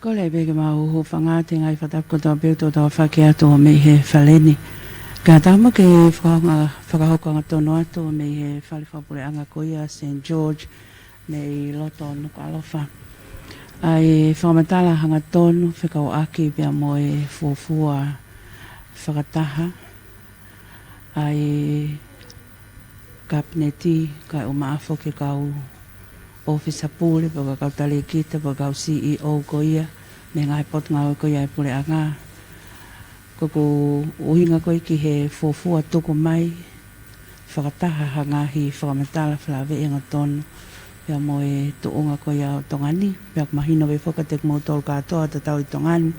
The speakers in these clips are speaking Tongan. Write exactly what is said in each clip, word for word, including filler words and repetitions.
Kole pē ke mau hūfanga atu he ngaahi fakatapu kotoa pē ʻoku tau fakataha atu mei he fale ni. Kae ʻatā mo ke fakahoko, fakahoko angatonu atu mei he fale fakapuleʻanga ko ia Saint George mei loto Nukuʻalofa. ʻA e fakamatala hangatonu fekauʻaki pea mo e fuofua fakataha ʻa e Kapineti, kae ʻumaʻā foki e kau ʻōfisa pule, pea ko e kau talēkita, pea ko e kau C E O ko ia mei he ngaahi potungāue ko ia ʻa e puleʻanga. Ko ʻeku ʻuhinga ko ia ki he fuofua tuku mai fakataha ha ngaahi fakamatala felāveʻi angatonu pea mo e tuʻunga ko ia ʻo Tonga ni, pea ʻoku mahino pē foki kiate kimoutolu kātoa ʻoku tatau ʻi Tonga ni,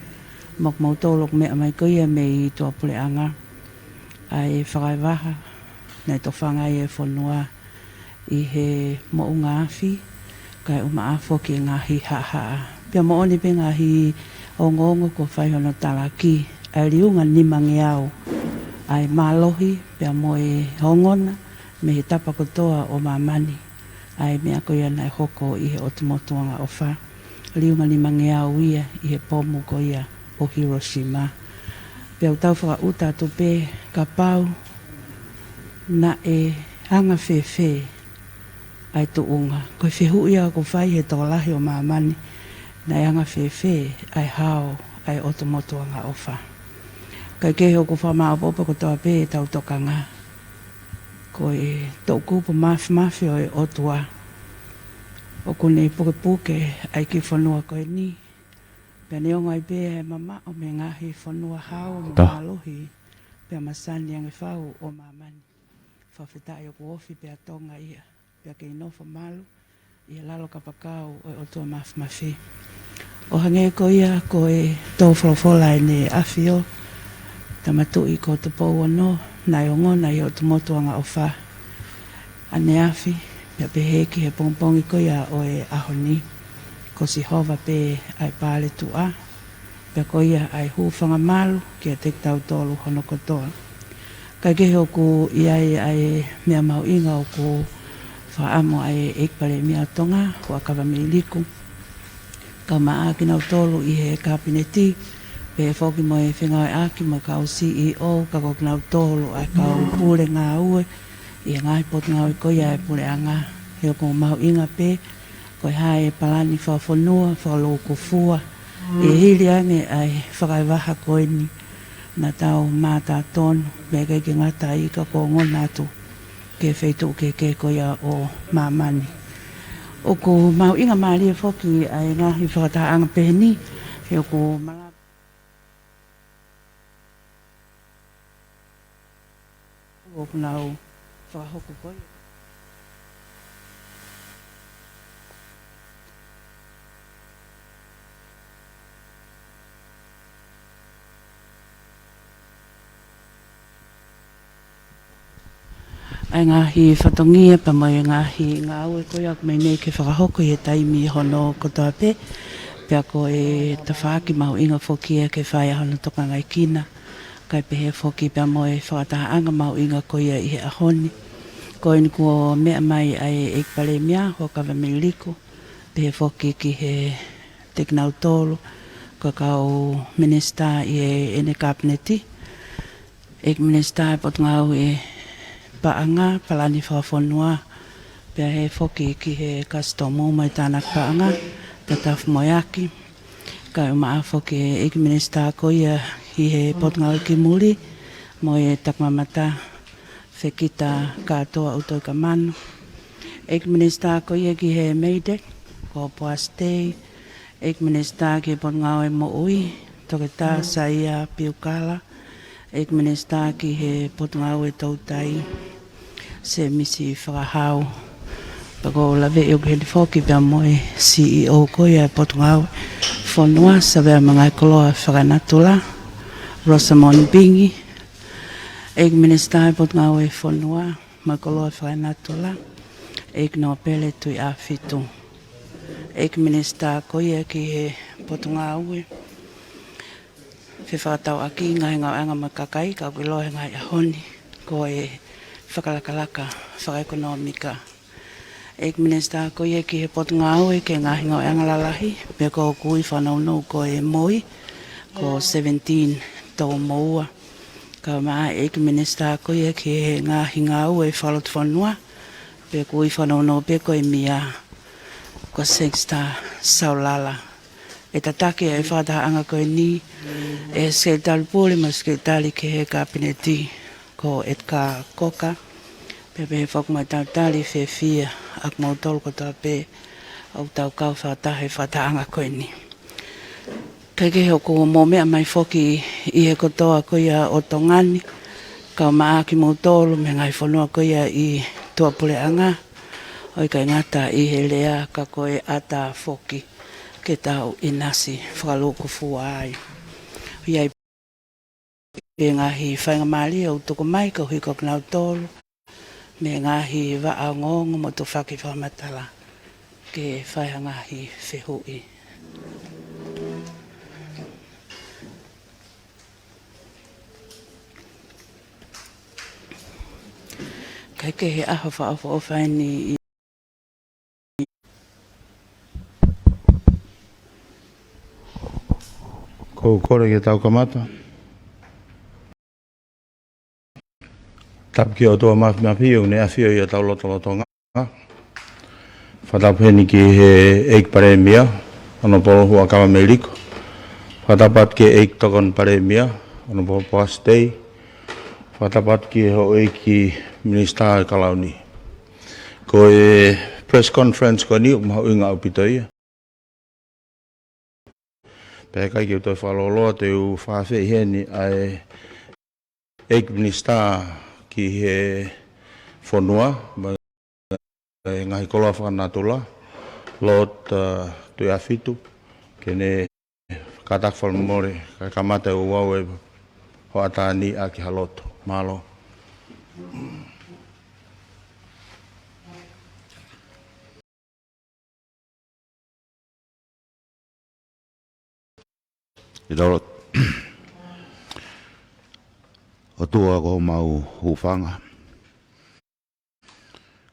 mo kimoutolu ʻoku meʻa mai ko ia mei tuʻapuleʻanga, ʻa e fakaevaha naʻe tofanga ai e fonua ʻi he moʻunga afi, kae ʻumaʻā foki e ngaahi haʻahaʻa. Pea moʻoni pē ngaahi ongoongo kuo fai hono talaki, ʻa e liunga nimangeau ʻa e mālohi pea mo e ongona mei he tapa kotoa ʻo māmani, ʻa e meʻa ko ia naʻe hoko ʻi he ʻOtu Motu Angaʻofa. Liunga nimangeau ia ʻi he pomu ko ia ʻo Hiroshima. Pea ʻoku tau fakaʻuta atu pē kapau naʻe anga fēfē ʻa e tuʻunga. Ko e fehuʻi ia ʻoku fai he tokolahi ʻo māmani, naʻe anga fēfē ʻa e hao ʻa e ʻOtu Motu Angaʻofa. Kae kehe ʻoku fakamāʻopoʻopo kotoa pē ʻetau tokanga. Ko e toʻukupu māfimafi ʻo e ʻOtua ʻoku ne pukepuke ʻa e kiʻi fonua ko eni. Pea neongo ai pē ʻa e mamaʻo mei he ngaahi fonua hao mo mālohi pea masani ange fau ʻo māmani, fakafetaʻi ʻoku ofi pē ʻa Tonga ia, pea kei nofo malu ʻi he lalo kapakau ʻo e ʻOtua Māfimafi. ʻO hangē ko ia ko e tō folofola ʻEne ʻAfio, Tama Tuʻi ko Tupou Ono, naʻe ongona ʻi he ʻOtu Motu Angaʻofa ʻaneafi, pea pehē ki he pongipongi ko ia ʻo e ʻaho ni. Ko Sihova pē ʻa e paletuʻa, pea ko ia ʻa e hūfanga malu kiate kitautolu hono kotoa. Kae kehe ʻoku ʻi ai ʻa e meʻa mahuʻinga ʻoku fakaʻamu ʻa e ʻEiki Palēmia ʻo Tonga, Huʻakavameiliku, kae ʻumaʻā kinautolu ʻi he Kapineti, pehē foki mo e fengāueʻaki mo e kau C E O, ka ko kinautolu ʻa e kau pule ngāue ʻi he ngaahi potungāue ko ia ʻa e puleʻanga. He ʻoku mahuʻinga pē ko e hā e palani fakafonua, fakalūkufua, ʻe hili ange ʻa e fakaevaha ko eni, naʻa tau mātā tonu, pea ʻikai ke ngata ai ka kuo ongona atu ki he feituʻu kehekehe ko ia ʻo māmani. ʻOku mahuʻinga mālie foki ʻa e ngaahi fakatahaʻanga pehē ni, he ʻoku malava ʻoku nau fakahoko ko ia. ʻA e ngaahi fatongia pea mo e ngaahi ngāue ko ia ʻoku meimei ke fakahoko ʻi he taimi hono kotoa pē, pea ko e tafaʻaki mahuʻinga foki ia ke fai ai hono tokangaekina, kae pehē foki pea mo e fakatahaʻanga mahuʻinga ko ia ʻi he ʻaho ni. Ko eni kuo meʻa mai ʻa e ʻEiki Palēmia, Huʻakavameiliku, pehē foki ki he, kiate kinautolu ko e kau minisitā ʻi heʻene Kapineti, ʻEiki Minisitā ʻi he Potungāue Paʻanga, Palani Fakafonua, pea pehē foki ki he Kasitomu mo e Tānaki Paʻanga, Tatafu Moeaki, kae ʻumaʻā foki e ʻEiki Minisitā ko ia ʻi he Potungāue ki Muli mo e Takimamata, Fekita Kātoa ʻUtoikamanu, ʻEiki Minisitā ko ia ki he MEIDECC, ko Poasi Tei, ʻEiki Minisitā ki he Potungāue Moʻui, Toketā Saia Piukala, ʻEiki Minisitā ki he Potungāue Toutai, Sēmisi Fakahau. Pea ʻoku ou laveʻi ʻoku heni foki pea mo e C E O ko ia e Potungāue Fonua, Savea mo e Ngaahi Koloa Fakaenatula, Rosamond Bingi, ʻEiki Minisitā ʻi he Potungāue Fonua mo e Koloa Fakaenatula, ʻEiki Nōpele Tuʻiʻāfitu. ʻEiki Minisitā ko ia ki he Potungāue Fefakatauʻaki, Ngaahi Ngāueʻanga mo e Kakai, ka ʻoku ʻiloa he ngaahi ʻaho ni ko e Fakalakalaka Fakaʻekonōmika. ʻEiki Minisitā ko ia ki he Potungāue ki he Ngaahi Ngāueʻanga Lalahi, pea ko hoku ui fanongonongo ko e MOI, ko seventeen Toumoua. Kau mai ʻEiki Minisitā ko ia ki he Ngaahi Ngāue Fakalotofonua, pea ko hoku ui fanongonongo pē ko e MIA, ko Sangster Saulala. ʻE tataki ʻa e fakatahaʻanga ko eni ʻe he Sekelitali Pule mo e Sekelitali ki he Kapineti ko Edgar Cocker. Pea pehē foki mo e talitali fiefia ʻa kimoutolu kotoa pē ʻoku tau kau fakataha he fakatahaʻanga ko eni. Kae kehe ʻoku mou meʻa mai foki ʻi he kotoa ko ia ʻo Tonga ni, kau mai ʻa kimoutolu mei he ngaahi fonua ko ia ʻi tuʻapuleʻanga, ʻo ʻikai ngata ʻi he lea ka ko e ʻata foki ke tau ʻinasi fakalūkufua ai. ʻOku ʻi ai pē ngaahi faingamālie ʻoku tuku mai koeʻuhi ko kinautolu mei he ngaahi vaʻa ongoongo mo tufaki fakamatala ke fai ha ngaahi fehuʻi. Kae kehe ʻaho fakaʻofoʻofa eni ʻi Ko e kole ke tau kamata. Tapu ki he ʻOtua Māfimafi ʻoku ne ʻafio ʻi hotau lotolotonga. Fakatapu heni ki he ʻEiki Palēmia, Honourable Huʻakavameiliku. Fakatapu atu ki he ʻEiki Tokoni Palēmia, Honourable Poasi Tei. Fakatapu atu ki he Houʻeiki Minisitā ʻo e Kalauni. Ko e press conference ko eni ʻoku mahuʻinga ʻaupito ia. Pea ʻikai ke u toe fakalōloa, te u fakaafeʻi heni ʻa e ʻEiki Minisitā ki he fonua, mo e ngaahi koloa fakanatula, Lord, uh, Tuʻiʻāfitu, ke ne kātaki fakamolemole, kae kamata ʻe au e hoʻatā ni ʻaki ha lotu. Mālō. ʻE tau lotu. ʻOtua ko homau hūfanga.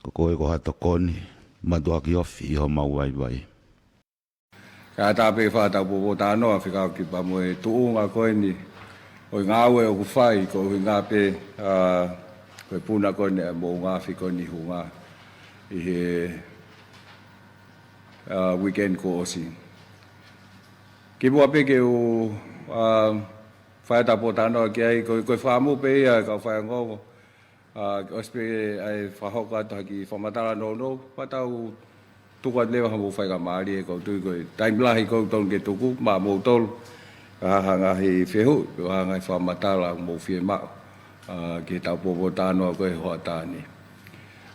Ko koe ko ha tokoni, mātuʻaki ofi ʻi homau vaivai. Kae ʻatā pē ke fakatau pōpōtalanoa fekauʻaki pea mo e tuʻunga ko eni ʻo e ngāue ʻoku fai, ko e ʻuhinga pē, ā, ko e puna ko eni ʻa e moʻunga afi ko eni Hunga ʻi he, ā, weekend kuo ʻosi. Kimuʻa pē ke u, ā, fai ʻa e pōtalanoa ki ai, ko, ko e fakaʻamu pē ia kau faiongoongo. Ā, ʻosi pē ʻa e fakahoko atu ha kiʻi fakamatala nounou, pea tau tuku atu leva ha mou faingamālie, ʻoku ou tui ko e taimi lahi ʻoku totonu ke tuku maʻamoutolu ha, ha ngaahi fehuʻi, ha ngaahi fakamatala ʻoku mou fiemaʻu, ā, ki heʻetau pōpōtalanoa ko e hoʻatā ni.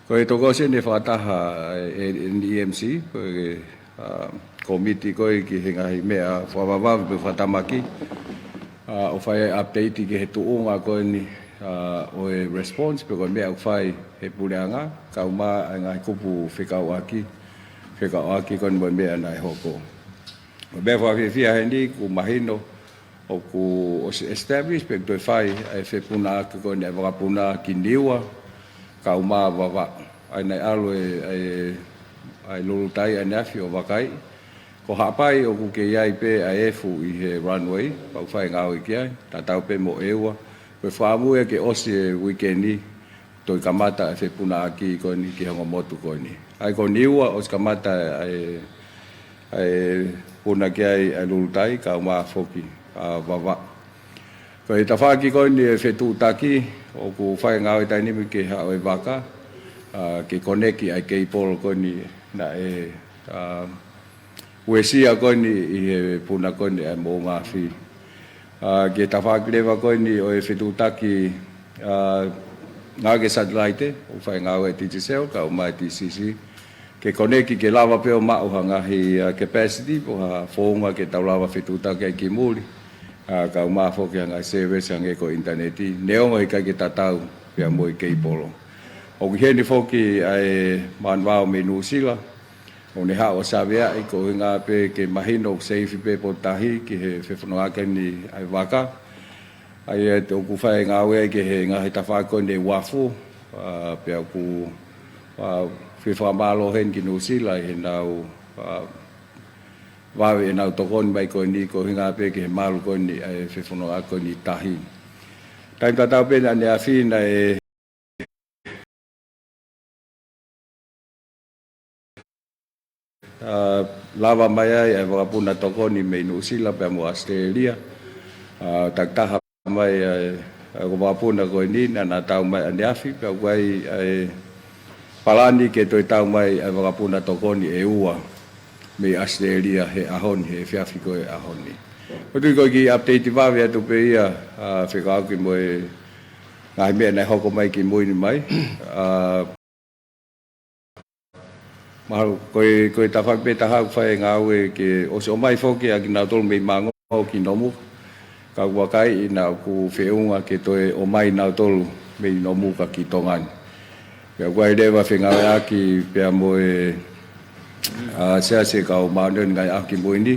Ko e tokosi eni fakataha ʻe, ʻe, ʻe he E M C, ko e, ā, kōmiti ko ē ki he ngaahi meʻa fakavavevave mo fakatamaki, ā, ʻo fai update ki he tuʻunga ko eni, ā, ʻo e response, pe ko e meʻa ʻoku fai ʻe he puleʻanga, kae ʻumaʻā ʻa e ngaahi kupu fekauʻaki, fekauʻaki ko eni mo e meʻa naʻe hoko. Ko e meʻa fakafiefia heni, ʻoku mahino ʻoku ʻosi establish pe toe fai ʻa e fepunaʻaki ko eni ʻa e vakapuna ki Niua, kae ʻumaʻā Vavaʻu. ʻA ia naʻe ʻalu e, ʻa e, ʻa e lulutai ʻaneafi ʻo vakaiʻi. Ko Haʻapai ʻoku kei ʻi ai pē ʻa e efu ʻi he runway, pea ʻoku fai e ngāue ki ai, tatau pē mo ʻEua. Ko e fakaʻamu ia ke ʻosi e weekend ni, toe kamata e fepunaʻaki ko eni ki he ongo motu ko eni. ʻA ia ko Niua ʻosi kamata ʻa e, ʻa e puna ki ai ʻa e lulutai, kae ʻumaʻā foki ʻa Vavaʻu. Ko e tafaʻaki ko eni e fetuʻutaki, ʻoku fai e ngāue taimi ni ke haʻu e vaka, ā, ke koneki ʻa e keipolo ko eni naʻe, ā, uesia ko eni ʻi he puna ko eni ʻa e moʻunga afi. Ā, ki he tafaʻaki leva ko eni ʻo e fetuʻutaki, ā, ngāue ki he satelaite, ʻoku fai e ngāue ʻa e Digicel, kae ʻumaʻā e D C C, ke koneki ke lava pē ʻo maʻu ha ngaahi, ā, capacity, pe ko ha founga ke tau lava fetuʻutaki ai ki muli. Ā, kae ʻumaʻā foki ha ngaahi service hangē ko e ʻinitaneti, neongo heʻikai ke tatau pea mo e keipolo. ʻOku ʻi heni foki ʻa e manuvao mei Nuʻusila, ʻoku ne haʻu ʻo saveaʻi ko e ʻuhinga pē ke mahino ʻoku seifi pē potu tahi ki he fefonongaʻaki eni ʻa e vaka. ʻA ia ʻoku fai e ngāue ai ki he ngaahi tafaʻaki ko eni ʻi uafu, ā, pea ʻoku, ā, ke fakamālō heni ki Nuʻusila ʻi heʻenau, ʻa, vave ʻenau tokoni mai ko eni, ko e ʻuhinga pē ki he malu ko eni ʻa e fefononga ko eni tahi. Taimi tatau pē ʻaneafi naʻe, ʻa, lava mai ai ʻa e vakapuna tokoni mei Nuʻusila pea mo ʻAositelēlia. ʻA, takitaha mai ʻa e, ʻa e ko e vakapuna ko eni naʻa na tau mai ʻaneafi, pea ʻoku ʻi ai ʻa e palani ke toe tau mai ʻa e vakapuna tokoni ʻe ua mei ʻAositelēlia he ʻaho ni, he efiafi ko e ʻaho ni. ʻOku ou tui ko e kiʻi update vave atu pē ia, ʻa, fekauʻaki mo e ngaahi meʻa naʻe hoko mai ki mui ni mai. ʻA, mahalo, ko e, ko e tafaʻaki pē taha ʻoku fai e ngāue ke ʻosi ʻomai foki ʻa kinautolu mei Māngō ki Nomuka. Ka ʻoku ou vakai naʻa ʻoku feʻunga ke toe ʻomai nautolu mei Nomuka ki Tonga ni. Pea ʻoku ʻi ai leva fengāueʻaki pea mo e, ʻa, Siasi ʻo e Kau Māʻoniʻoni he ngaahi ʻaho ki mui ni,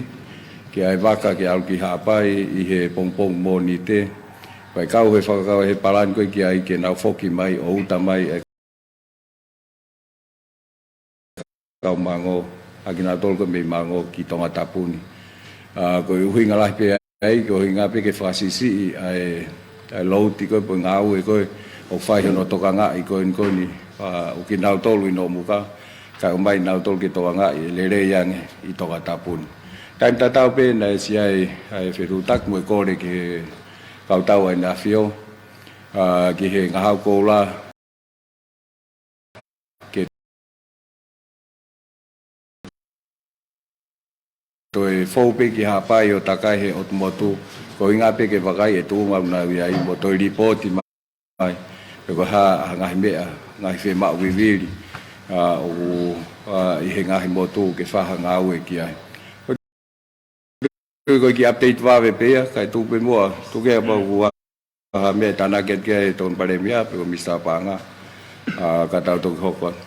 ke ʻai vaka ke ʻalu ki Haʻapai ʻi he pongipongi Mōnite. Pea ʻe kau he fakakaukau he palani ko ē ki ai ke nau foki mai ʻo uta mai e kau Māngō, ʻa kinautolu ko ē mei Māngō ki Tongatapu ni. ʻA, ko e ʻuhinga lahi pē ʻa ia, ko e ʻuhinga pē ke fakasiʻisiʻi ʻa e, ʻa e load ko ē pe ko e ngāue ko ē ʻoku fai hono tokangaʻi ko eni ko eni, ʻa, ʻo kinautolu ʻi Nomuka, kae ʻomai nautolu ke tokangaʻi ʻe lelei ange ʻi Tongatapu ni. Taimi tatau pē naʻe ʻosi ʻi ai ʻa e fetuʻutaki mo e kole ki he kau tau ʻa e ʻAfio, ʻa, ki he ngahau koula, ke toe fou pē ki Haʻapai ʻo takai he ʻotu motu, ko e ʻuhinga pē ke vakai e tuʻunga ʻoku nau ʻi ai mo toe lipooti mai pe ko e hā ha ngaahi meʻa, ngaahi fiemaʻu vivili, ʻa, ʻoku, ʻa, ʻi he ngaahi motu ke fai ha ngāue ki ai. Ko e kiʻi update vave pē ia, kae tuku pē muʻa, tuku ke ʻapau ʻoku ʻi ai ha meʻa tānaki atu ki ai ʻe he Tokoni Palēmia, pe ko Misa Paʻanga, ʻa, ka tau toki hoko atu.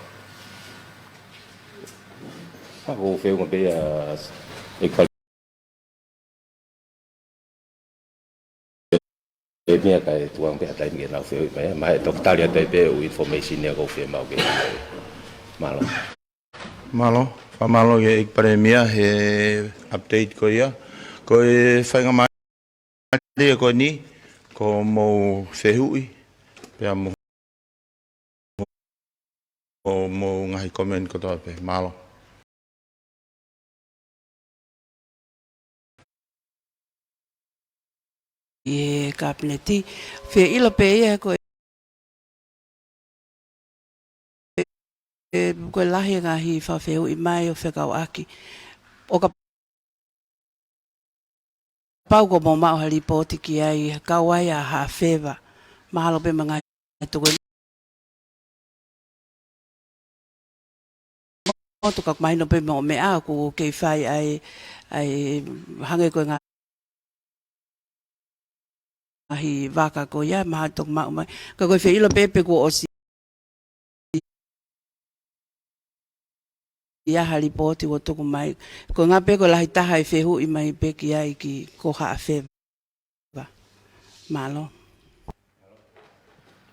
ʻOku ou feʻunga pē ia, ʻEiki Palēmia, kae tuku ange pē ha taimi ke nau fehuʻi mai, ʻa, mahalo ʻe toki tali atu ai pē ʻū information ia ʻoku ou fiemaʻu ke. Mālō. Mālō, fakamālō ki he ʻEiki Palēmia he update ko ia. Ko e faingamālie ko eni, ko hoʻomou fehuʻi, pea mo hoʻomou ngaahi comment kotoa pē. Mālō. ʻI he Kapineti, fie ʻilo pē ia ko e, e, ko e lahi e ngaahi fakafehuʻi mai ʻo fekauʻaki. ʻO kapau kuo mou maʻu ha lipooti ki ai, kau ai ʻa Haʻafeva, mahalo pē mo e ngaahi tuku e motu, ka mahino pē mo e meʻa ʻoku kei fai ai, ʻa e hangē ko e ngaahi vaka ko ia, mahalo toki maʻu mai. Ka ko e fie ʻilo pē pe kuo ʻosi ʻi ai ha lipooti kuo tuku mai. Ko e ʻuhinga pē ko e lahi taha e fehuʻi mai pē ki ai ki ko Haʻafeva. Mālō.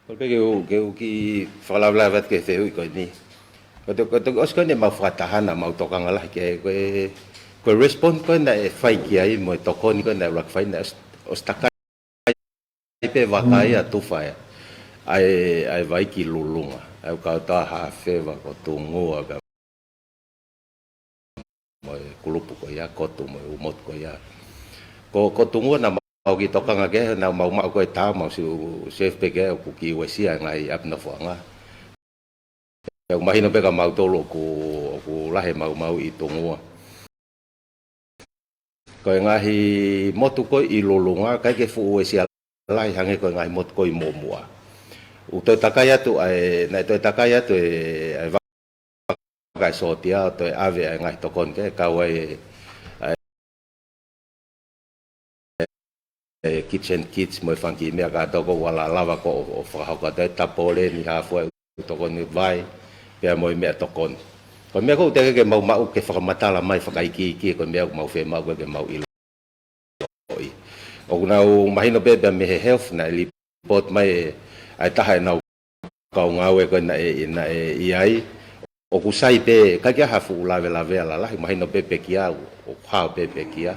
Ko e pē ke u, ke u kiʻi fakalavelave atu ki he fehuʻi ko eni. Ko e to-, ko e toki ʻosi ko eni ʻemau fakataha naʻa mau tokanga lahi ki ai, ko e, ko e respond ko ē naʻe fai ki ai mo e tokoni ko ē naʻe ʻuluaki fai naʻe ʻos-, ʻosi takai pē vaka ia, tufa ia ʻa e, ʻa e vai ki Lulunga. ʻA e kau tau Haʻafeva, ko Tungua, pea mo e kulupu ko ia, Kotu mo e ʻū motu ko ia. Ko, ko Tungua naʻa mau kiʻi tokanga ki ai, naʻa mau maʻu ko e tā, mau siʻi save pē ki ai ʻoku kiʻi uesia e ngaahi ʻapi nofoʻanga. Pea ʻoku mahino pē kia mautolu ʻoku, ʻoku lahi e maumau ʻi Tungua. Ko e ngaahi motu ko ē ʻi Lulunga, ʻikai ke fuʻu uesia lahi hangē ko e ngaahi motu ko ē ʻi Muʻomuʻa. ʻOku toe takai atu ʻa e, naʻe toe takai atu e, ʻa e vaka ʻe sōtia ʻo toe ʻave ʻa e ngaahi tokoni ki ai, kau ai ʻa e, e kitchen kits mo e fanga kiʻi meʻa kātoa kuo ua lava ko ē ʻo, ʻo fakahoko atu, e tapole, nihāfua, ʻū tokoni vai, pea mo e meʻatokoni. Ko e meʻa ʻoku teʻeki ke mau maʻu ke fakamatala mai fakaikiiki, ko e meʻa ʻoku mau fiemaʻu ko ē ke mau ʻiloʻi. ʻOku nau mahino pē pea mei he health naʻe report mai ʻe, ʻa e taha ʻenau kau ngāue ko ē naʻe, naʻe ʻi ai, ʻoku sai pē, ʻikai ke ʻi ai ha fuʻu lavelave lalahi, mahino pē pekia, ʻoku hao pē pekia.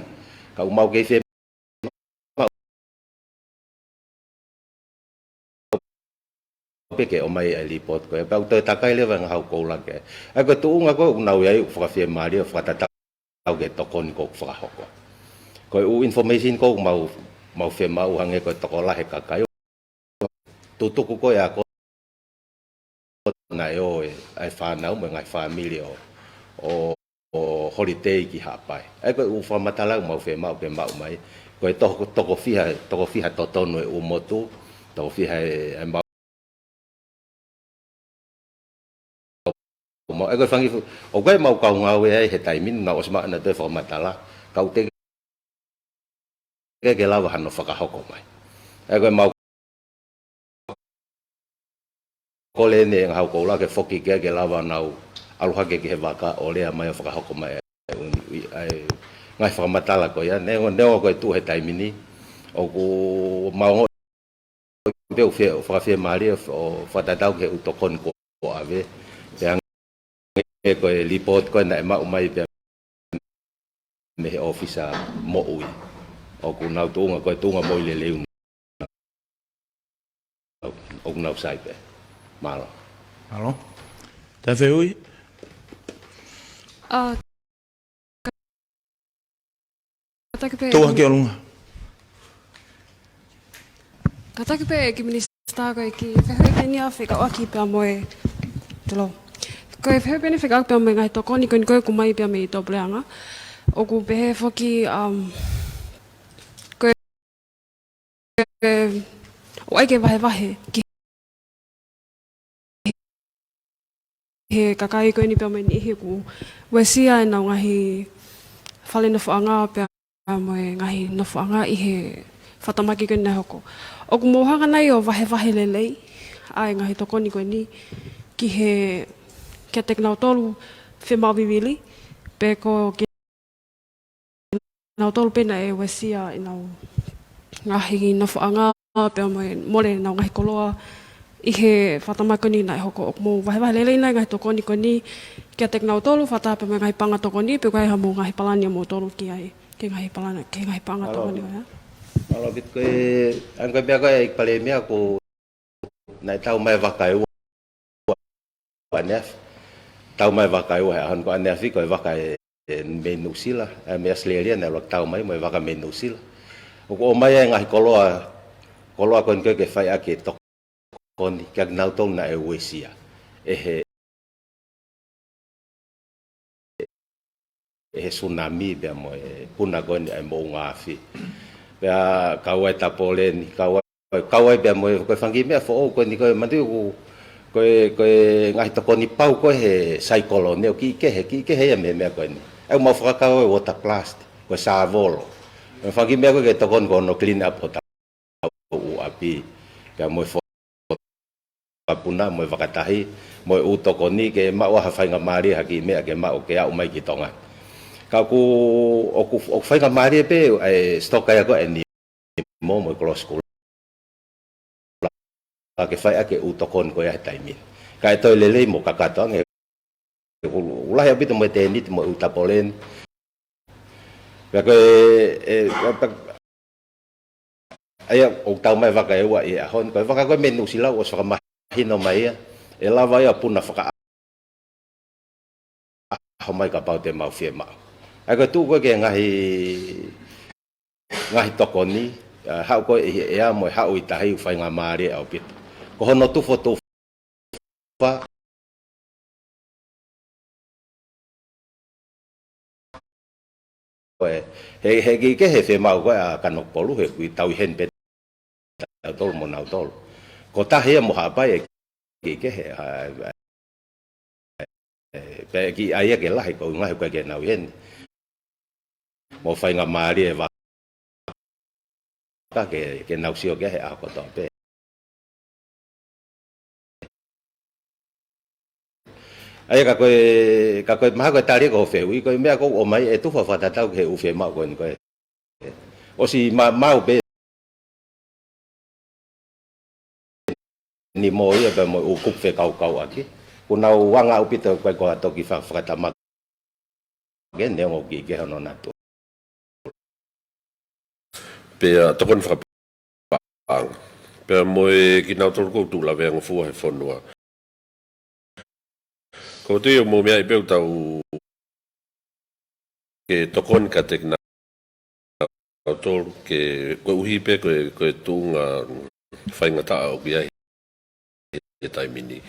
Ka ʻoku mau kei fie pē ke ʻomai ʻa e lipooti ko ē, pea ʻoku toe takai leva e ngaahi houʻeiki koula ki ai. ʻA ia ko e tuʻunga ko ē ʻoku nau ʻi ai, ʻoku fakafiemālie, ʻo fakatatau ki he tokoni ko ē ʻoku fakahoko. Ko e ʻū information ko ē ʻoku mau, mau fiemaʻu hangē ko e tokolahi e kakai. Tutuku ko ē ʻa ko ē naʻe ō e, ʻa e fānau mo e ngaahi fāmili ʻo, ʻo, ʻo holiday ki Haʻapai. ʻA ia ko e ʻū fakamatala ʻoku mau fiemaʻu ke maʻu mai. Ko e toko, toko fiha, toko fiha totonu e ʻū motu, toko fiha e, e mau, mau, ʻa ia ko e fanga kiʻi fu-, ʻoku ʻi ai ʻemau kau ngāue ai he taimi ni, naʻa nau ʻosi maʻu ʻenautolu e fakamatala, ka ʻoku teʻeki ke, ke lava hano fakahoko mai. ʻA ia ko ʻemau kole eni e ngaahi houʻeiki koula ke foki ki ai ke lava ʻo nau ʻalu hake ki he vaka ʻo lea mai ʻo fakahoko mai ʻa e ʻū, ʻa e ngaahi fakamatala ko ia, neongo, neongo ko e tuʻu he taimi ni, ʻoku mau ongoʻi pē ʻoku fie, ʻoku fakafiemālie ʻo, ʻo fakatatau ki he ʻū tokoni kuo ʻave. Pea hangē ko e lipooti ko ē naʻe maʻu mai pea mei he ʻōfisa moʻui. ʻOku nau tuʻunga, ko e tuʻunga moʻui lelei ʻoku nau, ʻoku nau sai pē. Mālō. Mālō. Taha fehuʻi? ʻA, kātaki pē. Tō hake ʻolunga. Kātaki pē ki he minisitā ko e kiʻi fehuʻi ko eni ʻa e fekauʻaki pea mo e, tolo. Ko e fehuʻi pē eni fekauʻaki pea mo e ngaahi tokoni ko eni ko ē ʻoku ʻomai pea mei tuʻapuleʻanga. ʻOku pehē foki, um, ko e, ʻoku ʻai ke vahevahe ki he kakai ko eni pea mo e niʻihi ʻoku uesia ʻenau ngaahi fale nofoʻanga pea mo e ngaahi nofoʻanga ʻi he fakatamaki ko eni naʻe hoko. ʻOku mou hanga nai ʻo vahevahe lelei ʻa e ngaahi tokoni ko eni ki he, kiate kinautolu fiemaʻu vivili, pe ko kinautolu pē naʻe uesia ʻenau ngaahi nofoʻanga pea mo e mole ʻenau ngaahi koloa ʻi he fakatamaki ko eni naʻe hoko? ʻOku mou vahevahe lelei nai e ngaahi tokoni ko eni kiate kinautolu fakataha pea mo e ngaahi paʻanga tokoni, pe ʻoku ʻi ai haʻamou ngaahi palani ʻamoutolu ki ai, ki he ngaahi palani, ki he ngaahi paʻanga tokoni ko ia? Mālō ʻaupito. Ko e, ʻa ia ko e meʻa ko ē, ʻEiki Palēmia, ko naʻe tau mai e vaka ʻe ua ʻaneafi. Tau mai e vaka ʻe ua he ʻaho ni, ko ʻaneafi ko e vaka ʻe, ʻe mei Nuʻusila, ʻe mei ʻAositelēlia, naʻe ʻuluaki tau mai mo e vaka mei Nuʻusila. ʻOku ʻomai e ngaahi koloa, koloa ko eni ko ē ke fai ʻaki e tokoni kiate kinautolu naʻe uesia ʻe he, ʻe he sunami pea mo e puna ko eni ʻa e moʻunga afi. Pea kau ai e tapoleni, kau ai, kau ai pea mo e, ko e fanga kiʻi meʻa foʻou ko eni ko e, manatuʻi ʻoku, ko e, ko e ngaahi tokoni pau ko ē he saikolone ʻoku kiʻi kehe, kiʻi kehe ia mei he meʻa ko eni. ʻOku mau fakakau e water blast, ko e sāvolo. Ko e fanga kiʻi meʻa ko ē ke tokoni ki hono clean up hotau ʻū ʻapi, pea mo e fo-, puna mo e vakatahi, mo e ʻū tokoni ke maʻu ha faingamālie ha kiʻi meʻa ke maʻu ke aʻu mai ki Tonga. Ka ʻoku, ʻoku, ʻoku faingamālie pē ʻa e stock ia ko eni mo, mo e koloa sikula ke fai ʻaki e ʻū tokoni ko ia he taimi ni. Kae toe lelei mo kakato ange, ʻoku, ʻoku lahi ʻaupito mo e tēniti mo e ʻū tapoleni. Pea ko e, e, pea, pea, ʻa ia ʻoku tau mai e vaka ʻe ua ʻi he ʻaho ni. Ko e vaka ko ē mei Nuʻusila ʻoku ʻosi fakamahino mai ia, ʻe lava ia ʻo puna fakaʻaho mai kapau te mau fiemaʻu. ʻA ia ko e tuʻu ko ē ki he ngaahi, ngaahi tokoni, ʻa, haʻu ko ē ʻi he ʻea mo e haʻu ʻi tahi ʻoku faingamālie ʻaupito. Ko hono tufotufa, ko e, he, he kiʻi kehe e fiemaʻu ko ē ʻa Kanokupolu, he ʻoku tau ʻi heni pē tautolu mo nautolu. Ko Tahi ia mo Haʻapai e kiʻi kehe, ʻa, ʻe, pea kiʻi ʻai ia ke lahi, ko e ʻuhinga he ʻoku ʻikai ke nau ʻi heni. Mo faingamālie e vaka ke, ke nau sio ki ai he ʻaho kotoa pē. ʻA ia ka ko e, ka ko e mahalo ko e tali ko e fehuʻi, ko e meʻa ʻoku ʻomai ʻe tufa fakatatau ki he ʻū fiemaʻu ko eni ko ē. ʻOsi ma-, maʻu pē eni mo ia pea mo e ʻū kupu fekaukauʻaki. ʻoku nau anga ʻaupito ko e ko ha toki fa-, fakatamaki ke neongo ʻoku ʻikai ke hono natu. Pea tokoni fakapaʻanga. Pea mo e kinautolu ʻoku tuʻu laveangofua he fonua. Ko te o mo mea i pea ʻoku tau ke tokoni kiate kinautolu ke koeʻuhi pē ko e, ko e tuʻunga faingataʻa ʻoku ʻi ai he taimi ni.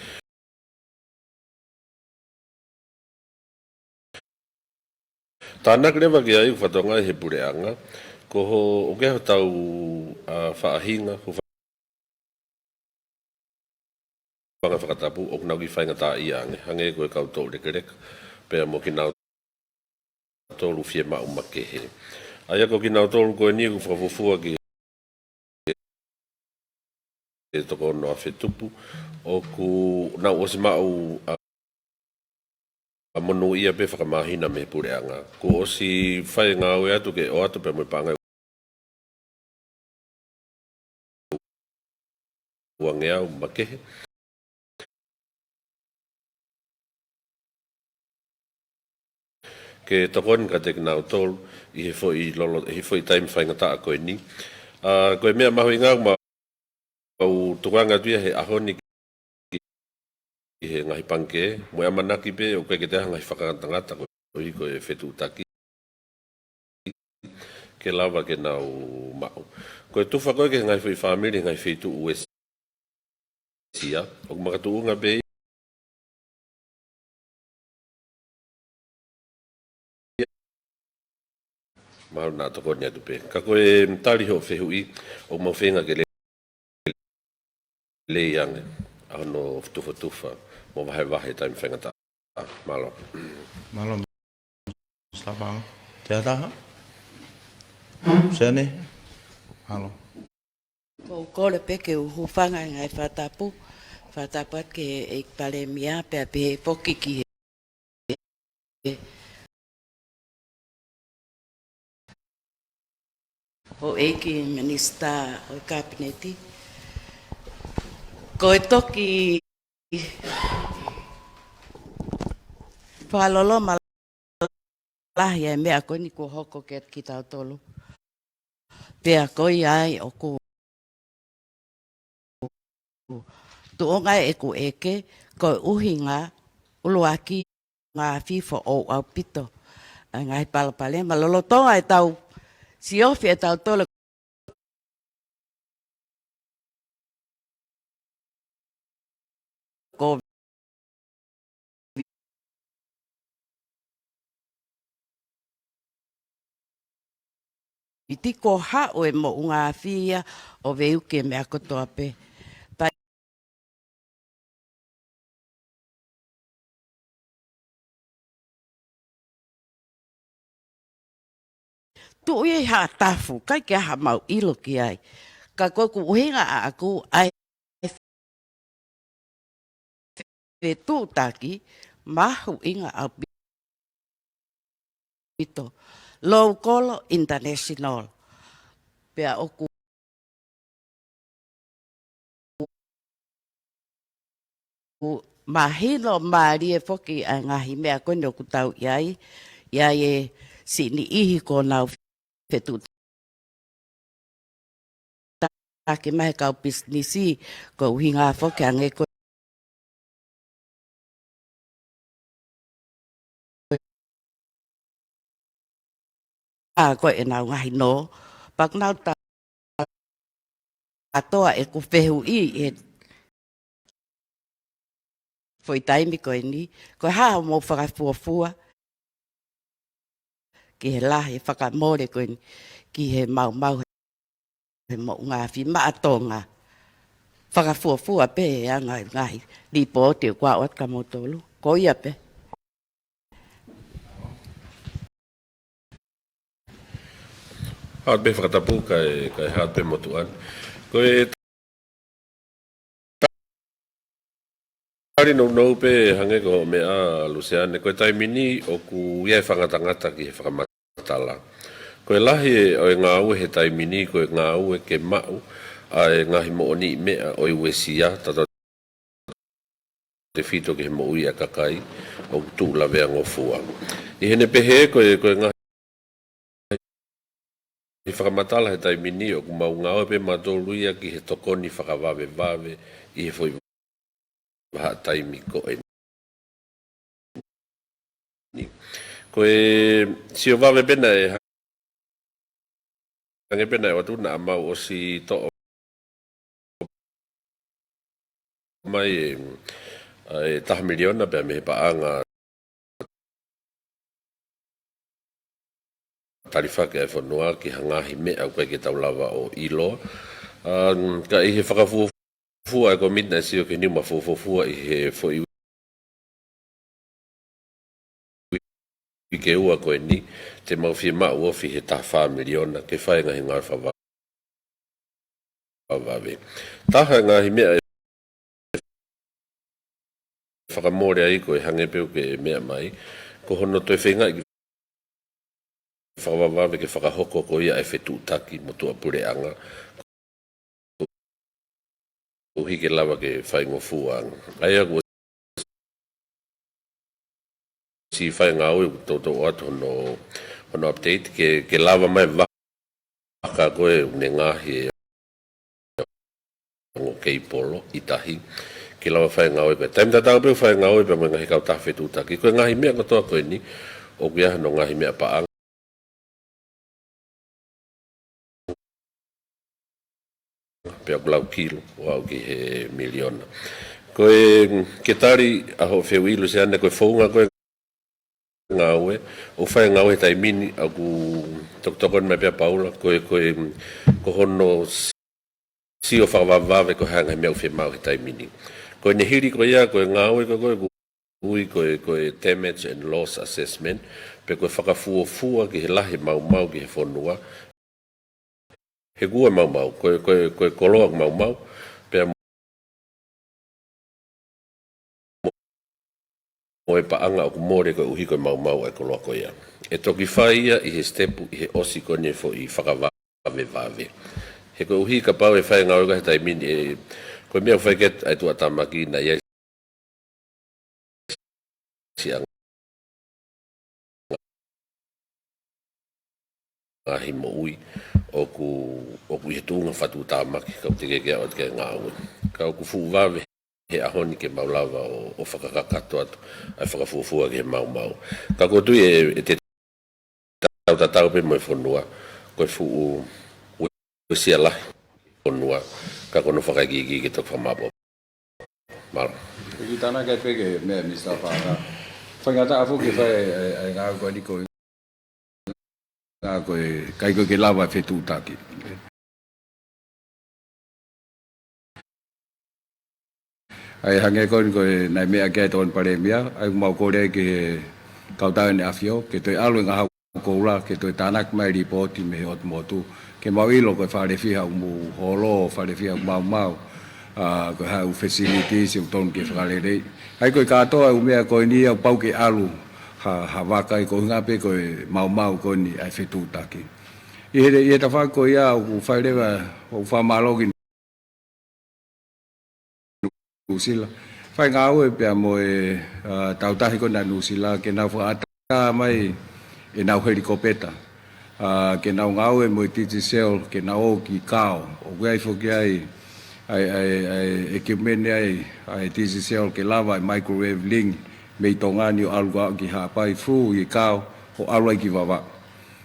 Tānaki leva ki ai ʻoku fatongia he puleʻanga, ko ho, ʻoku ʻi ai hotau, ʻa, faʻahinga, ko fanga fakatapu, ʻoku nau kiʻi faingataʻaʻia ange, hangē ko e kau toulekeleka, pea mo kinautolu fiemaʻu makehe. ʻA ia ko kinautolu ko eni ʻoku fakafuofua ki he toko ono afe tupu, ʻoku nau ʻosi maʻu ʻa, ʻa monūʻia pē fakamāhina mei he puleʻanga. Kuo ʻosi fai ngāue atu ke ʻoatu pē mo e paʻanga uangeau makehe. Ke tokoni kiate kinautolu ʻi he foʻi lolo, ʻi he foʻi taimi faingataʻa ko eni. ʻA, ko e meʻa mahuʻinga ʻoku mau tukuange atu ia he ʻaho ni ki, ki he ngaahi pangikē, mo e ʻamanaki pē ʻoku ʻikai ke toe ʻi ai ha ngaahi fakangatangata koeʻuhi ko e fetuʻutaki ke lava ke nau maʻu. Ko e tufa ko ē ki he ngaahi foʻi fāmili, ngaahi feituʻu uesia, ʻoku makatuʻunga pē ia. Mahalo naʻa tokoni atu pē. Ka ko e tali hoʻo fehuʻi, ʻoku mau feinga ke le-, lelei ange ʻa hono tufotufa mo vahevahe taimi faingataʻa. Mālō. Mālō, Mister Pang. Te ʻatā? Sene? Mālō. Ko u kole pē ke u hūfanga he ngaahi fakatapu, fakatapu atu ki he ʻEiki Palēmia, pea pehē foki ki he houʻeiki minisitā ʻo e Kapineti. Ko e toki fakaloloma lahi ʻa e meʻa ko eni kuo hoko kiate kitautolu. Pea ko ia ai ʻoku tuʻunga ʻeku ʻeke, ko e ʻuhinga ʻuluaki ngaahi foʻou ʻaupito ʻa e ngaahi palopalema lolotonga ʻetau siofi ʻetau tole ko ʻIti ko haʻu e moʻunga afi ia ʻo veuki e meʻa kotoa pē. Pea tuʻu ia ʻi ha tafu, ʻikai ke ʻi ai haʻamau ʻilo ki ai. Ka ko ʻeku ʻuhinga ʻaʻaku ʻa e fetuʻutaki mahuʻinga ʻaupito. Local, international. Pea ʻoku mahino mālie foki ʻa e ngaahi meʻa ko eni ʻoku tau ʻi ai, ʻi ai e siʻi niʻihi kuo nau fetuʻutaki mai he kau pisinisi, ko e ʻuhinga foki ange ko ā ko ʻenau ngaahi nō, pea ʻoku nau ta-, kātoa ʻeku fehuʻi he foʻi taimi ko eni, ko e hā hoʻomou fakafuofua ki he lahi e fakamole ko eni ki he maumau he moʻunga afi maʻa Tonga. Fakafuofua pē he anga e ngaahi lipooti ʻoku aʻu atu kia moutolu. Ko ia pē. Haʻu pē fakatapu kae, kae haʻu pē motuʻa ni. Ko e tali nounou pē hangē ko hoʻo meʻa Luseane, ko e taimi ni ʻoku ʻi ai e fakangatangata ki he fakamatala. Ko e lahi ʻo e ngāue he taimi ni, ko e ngāue ke maʻu ʻa e ngaahi moʻoniʻi meʻa ʻo e uesia, tatau tefito ki he moʻui ʻa e kakai ʻoku tuʻu laveangofua. ʻI heʻene pehē ko e, ko e ngaahi fakamatala he taimi ni ʻoku mau ngāue pē mautolu ia ki he tokoni fakavavevave ʻi he foʻi vahaʻa taimi ko eni. Ko e sio vave pē naʻe hangē pē naʻe ʻoatu naʻa mau ʻosi toʻo mai e, e taha miliona pea mei he paʻanga talifaki ʻa e fonua ki ha ngaahi meʻa ʻoku ʻikai ke tau lava ʻo ʻiloa. Um, ka ʻi he fakafuofua e komiti naʻe sio ki he niuma fuofua ʻi he foʻi uike ua ko eni, te mau fiemaʻu ofi he taha fā miliona ke fai e ngaahi ngāue fakavavevave. Taha e ngaahi meʻa ʻe fakamole ai ko e hangē pē ʻoku ke meʻa mai, ko hono toe feingaʻi fakavavevave ke fakahoko ko ia e fetuʻutaki mo tuʻapuleʻanga koeʻuhi ke lava ke faingofua ange. ʻA ia kuo ʻosi fai e ngāue ʻoku toutou ʻoatu hono, hono update ke, ke lava mai vaka ko ē ʻoku ne ngaohi e ongo keipolo ʻi tahi, ke lava fai e ngāue ko ē. Taimi tatau pē ʻoku fai e ngāue pea mo e ngaahi kautaha fetuʻutaki. Ko e ngaahi meʻa kotoa ko eni, ʻoku ʻi ai hono ngaahi meʻapaʻanga pea ʻoku lau kilo ʻo aʻu ki he miliona. Ko e, ke tali ʻa hoʻo fehuʻi Lusiane, ko e founga ko e ngāue ʻoku fai e ngāue he taimi ni, ʻoku tokotoko mai pē ʻa Paula, ko e, ko e, ko hono sio fakavavevave ko e hā e ngaahi meʻa ʻoku fiemaʻu he taimi ni. Ko ʻene hili ko ia, ko e ngāue ko ē ʻoku ui ko e, ko e damage and loss assessment, pe ko e fakafuofua ki he lahi e maumau ki he fonua. He kuo maumau, ko e, ko e, ko e koloa ʻoku maumau, pea mo e paʻanga ʻoku mole koeʻuhi ko e maumau ʻa e koloa ko ia. ʻE toki fai ia ʻi he sitepu ʻi he ʻosi ko eni e foʻi fakavavevave. He koeʻuhi kapau ʻe fai e ngāue ko ē he taimi ni, ʻe, ko e meʻa ʻoku fai ki ai ʻa e tuʻutāmaki naʻe ʻi ai siʻa ngaahi moʻui ʻoku, ʻoku ʻi he tuʻunga fakatuʻutāmaki, ka ʻoku teʻeki ke aʻu atu ki ai e ngāue. Ka ʻoku fuʻu vave he ʻaho ni ke mau lava ʻo, ʻo fakakakato atu ʻa e fakafuofua ki he maumau. Ka ʻoku ou tui ʻe, ʻe te tau tatau pē mo e fonua, ko e fuʻu uesia lahi e fonua, ka ko hono fakaikiiki ke toki fakamāʻopoʻopo. Mālō. ʻOku tānaki pē ki he meʻa ʻa Minisitā Paʻanga. Faingataʻa foki ke fai e, e, e ngāue ko eni ko e, ngāue ko e, ʻikai ko ē ke lava e fetuʻutaki. ʻA ia hangē ko eni ko e naʻe meʻa ki ai e Tokoni Palēmia, ʻa ia ʻoku mau kole ki he Kautaha ʻEne ʻAfio, ke toe ʻalu e ngaahi hau koula, ke toe tānaki mai e lipooti mei he ʻotu motu, ke mau ʻilo ko e fale fiha ʻoku mou holo, fale fiha ʻoku maumau, ʻa, ko e hā e ʻū facilities ʻoku totonu ke fakaleleiʻi. ʻA ia ko e kātoa e ʻū meʻa ko eni ʻoku pau ke ʻalu ha, ha vaka ʻi he koeʻuhinga pē ko e maumau ko eni ʻa e fetuʻutaki. ʻI he, ʻi he tafaʻaki ko ia ʻoku fai leva, ʻoku fakamālō ki Nuʻusila. Fai ngāue pea mo e, ʻa, Tautahi ko ena ʻa Nuʻusila, ke nau fakaʻatā mai ʻenau helikopeta. ʻA, ke nau ngāue mo e Digicel, ke nau ō ki Kao. ʻOku ʻi ai foki ai, ʻa e, ʻa e, ʻa e, ʻekiupimeni ʻa e, ʻa e Digicel ke lava e microwave link mei Tonga ni ʻo ʻalu ko ē ki Haʻapai, through ʻi Kao, ʻo ʻalu ai ki Vavaʻu.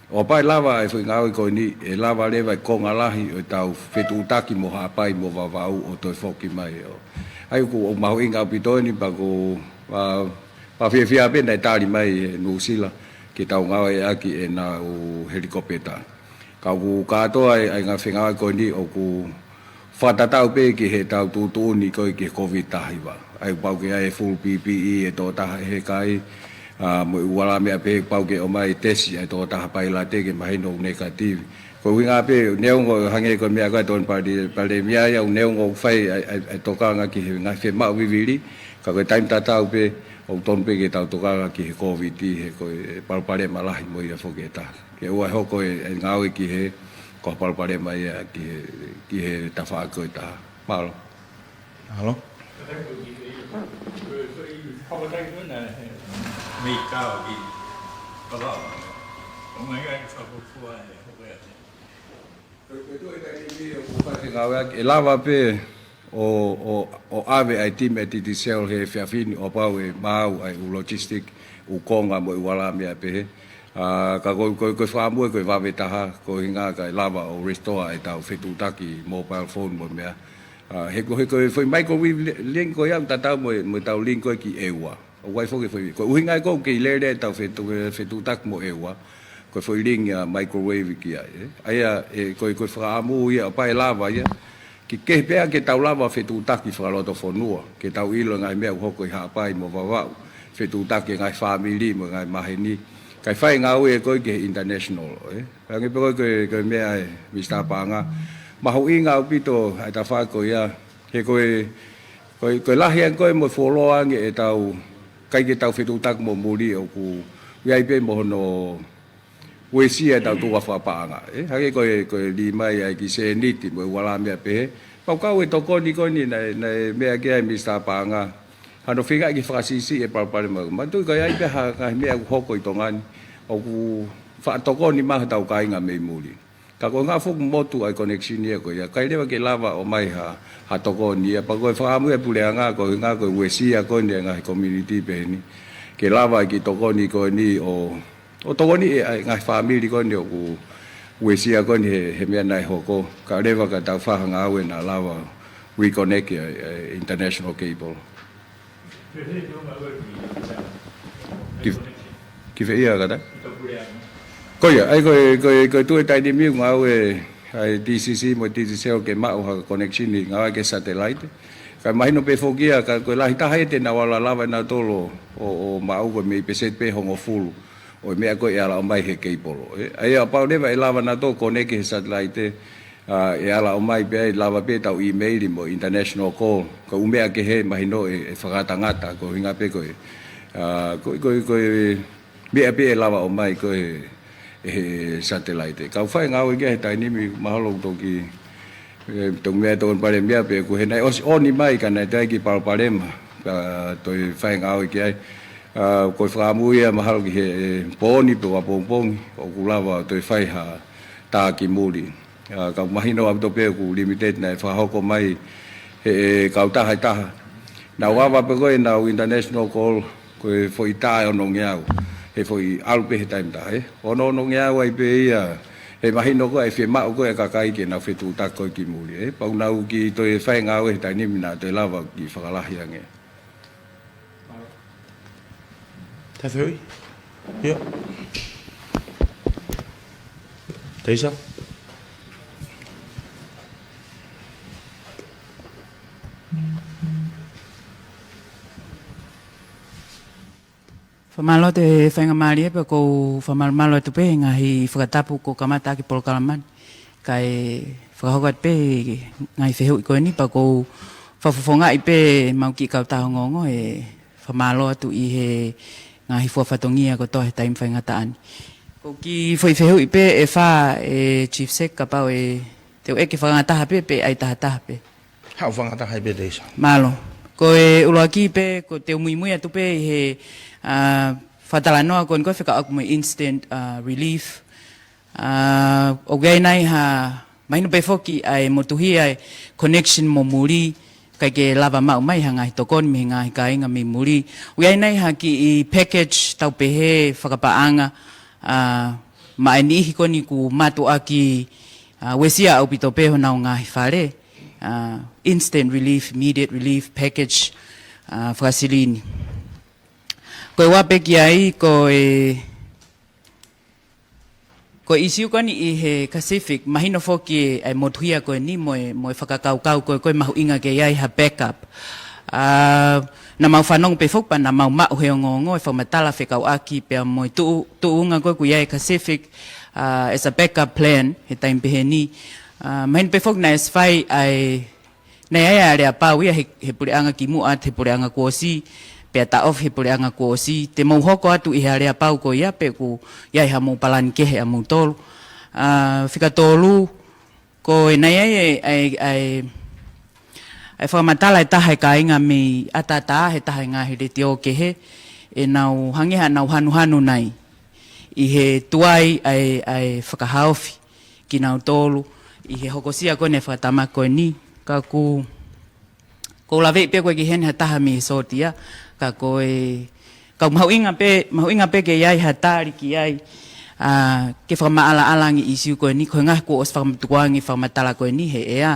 ʻO kapau ʻe lava e foʻi ngāue ko eni, ʻe lava leva e konga lahi ʻo ʻetau fetuʻutaki mo Haʻapai mo Vavaʻu ʻo toe foki mai ʻo. ʻA ia ʻoku, ʻoku mahuʻinga ʻaupito eni pea ʻoku, ʻa, pea fiefia pē naʻe tali mai ʻe Nuʻusila ke tau ngāueʻaki ʻenau helikopeta. Ka ʻoku kātoa e, e ngaahi fengāueʻaki ko eni ʻoku fakatatau pē ki heʻetau tuʻutuʻuni ko ē ki he Covid taha hiva. ʻA ia ʻoku pau ke ʻi ai e full P P E ʻa e tokotaha ʻi he kai, ʻa, mo e ʻū ala meʻa pē ʻoku pau ke ʻomai e tesi ʻa e tokotaha pailate ke mahino ʻoku negative. Ko e ʻuhinga pē, neongo hangē ko e meʻa ko ē ʻa e Tokoni Pale-, Palēmia ia, ʻoku neongo ʻoku fai ʻa e, ʻa e, ʻa e tokanga ki he ngaahi fiemaʻu vivili, ka ko e taimi tatau pē, ʻoku totonu pē ke tau tokanga ki he Covid, he ko e palopalema lahi mo ia foki ʻe taha. Ke ʻoua ʻe hoko e, e ngāue ki he, ko ha palopalema ia ki he, ki he tafaʻaki ko ē ʻe taha. Mālō. Mālō. Fakataki puna he mei kau ki. Pala. O mai ai fakufua e hoke ate. Ko e tuʻu e taimi ʻoku fai ngāue ʻaki, ʻe lava pē ʻo, ʻo, ʻo ʻave ai e timi e Digicel he efiafi ni ʻo pau ʻe maʻu ai ʻū logistic, ʻū konga mo e ʻū ala meʻa pehē. ʻA, ka ko, ko, ko e fakaʻamu ko e vave taha, ko e ʻuhinga kae lava ʻo restore ʻetau fetuʻutaki mobile phone mo e meʻa. ʻA, he ko, he ko e foʻi microwave li-, link ko ia ʻoku tatau mo e, mo ʻetau link ko ē ki ʻEua. ʻOku ʻi ai foki e foʻi, ko e ʻuhinga ia ʻoku kei lele ʻetau fetu-, fetuʻutaki mo ʻEua. Ko e foʻi link ia microwave ki ai, ē. ʻA ia, ē, ko e, ko e fakaʻamu ia ʻo pau ʻe lava ia ke, ke pea ke tau lava fetuʻutaki fakalotofonua, ke tau ʻilo e ngaahi meʻa ʻoku hoko ʻi Haʻapai mo Vavaʻu, fetuʻutaki e ngaahi fāmili mo e ngaahi maheni, kae fai e ngāue ko ē ki he international, ē. Hangē pē ko e, ko e, ko e meʻa ē, Mister Paʻanga, mahuʻinga ʻaupito ʻa e tafaʻaki ko ia, he ko e, ko e, ko e lahi ange ko ē mo e fuoloa ange ʻetau, ʻikai ke tau fetuʻutaki mo muli ʻoku ʻi ai pē mo hono uesia ʻetau tuʻunga fakapaʻanga. Ē, hangē ko e, ko e lī mai ai ki sēniti mo e ʻū ala meʻa pehē. Pau kau e tokoni ko eni naʻe, naʻe meʻa ki ai Mister Paʻanga. Hano feinga ke fakasiʻisiʻi e palopalema. Manatuʻi ʻoku ʻi ai pē ha ngaahi meʻa ʻoku hoko ʻi Tonga ni ʻoku faʻa tokoni mai hotau kāinga mei muli. Ka ko e ʻuhinga foki ʻoku motu ai e connection ia ko ia, ʻikai leva ke lava ʻo ʻomai ha, ha tokoni ia, pea ko e fakaʻamu ia ʻa e puleʻanga, ko e ʻuhinga ko e uesia ko eni e ngaahi community pehē ni, ke lava ke tokoni ko eni ʻo, ʻo tokoni e, ʻa e ngaahi fāmili ko eni ʻoku uesia ko eni he, he meʻa naʻe hoko, kae leva ke tau fai ha ngāue naʻa lava reconnect e, e international cable. Ki, ki fē ia kata? Ko ia, ʻa ia ko e, ko e, ko e tuʻu e taimi ʻoku ngāue ai e D C C mo e Digicel ke maʻu ha connection ʻi ngāue ki he satellite. Kae mahino pē foki ia, ka ko e lahi taha ia te nau ala lava ʻe nautolu ʻo, ʻo maʻu ko e mei peseti pē hongofulu ʻo e meʻa ko ē ʻe ala ʻomai he cable. Ē, ʻa ia pau leva ʻe lava ʻe nautolu ʻo connect ki he satellite, ʻa, ʻe ala ʻomai pē ai, lava pē ʻetau email mo e international call. Ko e ʻū meʻa kehe mahino ʻe, ʻe fakangatangata, ko e ʻuhinga pē ko e, ʻa, ko e, ko e, ko e meʻa pē ʻe lava ʻomai ko ē he satellite. Kau fai e ngāue ki ai he taimi ni mahalo ʻoku toki, ē, toki meʻa ʻa e Tokoni Palēmia pē ʻoku, he naʻe ʻosi ʻoni mai ka naʻe toe ʻi ai e kiʻi palopalema. Ka toe fai e ngāue ki ai. ʻA, ko e fakaʻamu ia mahalo ki he, ē, pō ni pe ʻapongipongi, ʻoku lava ʻo toe fai ha tā ki muli. ʻA, ka mahino ʻaupito pē ʻoku limited naʻe fakahoko mai he, ē, kautaha ʻe taha. Nau ava pē ko ē ʻenau international call, ko e foʻi tā ʻe onongeau. He foʻi ʻalu pē he taimi ʻe taha, ē. Onongeau ai pē ia, he mahino ko ē ʻe fiemaʻu ko ē ʻe he kakai ke nau fetuʻutaki ko ē ki muli, ē. Pea ʻoku nau kiʻi toe fai e ngāue he taimi ni naʻa toe lava ke fakalahi ange. Tafeui? Ia. Teisa? Fakamālō atu he faingamālie pea ʻoku ou fakamalumalu atu pē he ngaahi fakatapu kuo kamata ʻaki e polokalama ni. Kae fakahoko atu pē e ngaahi fehuʻi ko eni pea ʻoku ou fakafofongaʻi pē ʻemau kiʻi kautaha ongoongo he fakamālō atu ʻi he ngaahi fua fatongia kotoa he taimi faingataʻa ni. Ko e kiʻi foʻi fehuʻi pē ʻe fā ʻe Chief Sec kapau ʻe te u ʻeke fakangataha pē pe ʻai tahataha pē. Haʻu fakangataha ai pē Teisa. Mālō. Ko e ʻuluaki pē, ko e te u muimui atu pē ʻi he, ʻa, fakatalanoa ko eni ko e fekauʻaki mo e instant, ʻa, relief. ʻA, ʻoku ʻi ai nai ha, mahino pē foki ʻa e motuhia e connection mo muli, ʻikai ke lava maʻu mai ha ngaahi tokoni mei he ngaahi kāinga mei muli. ʻOku ʻi ai nai ha kiʻi package tau pehē fakapaʻanga, ʻa, maʻa e niʻihi ko eni ʻoku mātuʻaki, ʻa, uesia ʻaupito pē honau ngaahi fale, ʻa, instant relief, immediate relief package, ʻa, fakasilini. Ko e ua pē ki ai, ko e, ko e ʻīsiu ko eni ʻi he Pacific, mahino foki ʻa e motuhia ko eni mo e, mo e fakakaukau ko e, ko e mahuʻinga ke ʻi ai ha backup. ʻA, naʻa mau fanongo pē foki pea naʻa mau maʻu he ongoongo e fakamatala fekauʻaki pea mo e tuʻu, tuʻunga ko ē ʻoku ʻi ai e Pacific, ʻa, as a backup plan he taimi pehē ni. ʻA, mahino pē foki naʻe ʻosi fai ʻa e, naʻe ʻi ai ʻa e aleapau ia he, he puleʻanga kimuʻa, he puleʻanga kuo ʻosi, pea taʻofi he puleʻanga kuo ʻosi, te mou hoko atu ʻi he aleapau ko ia pe ʻoku ʻi ai haʻamou palani kehe ʻamoutolu. ʻA, fika tolu, ko e naʻe ʻi ai e, ʻa e, ʻa e, ʻa e fakamatala ʻe taha ʻa e kāinga mei ʻAtatā he taha ʻo e ngaahi letiō kehe, ʻenau hangē haʻanau hanuhanu nai ʻi he tuai ʻa e, ʻa e fakahaofi kinautolu ʻi he hokosia ko eni ʻa e fakatamaki ko eni. Ka ʻoku, ʻoku ou laveʻi pē ko e ʻikai ke ʻi heni ha taha mei he sōtia, ka ko e, ka ʻoku mahuʻinga pē, mahuʻinga pē ke ʻi ai ha tali ki ai, ʻa, ke fakamaʻalaʻala ange e ʻīsiu ko eni, ko e ngaahi kuo ʻosi fakamatukuange fakamatala ko eni he ʻea,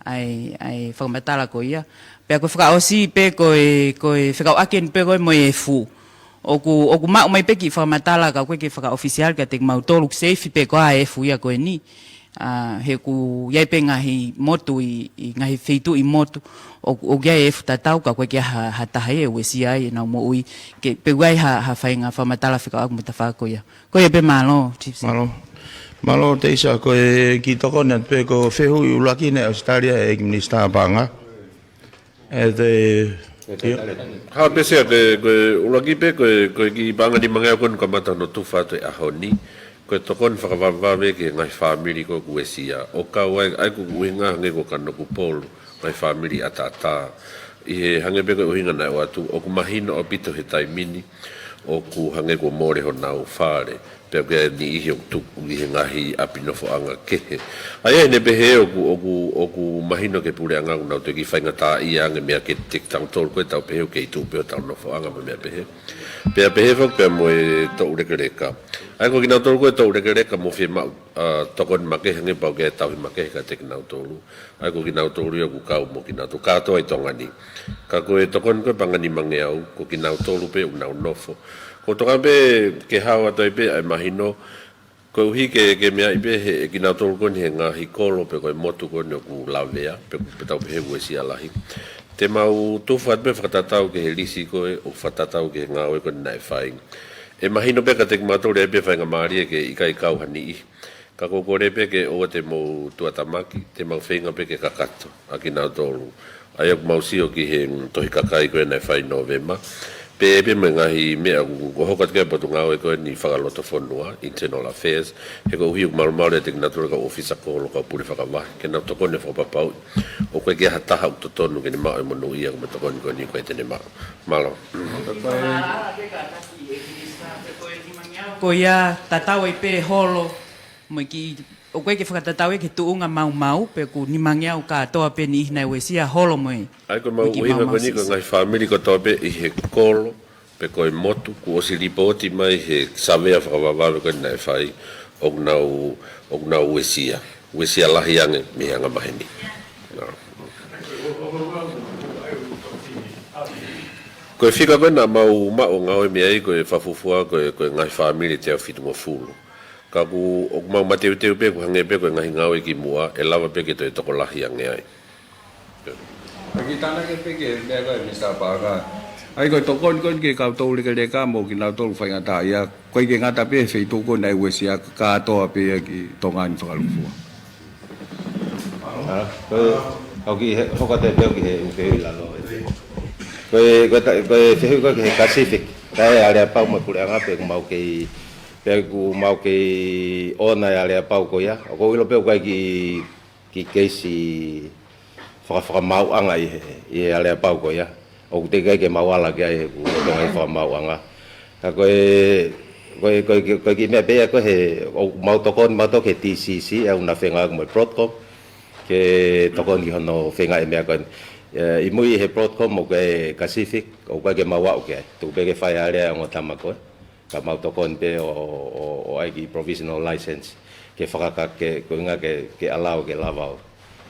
ʻa e, ʻa e fakamatala ko ia. Pea ko e fakaʻosi pē ko e, ko e fekauʻaki eni pē ko e mo e efu. ʻOku, ʻoku maʻu mai pē kiʻi fakamatala ka ʻoku ʻikai ke fakaʻofisiale kiate kimautolu, ʻoku seifi pē ko ā e efu ia ko eni. ʻA, he ʻoku ʻi ai pē ngaahi motu ʻi, ʻi ngaahi feituʻu ʻi motu, ʻoku, ʻoku ʻi ai e efu tatau ka ʻoku ʻikai ke ʻi ai ha, ha taha ia ʻe uesia ai ʻenau moʻui, ke pē ʻoku ʻi ai ha, ha faʻahinga fakamatala fekauʻaki mo e tafaʻaki ko ia. Ko ia pē, mālō, Chief. Mālō. Mālō, Teisa, ko e kiʻi tokoni atu pē, ko e fehuʻi ʻuluaki naʻe ʻosi tali ʻe he ʻEiki Minisitā Paʻanga. ʻE te, Hā pē Sea, ko e, ko e ʻuluaki pē, ko e, ko e kiʻi paʻanga nimangeau ko eni kamata hono tufa atu he ʻaho ni. Ko e tokoni fakavavevave ki he ngaahi fāmili ko ē kuo uesia. ʻO kau ai, ʻa ia ko e ʻuhinga hangē ko Kanokupolu, ngaahi fāmili ʻAtatā. ʻI he hangē pē ko e ʻuhinga naʻe ʻoatu, ʻoku mahino ʻaupito he taimi ni, ʻoku hangē kuo mole honau fale. Pea ko e niʻihi ʻoku tuku ʻi he ngaahi ʻapi nofoʻanga kehe. ʻA ia ʻi heʻene pehē ʻoku, ʻoku, ʻoku mahino ki he puleʻanga ʻoku nau toe kiʻi faingataʻaʻia ange meia kitautolu ko ē tau pehē ʻoku kei tuʻu pē hotau nofoʻanga mo e meʻa pehē. Pea pehē foki pea mo e toʻulekeleka. ʻA ia ko kinautolu ko ē toʻulekeleka mo fiemaʻu, ʻa, tokoni makehe hangē pau ke tauhi makehe kiate kinautolu. ʻA ia ko kinautolu ia ʻoku kau mo kinautolu kātoa ʻi Tonga ni. Ka ko e tokoni ko e paʻanga nimangeau, ko kinautolu pē ʻoku nau nofo. Ko e tokanga pē ke hao atu ai pē ʻa e mahino, koeʻuhi ke, ke meaʻi pē ʻe kinautolu ko eni he ngaahi kolo pe ko e motu ko eni ʻoku lavea, pe, pe tau pehē uesia lahi. Te mau tufa atu pē fakatatau ki he lisi ko ē, ʻo fakatatau ki he ngāue ko eni naʻe fai. ʻE mahino pē kiate kimautolu ʻe ʻi ai pē faingamālie ke ʻikai kau ha niʻihi. Ka ko e kole pē ke ʻoua te mou tuʻatamaki, te mau feinga pē ke kakato ʻa kinautolu. ʻA ia ʻoku mau sio ki he, mm, tohi kakai ko ē naʻe fai ʻi Nōvema. Pea pē mo e ngaahi meʻa ʻoku, ʻoku hoko atu ki ai e Potungāue ko eni Fakalotofonua, Internal Affairs. He koeʻuhi ʻoku malumalu ʻiate kinautolu e kau ʻōfisa kolo, kau pule fakavahe, ke nau tokoni ʻo fakapapauʻi ʻoku ʻikai ke ʻi ai ha taha ʻoku totonu ke ne maʻu e monūʻia ko e tokoni ko eni ʻoku ʻikai te ne maʻu. Mālō. Ko ia tatau ai pē holo mo e kiʻi, ʻoku ʻikai ke fakatatau ia ki he tuʻunga maumau, pe ʻoku nimangeau kātoa pē niʻihi naʻe uesia, holo mo e, ʻa ia ko e mau ʻuhinga ko eni ko e ngaahi fāmili kotoa pē ʻi he kolo, pe ko e motu, kuo ʻosi lipooti mai he savea fakavavevave ko eni naʻe fai, ʻoku nau, ʻoku nau uesia. Uesia lahi ange mei he anga maheni. Ko e fika ko ē naʻa mau maʻu ʻo ngāue mei ai ko e fakafuofua ko e, ko e ngaahi fāmili ʻe teau fitungofulu. Ka ʻoku, ʻoku mau mateuteu pē, ʻoku hangē pē ko e ngaahi ngāue kimuʻa, ʻe lava pē ke toe tokolahi ange ai. ʻE kiʻi tānaki pē ki he meʻa ko ē Minisitā Paʻanga. ʻA ia ko e tokoni ko eni ki he kau toʻulekeleka mo kinautolu faingataʻaʻia, ʻoku ʻikai ke ngata pē he feituʻu ko ē naʻe uesia, kātoa pē ia ki Tonga ni fakalūkufua. ʻA, ko e, ʻoku ʻi he, hoko atu pē au ki he ʻū fehuʻi ʻi lalo. Ko e, ko e ta-, ko e fehuʻi ko ē ki he Pacific, taʻe aleapau mo e puleʻanga pe ʻoku mau kei, pe ʻoku mau kei ʻoona e aleapau ko ia. ʻOku ou ʻilo pē ʻoku ʻi ai e kiʻi, kiʻi keisi faka-, fakamaauʻanga ʻi he, ʻi he aleapau ko ia. ʻOku teʻeki ai ke mau ala ki ai he ʻoku ʻi ai e ngaahi fakamaauʻanga. Ka ko e, ko e, ko e, ko e kiʻi meʻa pē ia ko ē he, ʻoku mau tokoni mautolu ki he T C C, ʻa ia ʻoku na fengāueʻaki mo e Broadcom, ke tokoni ki hono feinga e meʻa ko eni. ʻE, ʻi mui he Broadcom ʻoku ʻi ai e Pacific, ʻoku ʻikai ke mau aʻu ki ai. Tuku pē ke fai e alea e ongo tama ko ē. Ka mau tokoni pē ʻo, ʻo, ʻo ʻai e kiʻi provisional license. Ke fakaka-, ke, ko e ʻuhinga ke, ke allow, ke lava ʻo,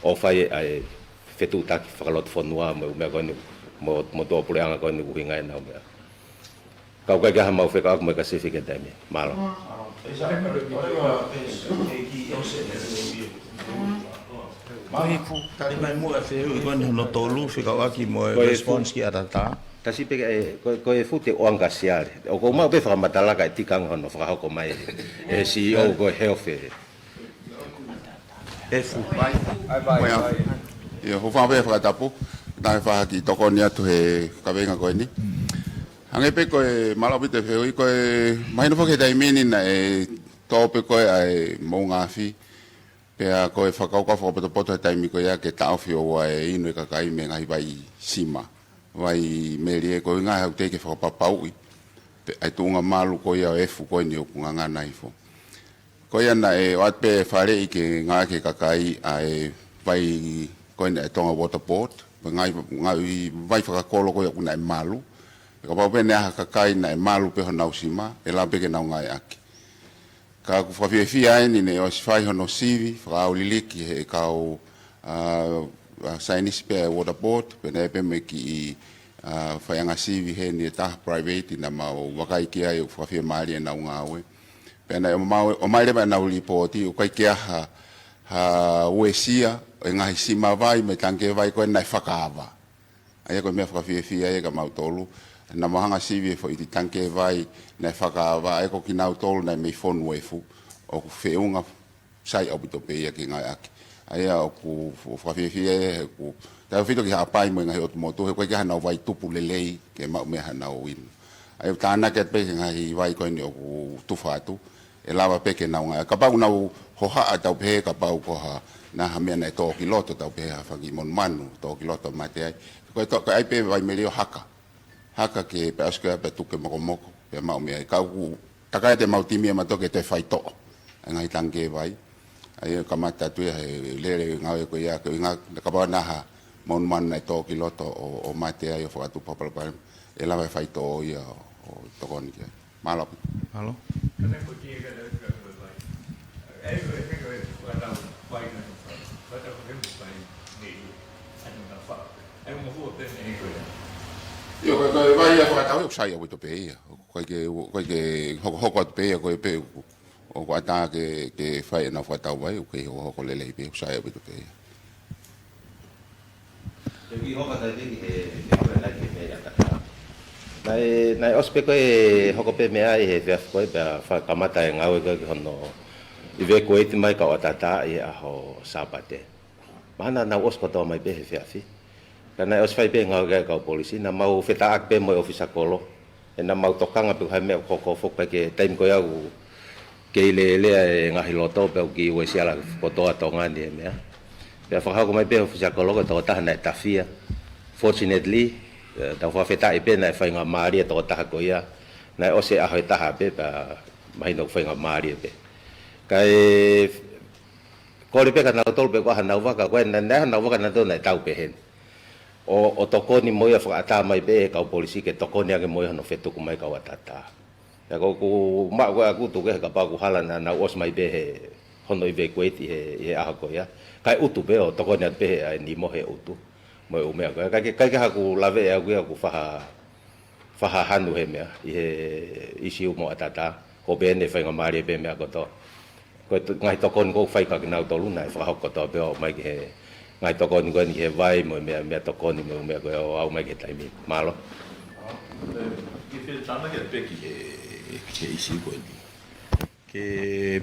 ʻo fai e, ʻa e fetuʻutaki fakalotofonua mo e ʻū meʻa ko eni, mo, mo e tuʻapuleʻanga ko eni ʻuhinga ʻenau meʻa. Ka ʻoku ʻikai ke ʻi ai haʻamau fekauʻaki mo e Pacific he taimi ni. Mālō. Mālō. Tali mai muʻa e fehuʻi ko eni hono tolu fekauʻaki mo e response ki ʻAtatā. Tasi pē ē, ko, ko e fuʻu te ʻoange ka siale. ʻOku ou maʻu pē fakamatala kae tika ange hono fakahoko mai ʻe he C E O ko e health ē. Efu. ʻIo, hūfanga pē he fakatapu, naʻe fai ha kiʻi tokoni atu he kaveinga ko eni. Hangē pē ko e mālō ʻaupito e fehuʻi, ko e mahino foki he taimi ni naʻe tō pē ko ē ʻa e moʻunga afi. Pea ko e fakakaukau fakapotopoto he taimi ko ia ke taʻofi ʻo ʻoua ʻe inu e kakai mei he ngaahi vai sima, vai melie, ko e ʻuhinga he ʻoku teʻeki ke fakapapauʻi pe ʻa e tuʻunga malu ko ia ʻo e efu ko eni ʻoku ngangana hifo. Ko ia naʻe ʻoatu pē faleʻi ke ngāueʻaki ʻe he kakai ʻa e vai ko eni ʻa e Tonga Water Board, pe ngaahi, ngaahi vai fakakolo ko ia ʻoku naʻe malu. Kapau pē naʻe ʻi ai ha kakai naʻe malu pē honau sima, ʻe lava pē ke nau ngāueʻaki. Ka ʻoku fakafiefia eni naʻe ʻosi fai hono sivi fakaʻauliliki ʻe he kau, ʻa, ʻa, saienisi pē ʻa e Water Board, pea naʻe pē mo e kiʻi, ʻa, faiʻanga sivi heni ʻe taha private naʻa mau vakai ki ai, ʻoku fakafiemālie ʻenau ngāue. Pea naʻe ʻomai, ʻomai leva ʻenau lipooti, ʻoku ʻikai ke ʻi ai ha, ha uesia ʻo e ngaahi sima vai mo e tangikē vai ko ē naʻe fakaava. ʻA ia ko e meʻa fakafiefia ia kia mautolu. Naʻa mau hanga ʻo sivi e foʻi tangikē vai naʻe fakaava, ʻa ia ko kinautolu naʻe mei fonu efu, ʻoku feʻunga, sai ʻaupito pē ia ke ngāueʻaki. ʻA ia ʻoku f-, fakafiefia ia he ʻoku tautefito ki Haʻapai mo e ngaahi ʻotu motu, he ʻoku ʻikai ke ʻi ai haʻanau vai tupu lelei ke maʻu mei ai haʻanau inu. ʻA ia ʻoku tānaki atu pē ki he ngaahi vai ko eni ʻoku tufa atu, ʻe lava pē ke nau ngāueʻaki. Kapau ʻoku nau hohaʻa tau pehē, kapau ko ha, naʻa ha meʻa naʻe tō ki loto tau pehē, ha fanga kiʻi monumanu tō ki loto mate ai. Ko e tō, ko e ʻai pē vai melie ʻo haka. Haka ke pea ʻosi ko ia pea tuku ke mokomoko, pea maʻu mei ai. Ka ʻoku takai atu ʻemau timi ʻa mautolu ke toe faitoʻo ʻa e ngaahi tangikē vai. ʻA ia kamata atu ia he lele ngāue ko ia, ko e ʻuhinga kapau naʻa ha monumanu naʻe tō ki loto ʻo, ʻo mate ai ʻo fakatupu ha palopalema, ʻe lava e faitoʻo ia ʻo, ʻo tokoni ki ai. Mālō. Mālō. ʻIo, ko e, ko e vai ia fakatau, ʻoku sai ʻaupito pē ia. ʻOku ʻikai ke, ʻoku ʻikai ke hokohoko atu pē ia, ko e pē ʻoku, ʻoku ʻatā ke, ke fai ʻenau fakatau vai, ʻoku kei hokohoko lelei pē, ʻoku sai ʻaupito pē ia. Te u kiʻi hoko atu ai pē ki he, he meʻa ko ē naʻe ki he meʻa ia kata. Naʻe, naʻe ʻosi pē ko ē hoko pē meʻa ʻi he efiafi ko ē pea fa-, kamata e ngāue ko ē ki hono evacuate mai kau ʻAtatā ʻi he ʻaho Sāpate. Mahalo naʻa nau ʻosi kotoa mai pē he efiafi. Ka naʻe ʻosi fai pē ngāue ki ai kau polisi, naʻa mau fetāʻaki pē mo e ʻōfisa kolo. ʻE naʻa mau tokanga pē ko e hā e meʻa ʻoku hoko foki pea ko e taimi ko ia ʻoku kei lelea e ngaahi loto pea ʻoku kiʻi uesia lahi kotoa Tonga ni e meʻa. Pea fakahoko mai pē ʻe he ʻōfisa kolo ko e tokotaha naʻe tafia. Fortunately, ʻe, tau fakafetaʻi pē naʻe faingamālie e tokotaha ko ia. Naʻe ʻosi e ʻaho ʻe taha pē pea mahino ʻoku faingamālie pē. Kae kole pē kia nautolu pe ko e hā honau vaka, ko e naʻe, naʻe ʻi ai honau vaka nautolu naʻe tau pehē ni. ʻO, ʻo tokoni mo ia fakaʻatā mai pē ʻe he kau polisi ke tokoni ange mo ia hono fetuku mai kau ʻAtatā. Pea ko ʻeku maʻu ko ē ʻaku tuku kehe kapau ʻoku hala naʻa nau ʻosi mai pē he hono evacuate ʻi he, ʻi he ʻaho ko ia. Kae utu pē ʻo tokoni atu pē he ʻa e nimo he utu. Mo e ʻū meʻa ko ē. ʻIkai ke, ʻikai ke haʻaku lave ʻe au ia ʻoku faha, faha hanu he meʻa. ʻI he ʻisiū mo ʻAtatā. Ko pē ʻene faingamālie pē meʻa kotoa. Ko e to-, ngaahi tokoni ʻoku fai kia kinautolu naʻe fakahoko kotoa pē ʻo ʻomai ki he ngaahi tokoni ko eni ki he vai mo e meʻa, meʻa tokoni mo e meʻa ko ē ʻo aʻu mai ki he taimi. Mālō. Ke fie tānaki atu pē ki he, ki he ʻisiū ko eni. Ke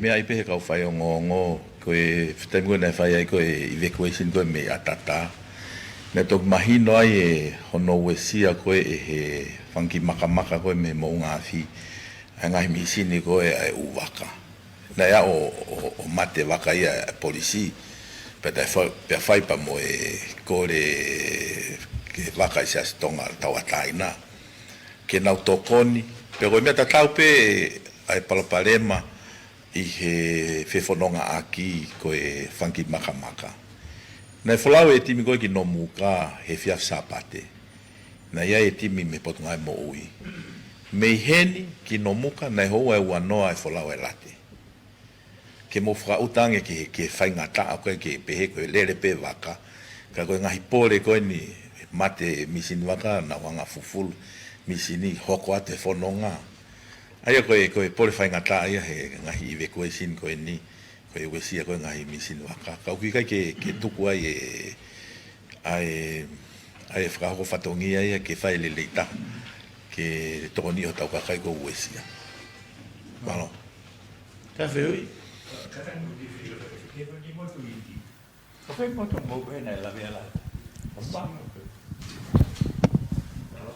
meaʻi pē he kau faiongoongo, ko e taimi ko ē naʻe fai ai ko e evacuation ko ē mei ʻAtatā. Naʻe toki mahino ai ʻe hono uesia ko ē ʻe he fanga kiʻi makamaka ko ē mei he moʻunga afi ʻa e ngaahi mīsini ko ē ʻa e ʻū vaka. Naʻe aʻu ʻo, ʻo, ʻo mate vaka ia ʻa e polisi, pea toe fai, pea fai pea mo e kole ki he vaka ʻi Siasi Tonga Tauʻatāina. Ke nau tokoni, pea ko e meʻa tatau pē ʻa e palopalema ʻi he fefonongaʻaki ko e fanga kiʻi makamaka. Naʻe folau e timi ko ē ki Nomuka he efiafi Sāpate. Naʻe ʻi ai e timi mei he Potungāue Moʻui. Mei heni ki Nomuka naʻe houa ʻe uanoa e folau e late. Ke mou fakaʻuta ange ki he, ki he faingataʻa ko ē ke pehē ko e lele pē vaka. Ka ko e ngaahi pole ko eni mate mīsini vaka naʻa nau hanga ʻo fufulu mīsini hoko atu he fononga. ʻA ia ko e, ko e pole faingataʻa ia he ngaahi evacuation ko eni. Ko e uesia ko e ngaahi mīsini vaka. Ka ʻoku ʻikai ke, ke tuku ai e, ʻa e, ʻa e fakahoko fatongia ia ke fai lelei taha. Ke tokoni hotau kakai kuo uesia. Mālō. Ka feui. Ka fai moto mo pena e lave ala.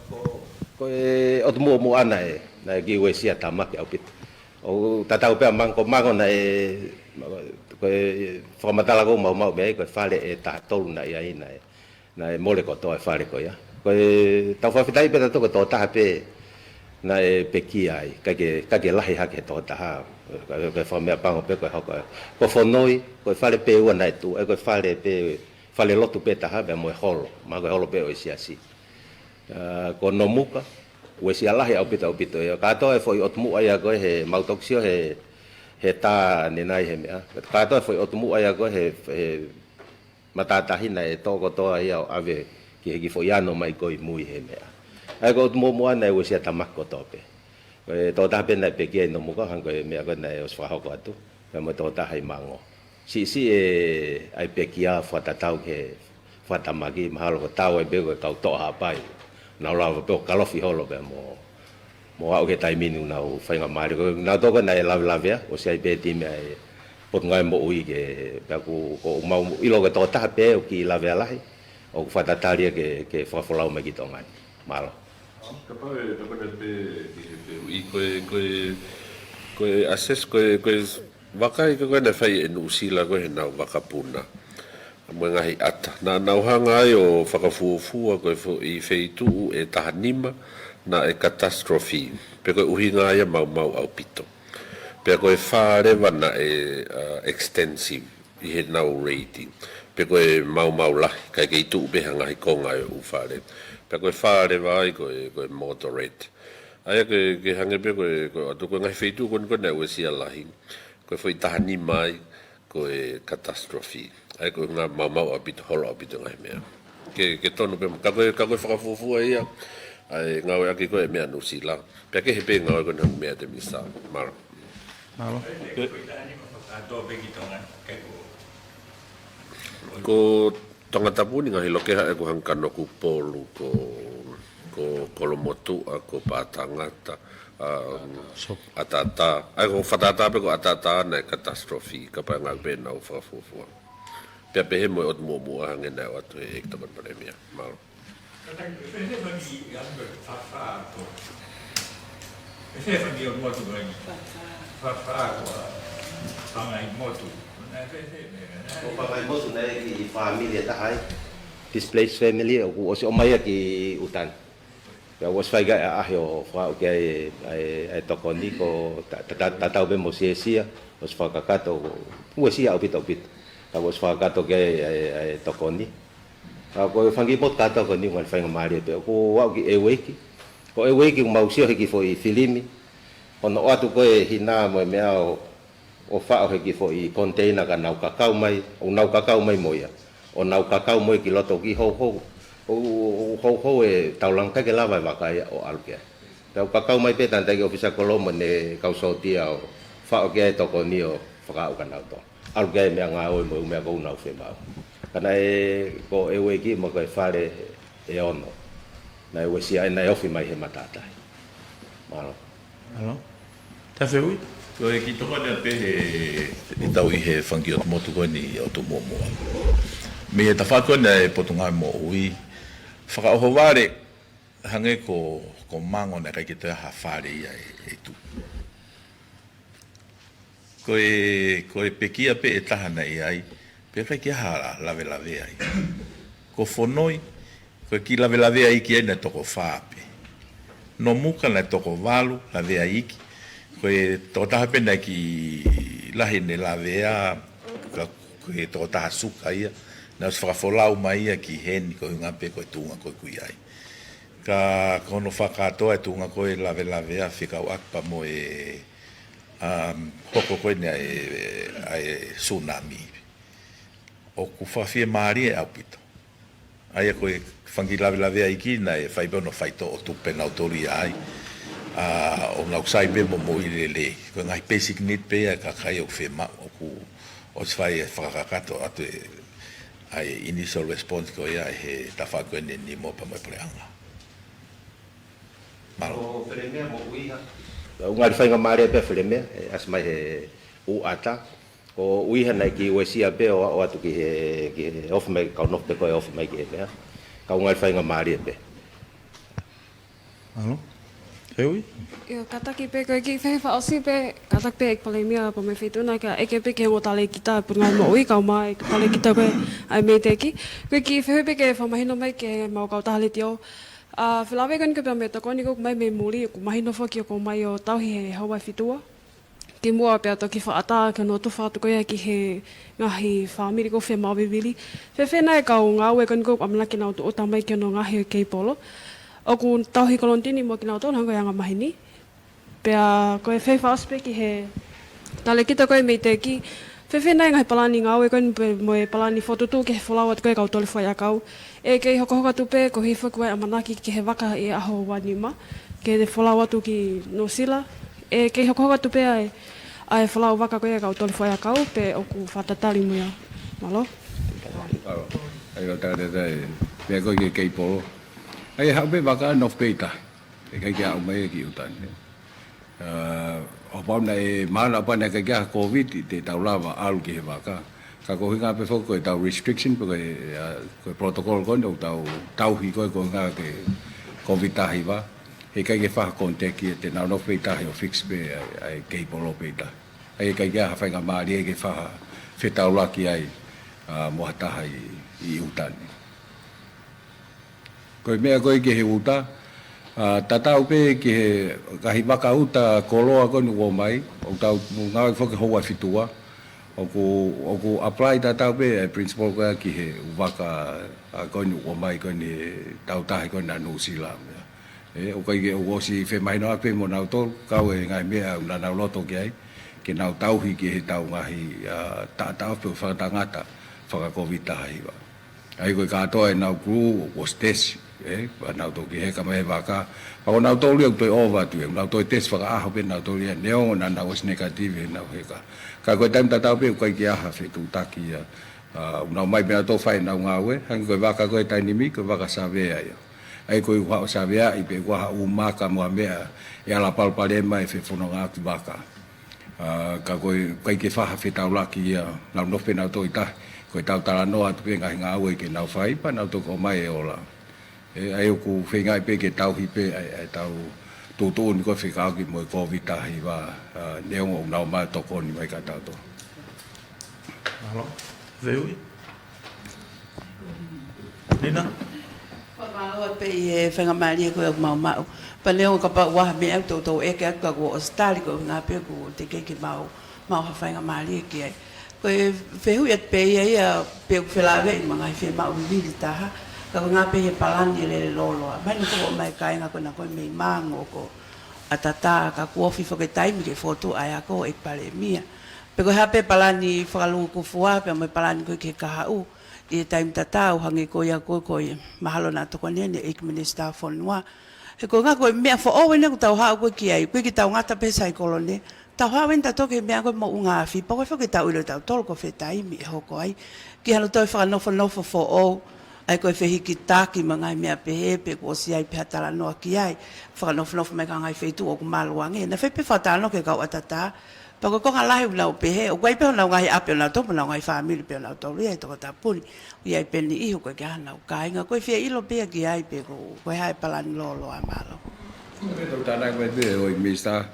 Ko, ko e ʻotu muʻomuʻa naʻe, naʻe kiʻi uesia tāmaki ʻaupito. ʻO tatau pē ʻa Mango, Mango naʻe, Ko e fakamatala ʻoku mau maʻu mei ai, ko e fale ʻe taha tolu naʻe ʻi ai naʻe, naʻe mole kotoa e fale ko ia. Ko e tau fakafetaʻi pē tautolu ko e tokotaha pē naʻe pekia ai, ʻikai ke, ʻikai ke lahi hake he tokotaha. Ko e, ko e fakameʻapango pē ko e hoko. Ko Fonoi, ko e fale pē ua naʻe tuʻu, ʻe ko e fale pē, fale lotu pē taha pea mo e holo, mahalo ko e holo pē ʻo e siasi. ʻA, ko Nomuka, uesia lahi ʻaupito ʻaupito ia. Kātoa e foʻi ʻotu muʻa ia ko ē he mau toki sio he, he tā ʻanenai he meʻa. Kātoa e foʻi ʻotu muʻa ia ko ē he, he matātahi naʻe toʻo kotoa ia ʻo ʻave ki he kiʻi foʻi ano mai ko ē ʻi mui he meʻa. ʻA ia ko e ʻotu muʻa muʻa naʻe uesia tamaki kotoa pē. Ko e tokotaha pē naʻe pekia ʻi Nomuka, hangē ko e meʻa ko ē naʻe ʻosi fakahoko atu. Pea mo e tokotaha ʻi Mango. Siʻisiʻi e ʻai pekia fakatatau ki he fakatamaki, mahalo ko e tau ai pē ko e kau toʻa Haʻapai. Nau lava pē ʻo kalofi holo pea mo, mo aʻu ki he taimi ni ʻoku nau faingamālie. Ko e nau toko naʻe lavelavea, ʻosi ʻai pē timi ʻa e Potungāue Moʻui ke, pea ʻoku, ʻoku mau ʻilo ko e tokotaha pē ʻoku kiʻi lavea lahi, ʻoku fakatatali ia ke, ke fakafolau mai ki Tonga ni. Mālō. Kapau ʻe, kapau naʻe pehē ki he fehuʻi, ko e, ko e, ko e assess, ko e, ko e vaka ia ko ē naʻe fai ʻe Nuʻusila ko ē heʻenau vakapuna. Mo e ngaahi ʻata. Naʻa nau hanga ai ʻo fakafuofua ko e foʻi feituʻu ʻe taha nima naʻe catastrophe. Pea ko e ʻuhinga ia maumau ʻaupito. Pea ko e fā leva naʻe, uh, extensive ʻi heʻenau rate. Pea ko e maumau lahi, ʻikai ke tuʻu pē ha ngaahi konga ʻo e ʻū fale. Pea ko e fā leva ai ko e, ko e moderate. ʻA ia ko e, ke hangē pē ko e, ko e ʻoatu ko e ngaahi feituʻu ko eni ko ē naʻe uesia lahi. Ko e foʻi taha nima ai, ko e catastrophe. ʻA ia ko e ʻuhinga maumau ʻaupito, holo ʻaupito ngaahi meʻa. Ke, ke tonu pē, ka ko e, ka ko e fakafuofua ia, ʻa e ngāueʻaki ko ē meʻa Nuʻusila. Pea kehe pē ngāue ko eni meʻa te misa. Mālō. Mālō. Ko e, ko Tongatapu ni ngaahi lokeha ʻe ko Hanganokupolu, ko, ko Kolomotuʻa, ko Pātangata, um, ʻAtatā. ʻA ia ko Fakatatā pē ko ʻAtatā naʻe catastrophe, kapau ʻe ngāue pē ʻenau fakafuofua. Pea pehē mo e ʻotu muʻa muʻa hangē naʻe ʻoatu ʻe he ʻEiki Tokoni Palēmia. Mālō. Ko Pangaimotu naʻe ʻi he fāmili ʻe taha ai. Displaced family, ʻoku ʻosi ʻomai ia ki ʻuta ni. Pea ʻosi fai ki ai ʻa e ʻaʻahi ʻo fakaʻau ki ai ʻa e, ʻa e tokoni ko ta-, ta-, ta-, tatau pē mo Siesia, ʻosi fakakakato, uesia ʻaupito ʻaupito. Ka ʻosi fakakakato ki ai ʻa e, ʻa e tokoni. Ka ko e fanga kiʻi potu kātoa ko eni ʻoku ngali faingamālie pē. ʻOku aʻu ki ʻEueiki. Ko ʻEueiki ʻoku mau sio he kiʻi foʻi filimi. Hono ʻoatu ko ē hina mo e meʻa ʻo, ʻo faʻo he kiʻi foʻi container ka nau kakau mai, ʻo nau kakau mai mo ia. ʻO nau kakau mo ia ki loto ki houhou. ʻO, ʻo, ʻo houhou e taulanga ʻikai ke lava e vaka ia ʻo ʻalu ki ai. Pea ʻoku kakau mai pē tangataʻeiki ʻōfisa kolo mo ʻene kau sōtia ʻo faʻo ki ai e tokoni ʻo fakaʻau kia nautolu. ʻAlu ki ai e meʻangāue mo e ʻū meʻa ʻoku nau fiemaʻu. Ka naʻe ko ʻEueiki mo ko e fale ʻe ono. Naʻe uesia ai naʻe ofi mai he matātahi. Mālō. Mālō. Tau fehuʻi? Ko e kiʻi tokoni pē he, ʻi tau ʻi he fanga kiʻi ʻotu motu ko eni ʻoku tuʻu muʻomuʻa. Mei he tafaʻaki ko eni ʻa e Potungāue Moʻui, fakaʻohovale, hangē ko, ko Mango naʻe ʻikai ke toe ʻi ai ha fale ia ʻe, ʻe tuʻu. Ko e, ko e pekia pē ʻe taha naʻe ʻi ai, pea ʻikai ke ʻi ai ha lavea ai. Ko Fonoi, ko e kiʻi lavea ai ki ai naʻe toko fā pē. Nomuka naʻe toko valu lavea iiki. Ko e tokotaha pē naʻe kiʻi lahi ʻene lavea, ka ko e tokotaha suka ia, naʻe ʻosi fakafolau mai ia ki heni ko e ʻuhinga pē ko e tuʻunga ko ē ʻoku ʻi ai. Ka ko hono fakakātoa e tuʻunga ko ē lavea fekauʻaki pea mo e, um, hoko ko eni ʻa e, ʻa e tsunami. ʻOku fakafiemālie ʻaupito. ʻA ia ko e fanga kiʻi lavea iiki naʻe fai pē hono faitoʻo tupe nautolu ia ai. ʻA, ʻoku nau sai pē mo moʻui lelei. Ko e ngaahi basic need pē ia ʻa e kakai ʻoku fiemaʻu ʻoku ʻosi fai e fakakakato atu e, ʻa e initial response ko ia ʻe he tafaʻaki ko eni ʻa e Nimo pea mo e Puleʻanga. Mālō. Ko Felemea mo ʻUiha. ʻOku ngali faingamālie pē Felemea, ʻe ʻasi mai he ʻū ʻata. Ko ʻUiha naʻe kiʻi uesia pē ʻo, ʻo ʻatu ki he, ki he ofi mai, kau nofo pē ko e ofi mai ki he meʻa. Ka ʻoku ngali faingamālie pē. Mālō. Fehuʻi? ʻIo, kātaki pē ko e kiʻi fehuʻi fakaʻosi pē, kātaki pē ʻEiki Palēmia pea mo e Feituʻu na ke ʻeke pē ki he ongo talēkita Potungāue Moʻui, kau mai ʻEiki Palēkita ko e ʻa e MEIDECC. Ko e kiʻi fehuʻi pē ke fakamahino mai ki heʻemau kautaha letiō. ʻA, felāveʻi ko eni ko e pea mo e tokoni ko ē ʻoku ʻomai mei muli, ʻoku mahino foki ʻoku ʻomai ʻo tauhi he houa ʻe fitu kimuʻa pea toki fakaʻatā ki hono tufa atu ko ia ki he ngaahi fāmili ʻoku fiemaʻu vivili. Fēfē nai e kau ngāue ko eni ʻoku ʻamanaki ke nau tūʻuta mai ki hono ngaahi keipolo? ʻOku tauhi kolonitini mo kinautolu hangē ko e angamaheni. Pea ko e fehuʻi fakaʻosi pē ki he talēkita ko ē MEIDECC, fēfē nai e ngaahi palani ngāue ko eni pea mo e palani fokotuʻutuʻu ki he folau atu ko ē e kau toli faiʻakau? ʻE kei hokohoko atu pē koeʻuhi foki ko e ʻamanaki ki he vaka ʻi he ʻaho ua nima ke ne folau atu ki Nuʻusila? ʻE kei hokohoko atu pē ʻa e, ʻa e folau vaka ko ē e kau toli faiʻakau pe ʻoku fakatatali mo ia? Mālō. Mālō. ʻA ia, ʻo tātā e meʻa ko ē ki he keipolo. ʻA ia, haʻu pē vaka, nofo pē ʻi tahi. ʻE ʻikai ke aʻu mai ia ki ʻuta ni. ʻA, ʻo kapau naʻe mahalo pē naʻe ʻikai ke ʻi ai ha Covid, te tau lava ʻalu ki he vaka. Ka ko e ʻuhinga pē foki ko ʻetau restriction pe ko e, ʻa, ko e protocol ko eni ʻoku tau tauhi ko ē ko e ʻuhinga ki he Covid taha hiva. He ʻikai ke fai ha contact ia, te nau nofo pē ʻi tahi ʻo fix pē ʻa e, ʻa e keipolo pē ʻi tahi. ʻA ia ʻikai ke ʻi ai ha faingamālie ke fai ha fetaulaki ai, ʻa, mo ha taha ʻi, ʻi ʻuta ni. Ko e meʻa ko ē ki he ʻuta, ʻa, tatau pē ki he ngaahi vaka ʻuta koloa ko eni ʻoku ʻomai, ʻoku tau ngāue foki houa ʻe fitu, ʻoku, ʻoku apply tatau pē e principle ko ē ki he ʻū vaka, ʻa, ko eni ʻoku ʻomai ko eni he tau tahi ko eni ʻa Nuʻusila. ʻE, ʻoku ʻikai ke, ʻoku ʻosi femahinoʻaki pē mo nautolu, kau e ngaahi meʻa ʻoku nau loto ki ai, ke nau tauhi ki heʻetau ngaahi, ʻa, taʻataʻa pe ʻū fakatangata faka-Covid taha hiva. ʻA ia ko e kātoa ʻenau crew, ʻoku ʻosi tesi, ʻe, pea nau toki heka mai he vaka. Pea ko nautolu ia ʻoku toe ʻova atu ia, nau toe tesi fakaʻaho pē nautolu ia, neongo naʻa nau ʻosi negative heʻenau heka. Ka ko e taimi tatau pē ʻoku ʻikai ke ʻi ai ha fetuʻutaki ia. ʻA, ʻoku nau ʻomai pē nautolu ʻo fai ʻenau ngāue, hangē ko e vaka ko ē ʻa e taimi ni, ko e vaka savea ia. ʻA ia ko e ʻuha ʻo saveaʻi pe ʻoku ʻi ai ha ʻū maka mo ha meʻa ʻe ala palopalema e fefonongaʻaki vaka. ʻA, ka ko e ʻikai ke fai ha fetaulaki ia, nau nofo pē nautolu ʻi tahi, ko ʻetau talanoa atu pē ngaahi ngāue ke nau fai, pea nau toki ʻomai e ola. ʻE, ʻa ia ʻoku feingaʻi pē ke tauhi pē ʻa e, ʻa ʻetau tuʻutuʻuni ko ē fekauʻaki mo e Covid taha hiva, ʻa, neongo ʻoku nau ʻomai e tokoni mai kia tautolu. Mālō. Fehuʻi? Nina? Fakamālō pē ʻi he faingamālie ko ē ʻoku mau maʻu. Pea neongo kapau ʻoku ʻi ai ha meʻa ʻoku toutou ʻeke atu ka kuo ʻosi tali, ko e ʻuhinga pē ʻoku teʻeki ke mau maʻu ha faingamālie ki ai. Ko e fehuʻi atu pē ia ia pe ʻoku felāveʻi mo e ngaahi fiemaʻu vivili ʻe taha. Ka ko e ʻuhinga pē he palani lele lōloa. Mahino ko e ʻomai e kāinga ko ena ko ē mei Mango ko ʻAtatā, ka kuo ofi foki e taimi ke fokotuʻu ʻa e ako ʻEiki Palēmia. Pe ko e hā pē palani fakalūkufua pea mo e palani ko ē ki he kahaʻu ʻi he taimi tatau, hangē ko ia ko ē, ko ia mahalo naʻa tokoni ʻeni ʻEiki Minisitā Fonua. He ko e ʻuhinga ko e meʻa foʻou ʻeni ʻoku tau haʻu ko ē ki ai, ʻoku ʻikai ke tau ngata pē he saikolone, tau haʻu eni tautolu ki he meʻa ko ē moʻunga afi, pea ko e foki ke tau ʻilo ʻe tautolu ko fē taimi ʻe hoko ai ki hano toe fakanofonofo foʻou, ʻa ia ko e fehikitaki mo e ngaahi meʻa pehē, pe kuo ʻosi ʻi ai pē ha talanoa ki ai, fakanofonofo mai ki he ngaahi feituʻu ʻoku malu ange. Naʻe fai pē fakatalanoa ki he kau ʻAtatā, pea ko e konga lahi ʻoku nau pehē, ʻoku ʻi ai pē honau ngaahi ʻapi ʻonautolu mo honau ngaahi fāmili pē ʻonautolu ia ʻi Tongatapu ni. ʻOku ʻi ai pē niʻihi ʻoku ʻikai ke ʻi ai haʻanau kāinga. Ko e fie ʻilo pē ia ki ai pe ko, ko e hā e palani lōloa. Mālō. Ko e meʻa tau tānaki mai pē ʻe ʻEiki Minisitā.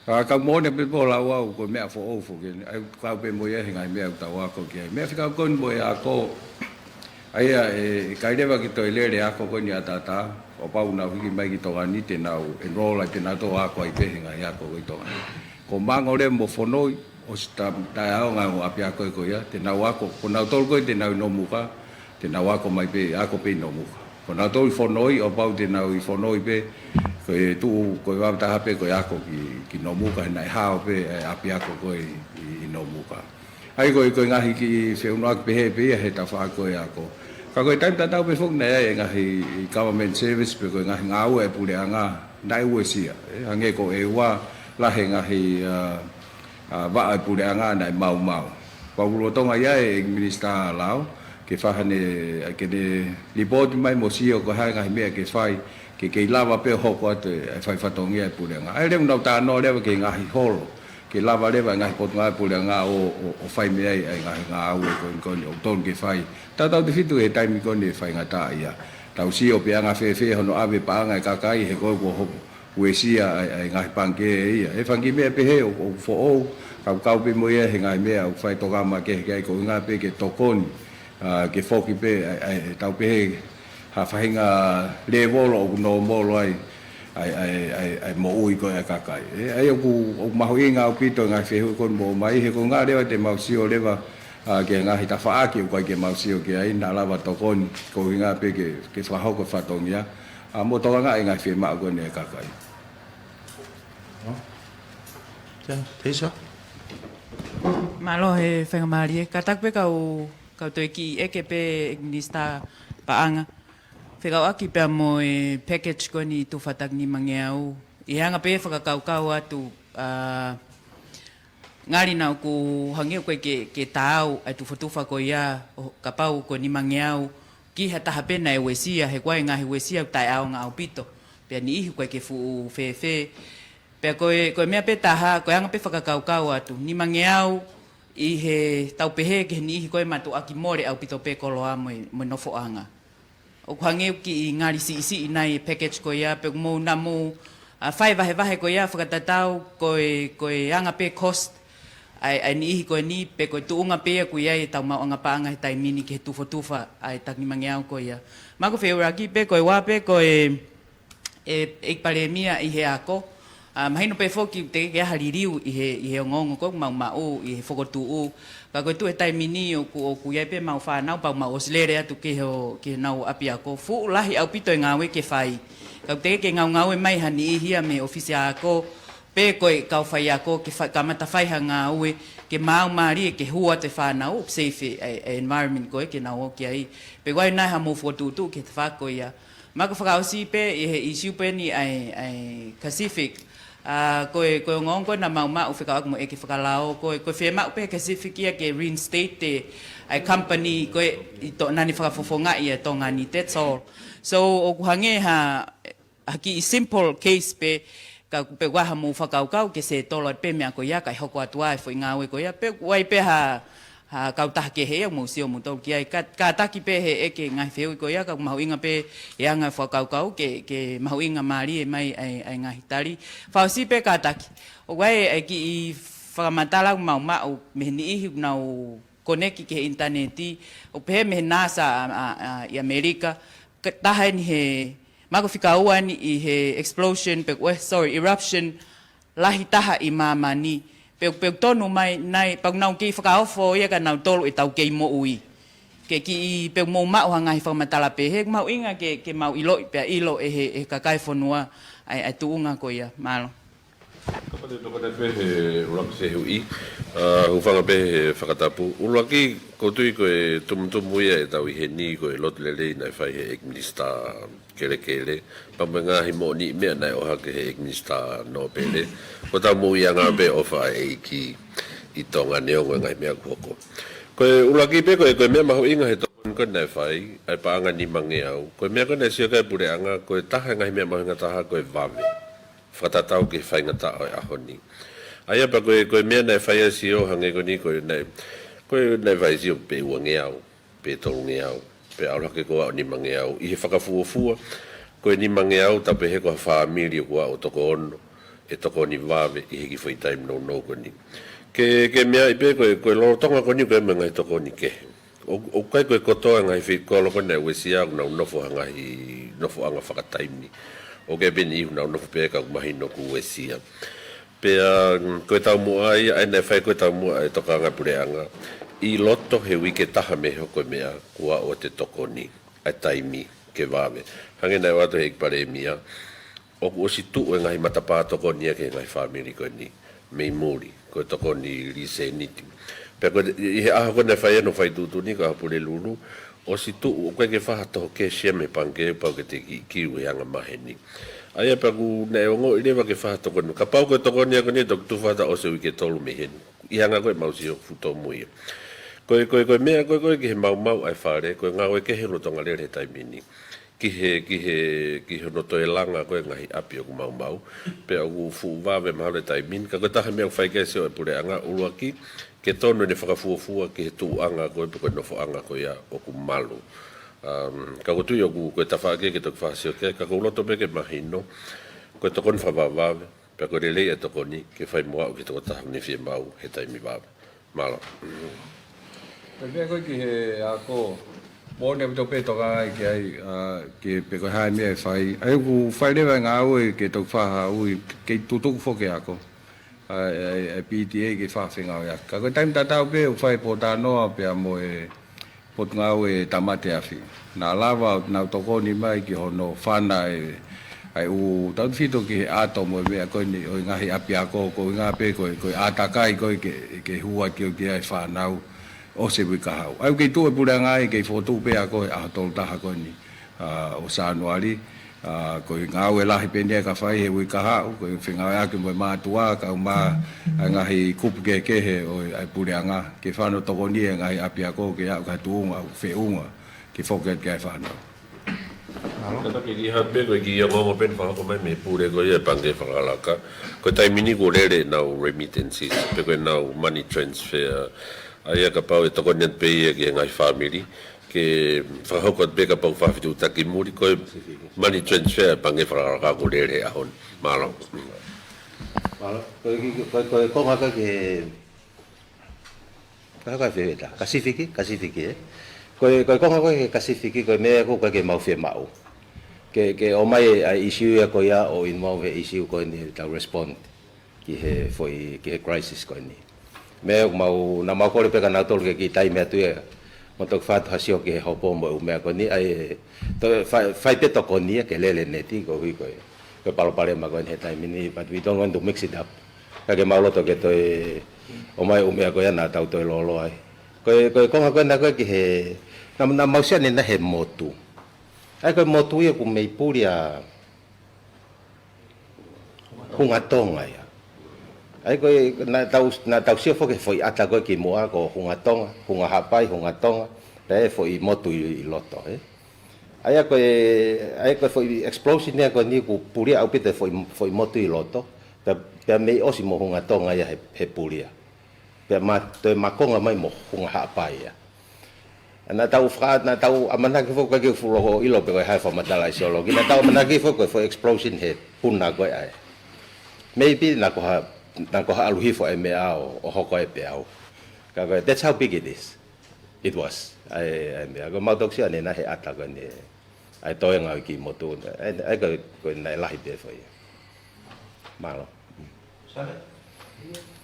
ʻA, ka moʻoni pē pē ʻoku lau au ko e meʻa foʻou foki eni. ʻA ia ʻoku kau pē mo ia he ngaahi meʻa ʻoku tau ako ki ai. Meʻa fekauʻaki mo e ako. ʻA ia ʻe, ʻe ʻikai leva ke toe lele e ako ko eni ʻi ʻAtatā. ʻO kapau naʻa nau hiki mai ki Tonga ni te nau enroll ai, te nau toe ako ai pē he ngaahi ako ko ē ʻi Tonga ni. Ko Mango leva mo Fonoi, ʻosi ta-, taʻeʻaonga e ongo ʻapiako ko ia, te nau ako, ko nautolu ko ē te nau ʻi Nomuka, te nau ako mai pē, ako pē ʻi Nomuka. Ko nautolu ʻi Fonoi, ʻo kapau te nau ʻi Fonoi pē, ko e tuʻu, ko e vave taha pē ko e ako ki, ki Nomuka, he naʻe hao pē e ʻapiako ko ē ʻi, ʻi, ʻi Nomuka. ʻA ia ko e, ko e ngaahi kiʻi feʻunuʻaki pehē pē ia he tafaʻaki ko ē e ako. Ka ko e taimi tatau pē foki naʻe ʻi ai e ngaahi government service pe ko e ngaahi ngāue ʻa e puleʻanga naʻe uesia. ʻE, hangē ko ʻEua, lahi e ngaahi, ʻa, ʻa, vaʻa ʻa e puleʻanga naʻe maumau. Pea ʻoku lolotonga ʻi ai e Minisitā Lao, ke fai haʻane, ke ne lipooti mai mo sio ko e hā e ngaahi meʻa ke fai, ke kei lava pē ʻo hoko atu e, e fai fatongia e puleʻanga. ʻA ia leva ʻoku nau talanoa leva ki he ngaahi holo, ke lava leva e ngaahi potungāue puleʻanga ʻo, ʻo, ʻo fai mei ai e ngaahi ngāue ko eni, ko eni ʻoku totonu ke fai. Tautautefito he taimi ko eni ʻe faingataʻaʻia. Tau sio pe ʻe anga fēfē hono ʻave paʻanga e kakai he ko e kuo hoko, uesia ʻa e, ʻa e ngaahi pangikē ia. ʻE fanga kiʻi meʻa pehē ʻoku, ʻoku foʻou, kaukau pē mo ia he ngaahi meʻa ʻoku fai tokanga ki ai, ko e ʻuhinga pē ke tokoni, ʻa, ke foki pē ʻa e, ʻa e, tau pehē ha faʻahinga lēvolo ʻoku nōmolo ai ʻa e, ʻa e, ʻa e, ʻa e moʻui ko ē ʻa e kakai. ʻE, ʻa ia ʻoku, ʻoku mahuʻinga ʻaupito e ngaahi fehuʻi ko eni ʻoku mou ʻomai mai, he ko e ʻuhinga leva te mau sio leva, ʻa, ki he ngaahi tafaʻaki ʻoku ʻikai ke mau sio ki ai, naʻa lava tokoni, ko e ʻuhinga pē ke, ke fakahoko e fatongia, ʻa, mo tokangaʻi e ngaahi fiemaʻu ko eni ʻa e kakai. Tia, Peisa. Mālō he faingamālie. Kātaki pē kau, kau toe kiʻi ʻeke pē ʻEiki Minisitā Paʻanga. Fekauʻaki pea mo e package ko eni tufa taki nimangeau. ʻI he anga pē fakakaukau atu, ʻa, ngali naʻa ʻoku hangē ʻoku ʻikai ke, ke taau ʻa e tufatufa ko ia, ʻo kapau ko e nimangeau ki ha taha pē naʻe uesia, he ko e ngaahi uesia ʻoku taʻeʻaonga ʻaupito. Pea niʻihi ʻoku ʻikai ke fuʻu fēfē. Pea ko e, ko e meʻa pē taha, ko e anga pē fakakaukau atu. Nimangeau ʻi he tau pehē ki he niʻihi ko ē mātuʻaki mole ʻaupito pē koloa mo e, mo e nofoʻanga. ʻOku hangē ʻoku kiʻi ngali siʻisiʻi nai e package ko ia, pe ʻoku mou naʻa mou, ʻa, fai vahevahe ko ia fakatatau ko e, ko e anga pē cost ʻa e, ʻa e niʻihi ko eni, pe ko e tuʻunga pē ia ʻoku ʻi ai ʻetau maʻuʻanga paʻanga he taimi ni ki he tufatufa ʻa e taki nimangeau ko ia. Mako feuraki pē ko e ua pē ko e, ʻe, ʻEiki Palēmia ʻi he ako. ʻA, mahino pē foki te ke ʻi ai ha liliu ʻi he, ʻi he ongoongo ko ē ʻoku mau maʻu ʻi he fokotuʻu. Ka ko e tuʻu he taimi ni ʻoku, ʻoku ʻi ai pē mau fānau pea mau ʻosi lele atu ki he, ki heʻenau ʻapiako. Fuʻu lahi ʻaupito e ngāue ke fai. Ka ʻoku teʻeki ke ngaungaue mai ha niʻihi ia mei he ʻōfisi ako, pe ko e kau faiako ke fa-, kamata fai ha ngāue ke maau mālie ke hū atu e fānau, ʻoku safe e, e environment ko ē ke nau ō ki ai. Pe ʻoku ʻi ai nai haʻamou fokotuʻutuʻu ki he tafaʻaki ko ia. Mako fakaʻosi pē ʻi he ʻīsiu pē eni ʻa e, ʻa e Pacific. ʻA, ko e, ko e ongoongo ko ē naʻa mau maʻu fekauʻaki mo e ʻEiki Fakalao, ko e, ko e fiemaʻu pē ʻe he Pacific ia ke reinstate ʻa e company ko ē ʻi To-, naʻa ne fakafofongaʻi ʻa Tonga ni, that's all. So, ʻoku hangē ha, ha kiʻi simple case pē, ka pe ʻoku ʻi ai haʻamou fakakaukau ke settle atu pē meʻa ko ia kae hoko atu ʻa e foʻi ngāue ko ia, pe ʻoku ʻi ai pē ha, ha kautaha kehe ia ʻoku mou sio moutolu ki ai. Ka, kātaki pē he ʻeke ngaahi fehuʻi ko ia, ka ʻoku mahuʻinga pē e anga e fakakaukau ke, ke mahuʻinga mālie mai ʻa e, ʻa e ngaahi tali. Fakaʻosi pē kātaki. ʻOku ʻi ai e kiʻi fakamatala ʻoku mau maʻu mei he niʻihi ʻoku nau koneki ki he ʻinitaneti, ʻoku pehē mei he NASA ʻa, ʻa, ʻa, ʻi ʻAmelika, ka taha eni he, mako fika ua eni ʻi he explosion, pe, eh, sorry, eruption, lahi taha ʻi māmani. Pe, pe ʻoku tonu mai nai, pea ʻoku nau kei fakaofo ia kia nautolu ʻetau kei moʻui. Ke kiʻi, pe ʻoku mou maʻu ha ngaahi fakamatala pehē, ʻoku mahuʻinga ke, ke mau ʻiloʻi, pea ʻilo ʻe he, ʻe he kakai e fonua ʻa e, ʻa e tuʻunga ko ia. Mālō. Tokoni, tokoni pē he ʻuluaki fehuʻi, ʻa, hūfanga pē he fakatapu. ʻUluaki, ʻoku ou tui ko e tumutumu ia ʻetau ʻi heni ko e lotu lelei naʻe fai he ʻEiki Minisitā Kelekele, pea mo e ngaahi moʻoniʻi meʻa naʻe ʻohake he ʻEiki Minisitā Nōpele. Ko ʻetau moʻuiʻanga pē ʻofa ʻa e ʻEiki ʻi Tonga neongo e ngaahi meʻa ʻoku hoko. Ko e ʻuluaki pē ko e, ko e meʻa mahuʻinga he tokoni ko ē naʻe fai, ʻa e paʻanga nimangeau. Ko e meʻa ko ē naʻe sio ki ai e puleʻanga, ko e taha e ngaahi meʻa mahuʻinga taha ko e vave. Fakatatau ki he faingataʻa ʻo e ʻaho ni. ʻA ia pea ko e, ko e meʻa naʻe fai ai e sio hangē ko eni ko e naʻe, ko e naʻe fai e sio pe uangeau, pe tolungeau, pe ʻalu hake ko ē ʻo nimangeau. ʻI he fakafuofua, ko e nimangeau tau pehē ko ha fāmili ʻoku aʻu ʻo toko ono, ʻe tokoni vave ʻi he kiʻi foʻi taimi nounou ko eni. Ke, ke meaʻi pē ko e, ko e lolotonga ko eni ko e meʻa ngaahi tokoni kehe. ʻO, ʻoku ʻikai ko e kotoa e ngaahi fekolo ko ē naʻe uesia ʻoku nau nofo ha ngaahi nofoʻanga fakataimi. ʻOku ʻi ai pē niʻihi ʻoku nau nofo pē ka ʻoku mahino kuo uesia. Pea, mm, ko e taumuʻa ia, ʻa ia naʻe fai ko e taumuʻa e tokanga puleʻanga. ʻI loto he uike ʻe taha mei he hoko e meʻa, kuo aʻu atu e tokoni, ʻa e taimi ke vave. Hangē naʻe ʻoatu he ʻEiki Palēmia, ʻoku ʻosi tuʻu e ngaahi matapā tokoni ia ki he ngaahi fāmili ko eni mei muli, ko e tokoni lisēniti. Pea ko e, ʻi he ʻaho ko ē naʻe fai ai hono fai tuʻutuʻuni ko e ʻaho Pulelulu, ʻosi tuʻu, ʻoku ʻikai ke fai ha toho keisi ia mei he pangikē, pau ke te kiʻi kiu he anga maheni. ʻA ia pea ʻoku naʻe ongoʻi leva ke fai ha tokoni. Kapau ko e tokoni ia ko eni ʻe toki tufa atu ʻosi e uike ʻe tolu mei heni. ʻI he anga ko ē ʻemau sio fuʻu tōmui ia. Ko e, ko e, ko e meʻa ko ē, ko e ki he maumau ʻa e fale, ko e ngāue kehe lolotonga lele he taimi ni. Ki he, ki he, ki hono toe langa ko ē ngaahi ʻapi ʻoku maumau, pea ʻoku fuʻu vave mahalo e taimi ni, ka ko e taha meʻa ʻoku fai ki ai e sio ʻa e puleʻanga, ʻuluaki, ke tonu ʻene fakafuofua ki he tuʻuʻanga ko ē pe ko e nofoʻanga ko ia ʻoku malu. Um, ka ʻoku ou tui ʻoku, ko e tafaʻaki ke toki fakasio ki ai, ka ʻoku ou loto pē ke mahino, Ko e tokoni fakavavevave, pea ko e lelei ʻa e tokoni ke fai mo aʻu ki he tokotaha ʻoku ne fiemaʻu he taimi vave. Mālō. Ko e meʻa ko ē ki he ako, moʻoni ʻaupito pē toka ai ki ai, ʻa, ki he pe ko e hā e meʻa ʻe fai. ʻA ia ʻoku fai leva e ngāue ke toki fakahaʻu, kei tutuku foki e ako. ʻA, ʻa, ʻa e P T A ke fakafengāueʻaki. Ka ko e taimi tatau pē ʻoku fai e pōtalanoa pea mo e Potungāue Tāmate Afi. Naʻa lava ʻo nau tokoni mai ki hono fana e, ʻa e ʻū tautefito ki he ʻato mo e meʻa ko eni ʻo e ngaahi ʻapiako, ko e ʻuhinga pē ko e, ko e ʻātakai ko ē ke, ke hū atu ki ai e fānau ʻosi e uike kahaʻu. ʻA ia ʻoku kei tuʻu e puleʻanga ai, kei fokotuʻu pē e ako he ʻaho tolu taha ko eni, ʻa, ʻo Sānuali. ʻA, ko e ngāue lahi pē eni ia ka fai he uike kahaʻu, ko e fengāueʻaki mo e mātuʻa, kae ʻumaʻā ʻa e ngaahi kupu kehekehe ʻo e, ʻa e puleʻanga, ke fano tokoni e ngaahi ʻapiako ke aʻu ki ha tuʻunga ʻoku feʻunga ke foki atu ki ai e fānau. Mālō. Kātaki ki ha pē ko e kiʻi ongoongo pē naʻe fakahoko mai mei he pule ko ia e Pangikē Fakalakalaka. Ko e taimi ni kuo lele ʻenau remittances, pe ko ʻenau money transfer. ʻA ia kapau ʻe tokoni atu pē ia ki he ngaahi fāmili, ke fakahoko atu pē kapau ʻe fakafetuʻutaki ki muli, ko e money transfer e Pangikē Fakalakalaka kuo lele he ʻaho ni. Mālō. Mālō. Ko e, ko e, ko e konga ko ē ki he Ka ka fefeta, Kasifiki, Kasifiki, ē. Ko e, ko e konga ko ē ki he Kasifiki, ko e meʻa ko ē ʻoku ʻikai ke mau fiemaʻu. Ke, ke ʻomai ʻa e issue ia ko ia ʻo involve he issue ko eni ʻetau respond ki he foʻi, ki he crisis ko eni. Meʻa ʻoku mau, naʻa mau kole pē kia nautolu ke kiʻi taimi atu ia. Mo toki fai atu ha sio ki he hopo mo e ʻū meʻa ko eni, ʻa e, toe fai, fai pē tokoni ia ke lele e neti koeʻuhi ko e, ko e palopalema ko eni he taimi ni, but we don't want to mix it up. Ka ʻikai ke mau loto ke toe ʻomai e ʻū meʻa ko ia naʻa tau toe lōloa ai. Ko e, ko e konga ko ena ko ē ki he, naʻa, naʻa mau sio ʻanenai he motu. ʻA ia ko e motu ia ʻoku mei puli ʻa Hunga Tonga ia. ʻA ia ko e, naʻa tau, naʻa tau sio foki he foʻi ʻata ko ē kimuʻa ko Hunga Tonga, Hunga Haʻapai, Hunga Tonga, pea e foʻi motu ʻi, ʻi loto, ē. ʻA ia ko e, ʻa ia ko e foʻi explosion ia ko eni ʻoku pulia ʻaupito e foʻi, foʻi motu ʻi loto, pea, pea mei ʻosi mo Hunga Tonga ia he, he pulia. Pea ma, toe makonga mai mo Hunga Haʻapai ia. Naʻa tau faka-, naʻa tau ʻamanaki foki, ʻikai ke u fuʻu loko ʻilo pe ko e hā e fakamatala ʻa e siolokī. Naʻa tau ʻamanaki foki ko e foʻi explosion he puna ko ē ʻa e. Maybe naʻa ko ha, naʻa ko ha ʻalu hifo e meʻa ʻo, ʻo hoko e peau. Ka ko e, that's how big it is. It was. ʻA e, ʻa e meʻa. Ko mau toki sio ʻanenai he ʻata ko eni. ʻA e toenga ʻo e kiʻi motu. ʻA e, ʻa e ko e, ko e naʻe lahi pē foʻi. Mālō. Sane.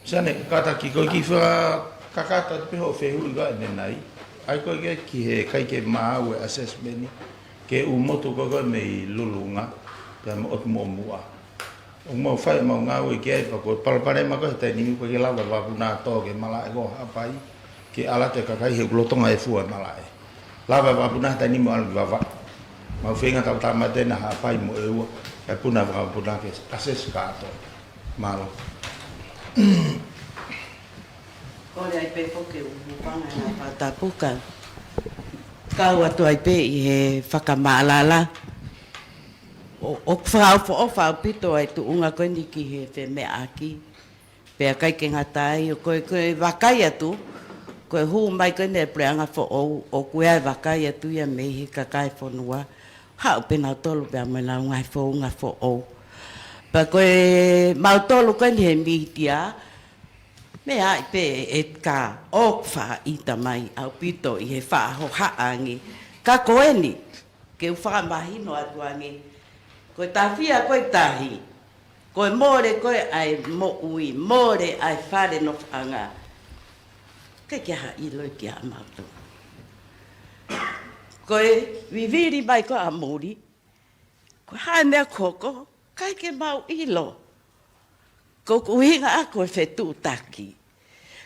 Sane, kātaki ko e kiʻi fakakakato atu pē hoʻo fehuʻi ko ē ʻanenai. ʻA ia ko e ki he ʻikai ke maʻu e assessment ni ki he ʻū motu ko ē ko ē mei Lulunga, pea mo ʻOtumuʻomuʻa. ʻOku mau fai ʻemau ngāue ki ai pea ko e palopalema ko ē he taimi ni ʻoku ʻikai ke lava e vakapuna ʻo tō ki he malaʻe ko Haʻapai. Ke ʻalu atu e kakai he ʻoku lolotonga e fua e malaʻe. Lava e vakapuna he taimi ni mo ʻalu ki Vavaʻu. Mau feinga tau tāmateʻi ʻa Haʻapai mo ʻEua, e puna vakapuna ke assess kātoa. Mālō. Kole ai pē foki ʻe Upanga ʻa e fakatapu ka kau atu ai pē ʻi he fakamaʻalaʻala. ʻO, ʻoku fakaʻofoʻofa ʻaupito ʻa e tuʻunga ko eni ki he femeʻaʻaki. Pea ʻikai ke ngata ai, ʻo ko e, ko e vakai atu, ko e hū mai ko eni e puleʻanga foʻou, ʻoku ʻi ai e vakai atu ia mei he kakai e fonua, haʻu pē nautolu pea mo ʻenau ngaahi founga foʻou. Pea ko e mautolu ko eni he mītia, meʻa ai pē ʻe ka ʻoku faʻa ʻita mai ʻaupito ʻi he faʻa hohaʻa ange. Ka ko eni, ke u fakamahino atu ange, ko e tāfia ko e tahi, ko e mole ko ē ʻa e moʻui, mole ʻa e fale nofoʻanga. ʻIkai ke ha ʻilo ki ai mautolu. Ko e vivili mai ko ē ʻa muli, ko e hā e meʻa ʻoku hoko, ʻikai ke mau ʻilo. Ko ʻeku ʻuhinga ʻaʻaku ko e fetuʻutaki.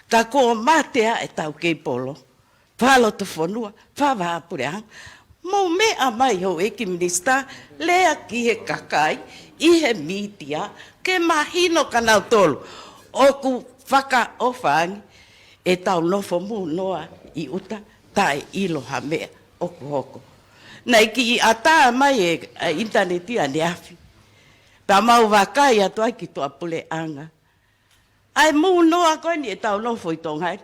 Ka kuo mate ʻa e taukei polo, fakalotofonua, fakavahaʻapuleʻanga. Mou meʻa mai houʻeiki minisitā, lea ki he kakai, ʻi he mītia, ke mahino kia nautolu. ʻOku fakaʻofa ange, ʻetau nofo mūnoa ʻi ʻuta, taʻeʻilo ha meʻa ʻoku hoko. Naʻe kiʻi ʻatā mai e, e ʻinitaneti ʻaneafi. Pea mau vakai atu ai ki tuʻapuleʻanga. ʻA e mūnoa ko eni ʻetau nofo ʻi Tonga ni.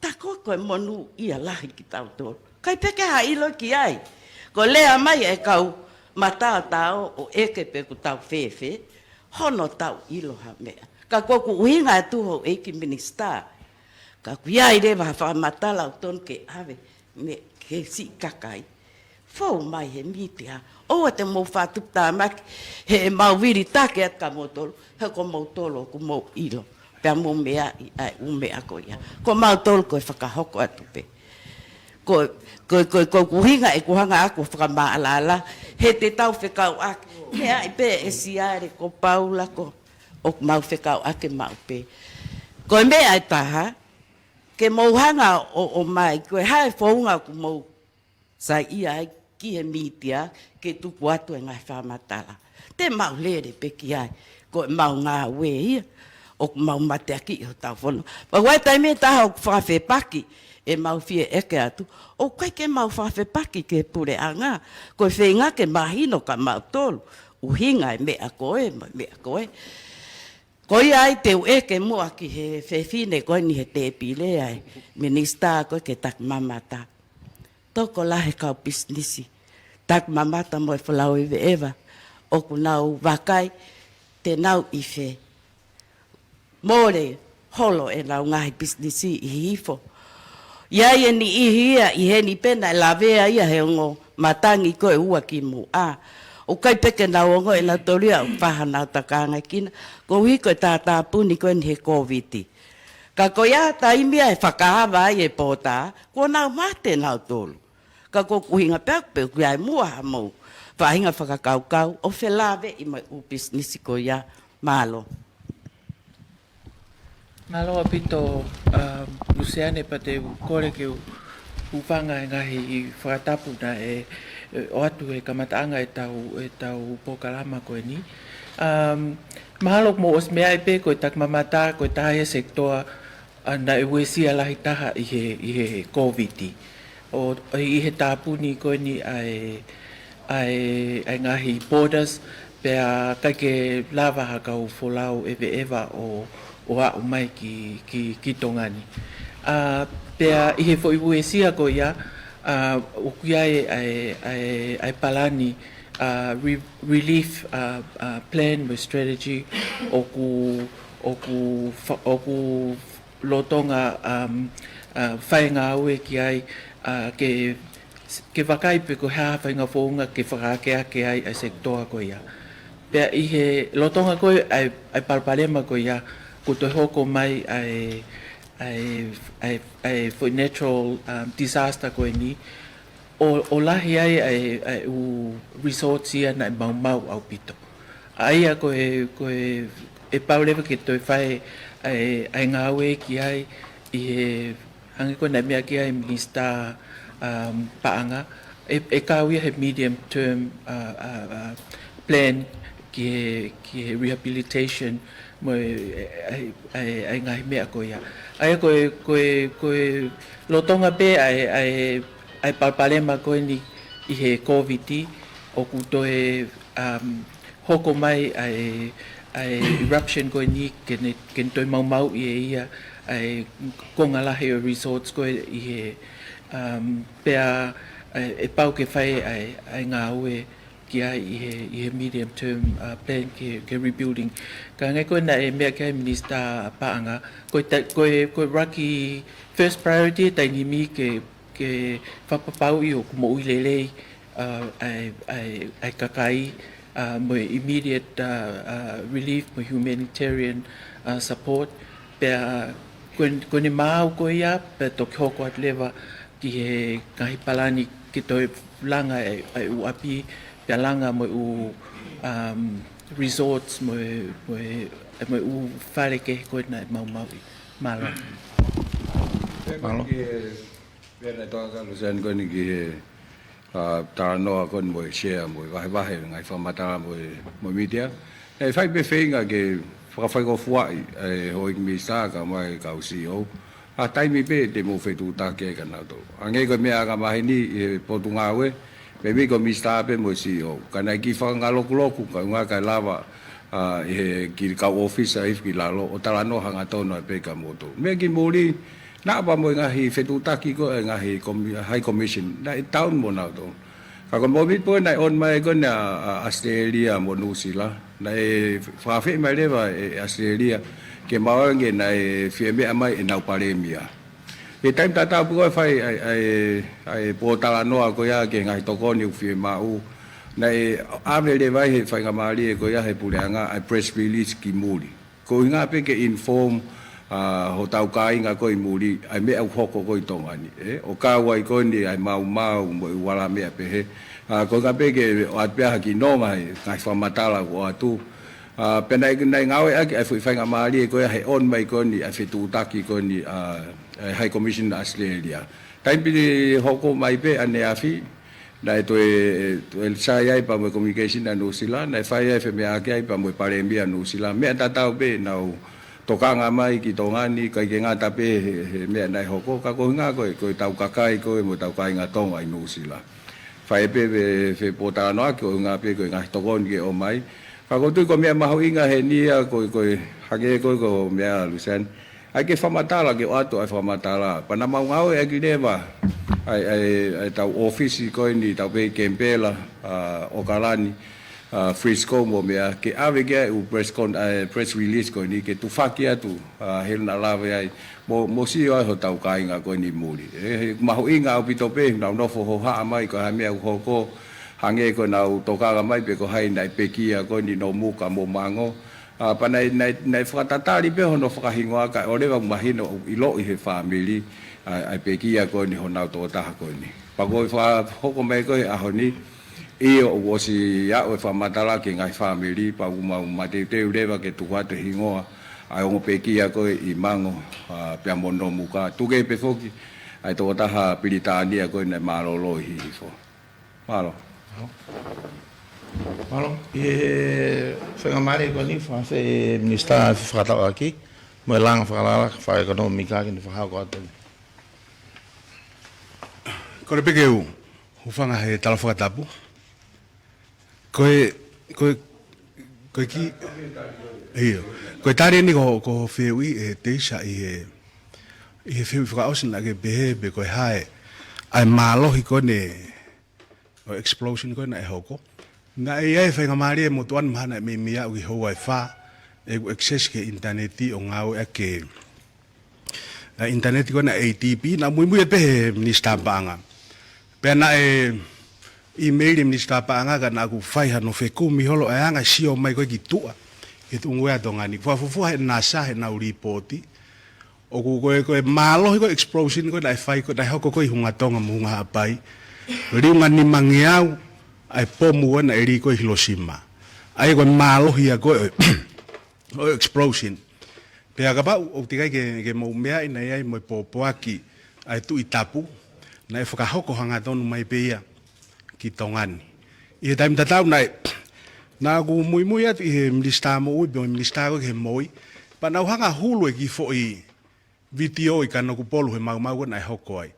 Tā ko ē ko e monūʻia lahi kitautolu. ʻIkai pē ke ha ʻilo ki ai. Ko e lea mai e kau mataotao ʻo ʻeke pe ʻoku tau fēfē, hono tau ʻilo ha meʻa. Ka ko ʻeku ʻuhinga atu houʻeiki minisitā, ka ʻoku ʻi ai leva ha fakamatala ʻoku totonu ke ʻave mei he siʻi kakai. Fou mai he mītia, ʻoua te mou fakatuputāmaki heʻemau vilitaki atu kia moutolu, he ko moutolu ʻoku mou ʻilo. Pea mou meaʻi ʻa e ʻū meʻa ko ia. Ko mautolu ko e fakahoko atu pē. Ko, ko, ko, ko ʻeku ʻuhinga ʻeku hanga ʻaku ʻo fakamaʻalaʻala, he te tau fekauʻaki. Meaʻi pē ʻe Siale ko Paula ko, ʻoku mau fekauʻaki maʻu pē. Ko e meʻa ʻe taha, ke mou hanga ʻo, ʻomai, ko e hā e founga ʻoku mou saiʻia ai ki he mītia ke tuku atu e ngaahi fakamatala. Te mau lele pē ki ai, ko ʻemau ngāue ia, ʻoku mau mateakiʻi hotau fonua. Pea ʻoku ʻi ai e taimi ʻe taha ʻoku fakafepaki ʻemau fie ʻeke atu, ʻoku ʻikai ke mau fakafepaki ki he puleʻanga, ko e feinga ke mahino kia mautolu, ʻuhinga e meʻa ko ē, mo e meʻa ko ē. Ko ia ai te u ʻeke muʻa ki he fefine ko eni he tēpile ʻa e minisitā ko ē ki he takimamata. Tokolahi e kau pisinisi takimamata mo e folau eveʻeva ʻoku nau vakai te nau ʻi fē. Mole holo ʻenau ngaahi pisinisi ʻi Hihifo. ʻI ai e niʻihi ia ʻi heni pē naʻe lavea ia he ongo matangi ko ē ua kimuʻa. ʻOku ʻikai pē ke nau ongoʻi ʻenautolu ia ʻoku faʻa nau takaangaʻi kinautolu koeʻuhi ko e tātāpuni ko eni he Kōviti. Ka ko ia taimi ia ʻe fakaava ai e pōtā, kuo nau mate nautolu. Ka ko ʻeku ʻuhinga pē ʻaku pe ʻoku ʻi ai muʻa haʻamou faʻahinga fakakaukau ʻo felāveʻi mo e ʻū pisinisi ko ia. Mālō. Mālō ʻaupito, um, Luseane, pea te u kole ke u hūfanga he ngaahi fakatapu naʻe, ē, ʻoatu he kamataʻanga ʻetau, ʻetau polokalama ko eni. Um, mahalo ʻoku mou ʻosi meaʻi pē ko e takimamata, ko e taha ia e sekitoa, ʻa, naʻe uesia lahi taha ʻi he, ʻi he Kōviti. ʻO, ʻi he tāpuni ko eni ʻa e, ʻa e, ʻa e ngaahi borders, pea ʻikai ke lava ha kau folau eveʻeva ʻo, ʻo aʻu mai ki, ki, ki Tonga ni. ʻA, pea ʻi he foʻi uesia ko ia, ʻa, ʻoku ʻi ai ʻa e, ʻa e, ʻa e palani, ʻa, re-, relief, ʻa, ʻa, plan mo e strategy ʻoku, ʻoku fa-, ʻoku lolotonga, um, ʻa, fai e ngāue ki ai, ʻa, ke, ke vakai pe ko e hā ha faʻahinga founga ke fakaakeake ai ʻa e sekitoa ko ia. Pea ʻi he lolotonga ko ē ʻa e, ʻa e palopalema ko ia, kuo toe hoko mai ʻa e, ʻa e, ʻa e, ʻa e foʻi natural, um, disaster ko eni, ʻo, ʻo lahi ai ʻa e, ʻa e ʻū resorts ia naʻe maumau ʻaupito. ʻA ia ko e, ko e, ʻe pau leva ke toe fai ʻa e, ʻa e ngāue ki ai ʻi he hangē ko e naʻe meʻa ki ai e Minisitā, um, Paʻanga, ʻe, ʻe kau ia he medium term, uh, uh, uh, plan ki he, ki he rehabilitation mo e, ʻa e, ʻa e, ʻa e ngaahi meʻa ko ia. ʻA ia ko e, ko e, ko e lolotonga pē ʻa e, ʻa e, ʻa e palopalema ko eni ʻi he Kōviti ʻoku toe, um, hoko mai ʻa e, ʻa e eruption ko eni ke ne, ke ne toe maumauʻi ʻe ia ʻa e konga lahi ʻo e resorts ko ē ʻi he, um, pea, ʻa e, ʻe pau ke fai ʻa e, ʻa e ngāue ki ai ʻi he, ʻi he medium term, uh, plan ke, ke rebuilding. Ka hangē ko e naʻe meʻa ki ai e Minisitā Paʻanga, ko e ta-, ko e, ko e ʻuluaki first priority he taimi ni ke, ke fakapapauʻi ʻoku moʻui lelei, uh, ʻa e, ʻa e, ʻa e kakai, uh, mo e immediate, uh, uh, relief mo e humanitarian, uh, support. Pea, uh, ko e, ko ʻene maau ko ia, pea toki hoko atu leva ki he ngaahi palani ke toe langa e, e ʻū ʻapi, pea langa mo e ʻū, um, resorts mo e, mo e, mo e ʻū fale kehe ko ē naʻe maumauʻi. Mālō. Mālō. Pea naʻe toka ka Luseane ko eni ki he, uh, talanoa ko eni mo e share mo e vahevahe ngaahi fakamatala mo e, mo e mītia. ʻE fai pē feinga ke fakafaingofuaʻi ʻe he houʻeiki minisitā kae ʻumaʻā e kau C E O ha taimi pē te mou fetuʻutaki ai kia nautolu. Hangē ko e meʻa angamaheni ʻi he potungāue, meimei ko e minisitā pē mo e C E O. Ka naʻe kiʻi fakangalokuloku, kae ʻumaʻā kae lava, ʻa, ʻi he kiʻi kau ʻōfisa hifo ki lalo, ʻo talanoa hangatonu ai pē kia moutolu. Meʻa ki muli, naʻa pē mo e ngaahi fetuʻutaki ko ē, ngaahi komi-, High Commission, naʻe tau mo nautolu. Ka ko e momeniti pē naʻe ʻomi mai ko eni ʻa, ʻa ʻAositelēlia mo Nuʻusila, naʻe fakaafeʻi mai leva ʻe ʻAositelēlia ke maʻu ange naʻe fie meʻa mai ʻenau palēmia. ʻI he taimi tatau pē ko ē fai ʻa e, ʻa e, ʻa e pōtalanoa ko ia ki he ngaahi tokoni ʻoku fiemaʻu, naʻe ʻave leva ʻe he faingamālie ko ia he puleʻanga ʻa e press release ki muli. Ko e ʻuhinga pē ke inform, ʻa, hotau kāinga ko ē ʻi muli, ʻa e meʻa ʻoku hoko ko ē ʻi Tonga ni, ē? ʻO kau ai ko eni ʻa e maumau mo e ʻū ala meʻa pehē. ʻA, ko e ʻuhinga pē ke ʻoatu pē ha kiʻi nonga he ngaahi fakamatala ʻoku ʻoatu. ʻA, pea naʻe, naʻe ngāueʻaki ʻa e foʻi faingamālie ko ia he ʻomi mai ko eni ʻa e fetuʻutaki ko eni, ʻa, ʻa e High Commission ʻAositelēlia. Taimi pē naʻe hoko mai pē ʻaneafi, naʻe toe, toe sai ai pea mo e communication ʻa Nuʻusila, naʻe fai ai femeʻaʻaki ai pea mo e palēmia Nuʻusila. Meʻa tatau pē ʻenau tokanga mai ki Tonga ni, ʻikai ke ngata pē he, he meʻa naʻe hoko, ka ko e ʻuhinga ko e, ko ʻetau kakai ko ē mo ʻetau kāinga Tonga ʻi Nuʻusila. Fai pē, pē, pē pōtalanoa ki he ʻuhinga pē ko e ngaahi tokoni ke ʻomai. Ka ʻoku ou tui ko e meʻa mahuʻinga heni ia ko e, ko e, hangē ko e, ko e meʻa Luseane. ʻAi ke fakamatala, ke ʻoatu ʻa e fakamatala. Pea naʻa mau ngāueʻaki leva ʻa e, ʻa e, ʻa ʻetau ʻōfisi ko eni, tau pehē ʻi Kemipela, ʻa, ʻAokalani, ʻa, Frisco mo e meʻa, ke ʻave ki ai e ʻū press con-, ʻa e press release ko eni, ke tufaki atu, ʻa, he naʻa lave ai, mo, mo sio ai hotau kāinga ko eni ʻi muli. ʻE, he mahuʻinga ʻaupito pē, nau nofo hohaʻa mai, ko e hā e meʻa ʻoku hoko, hangē ko ʻenau tokanga mai pē ko hai naʻe pekia ko eni Nomuka mo Mango, ʻA, pea naʻe, naʻe, naʻe fakatatali pē hono fakahingoa kae ʻoua leva ʻo mahino ʻoku ʻiloʻi he fāmili, ʻa, ʻa e pekia ko eni honau tokotaha ko eni. Pea ko e fakahoko mai ko ē he ʻaho ni, ʻio ʻoku ʻosi aʻu e fakamatala ki he ngaahi fāmili, pea ʻoku mau mateuteu leva ke tuku atu e hingoa ʻa e ongo pekia ko ē ʻi Mango, ʻa, pea mo Nomuka. Tuku kehe pē foki ʻa e tokotaha Pilitānia ko ē naʻe mālōlō ʻi Hihifo. Mālō. Mālō. ʻI he faingamālie ko eni, fakafeʻiloaki Minisitā Fefakatauʻaki mo e Langa Fakalakalaka Fakaʻekonōmika ke ne fakahoko atu. Kole pē ke u hūfanga he tala fakatapu. Ko e, ko e, ko e kiʻi, ʻio. Ko e tali eni ko, ko e fehuʻi ʻe Teisa ʻi he, ʻi he fehuʻi fakaʻosi naʻa ke pehē pe ko e hā e, ʻa e mālohi ko eni ʻo e explosion ko ē naʻe hoko. Naʻe ʻi ai e faingamālie motuʻa ni mahalo naʻe meimei aʻu ki he houa ʻe fā, ʻeku access ki he ʻinitaneti ʻo ngāueʻaki e, ʻa e ʻinitaneti ko ē ʻa e ADB, naʻe muimui pē he Minisitā Paʻanga. Pea naʻe ʻīmeili e Minisitā Paʻanga ka naʻa ku fai hano fekumi holo ʻa e anga e sio mai ko ē ki tuʻa, ki he tuʻunga ʻo Tonga ni. Fakafuofua he NASA heʻenau lipooti, ʻoku ko e, ko e mālohi ko e explosion ko ē naʻe fai ko ē, naʻe hoko ko ē ʻi Hunga Tonga mo Hunga Haʻapai. Liunga nimangeau ʻa e pomu ko ē naʻe lī ko ē ʻi Hiroshima. ʻA ia ko e mālohi ia ko ē ʻo e explosion. Pea kapau ʻoku teʻeki ai ke, ke mou meaʻi, naʻe ʻi ai mo e pōpoaki ʻa e Tuʻi Tapu, naʻe fakahoko hangatonu mai pē ia ki Tonga ni. ʻI he taimi tatau naʻe, naʻa ku muimui atu ʻi he Minisitā Moʻui, pea mo e Minisitā ko ē ki he Moʻui, pea naʻa ku hanga ʻo hulu e kiʻi foʻi vitiō ʻi Kanokupolu he maumau ko ē naʻe hoko ai.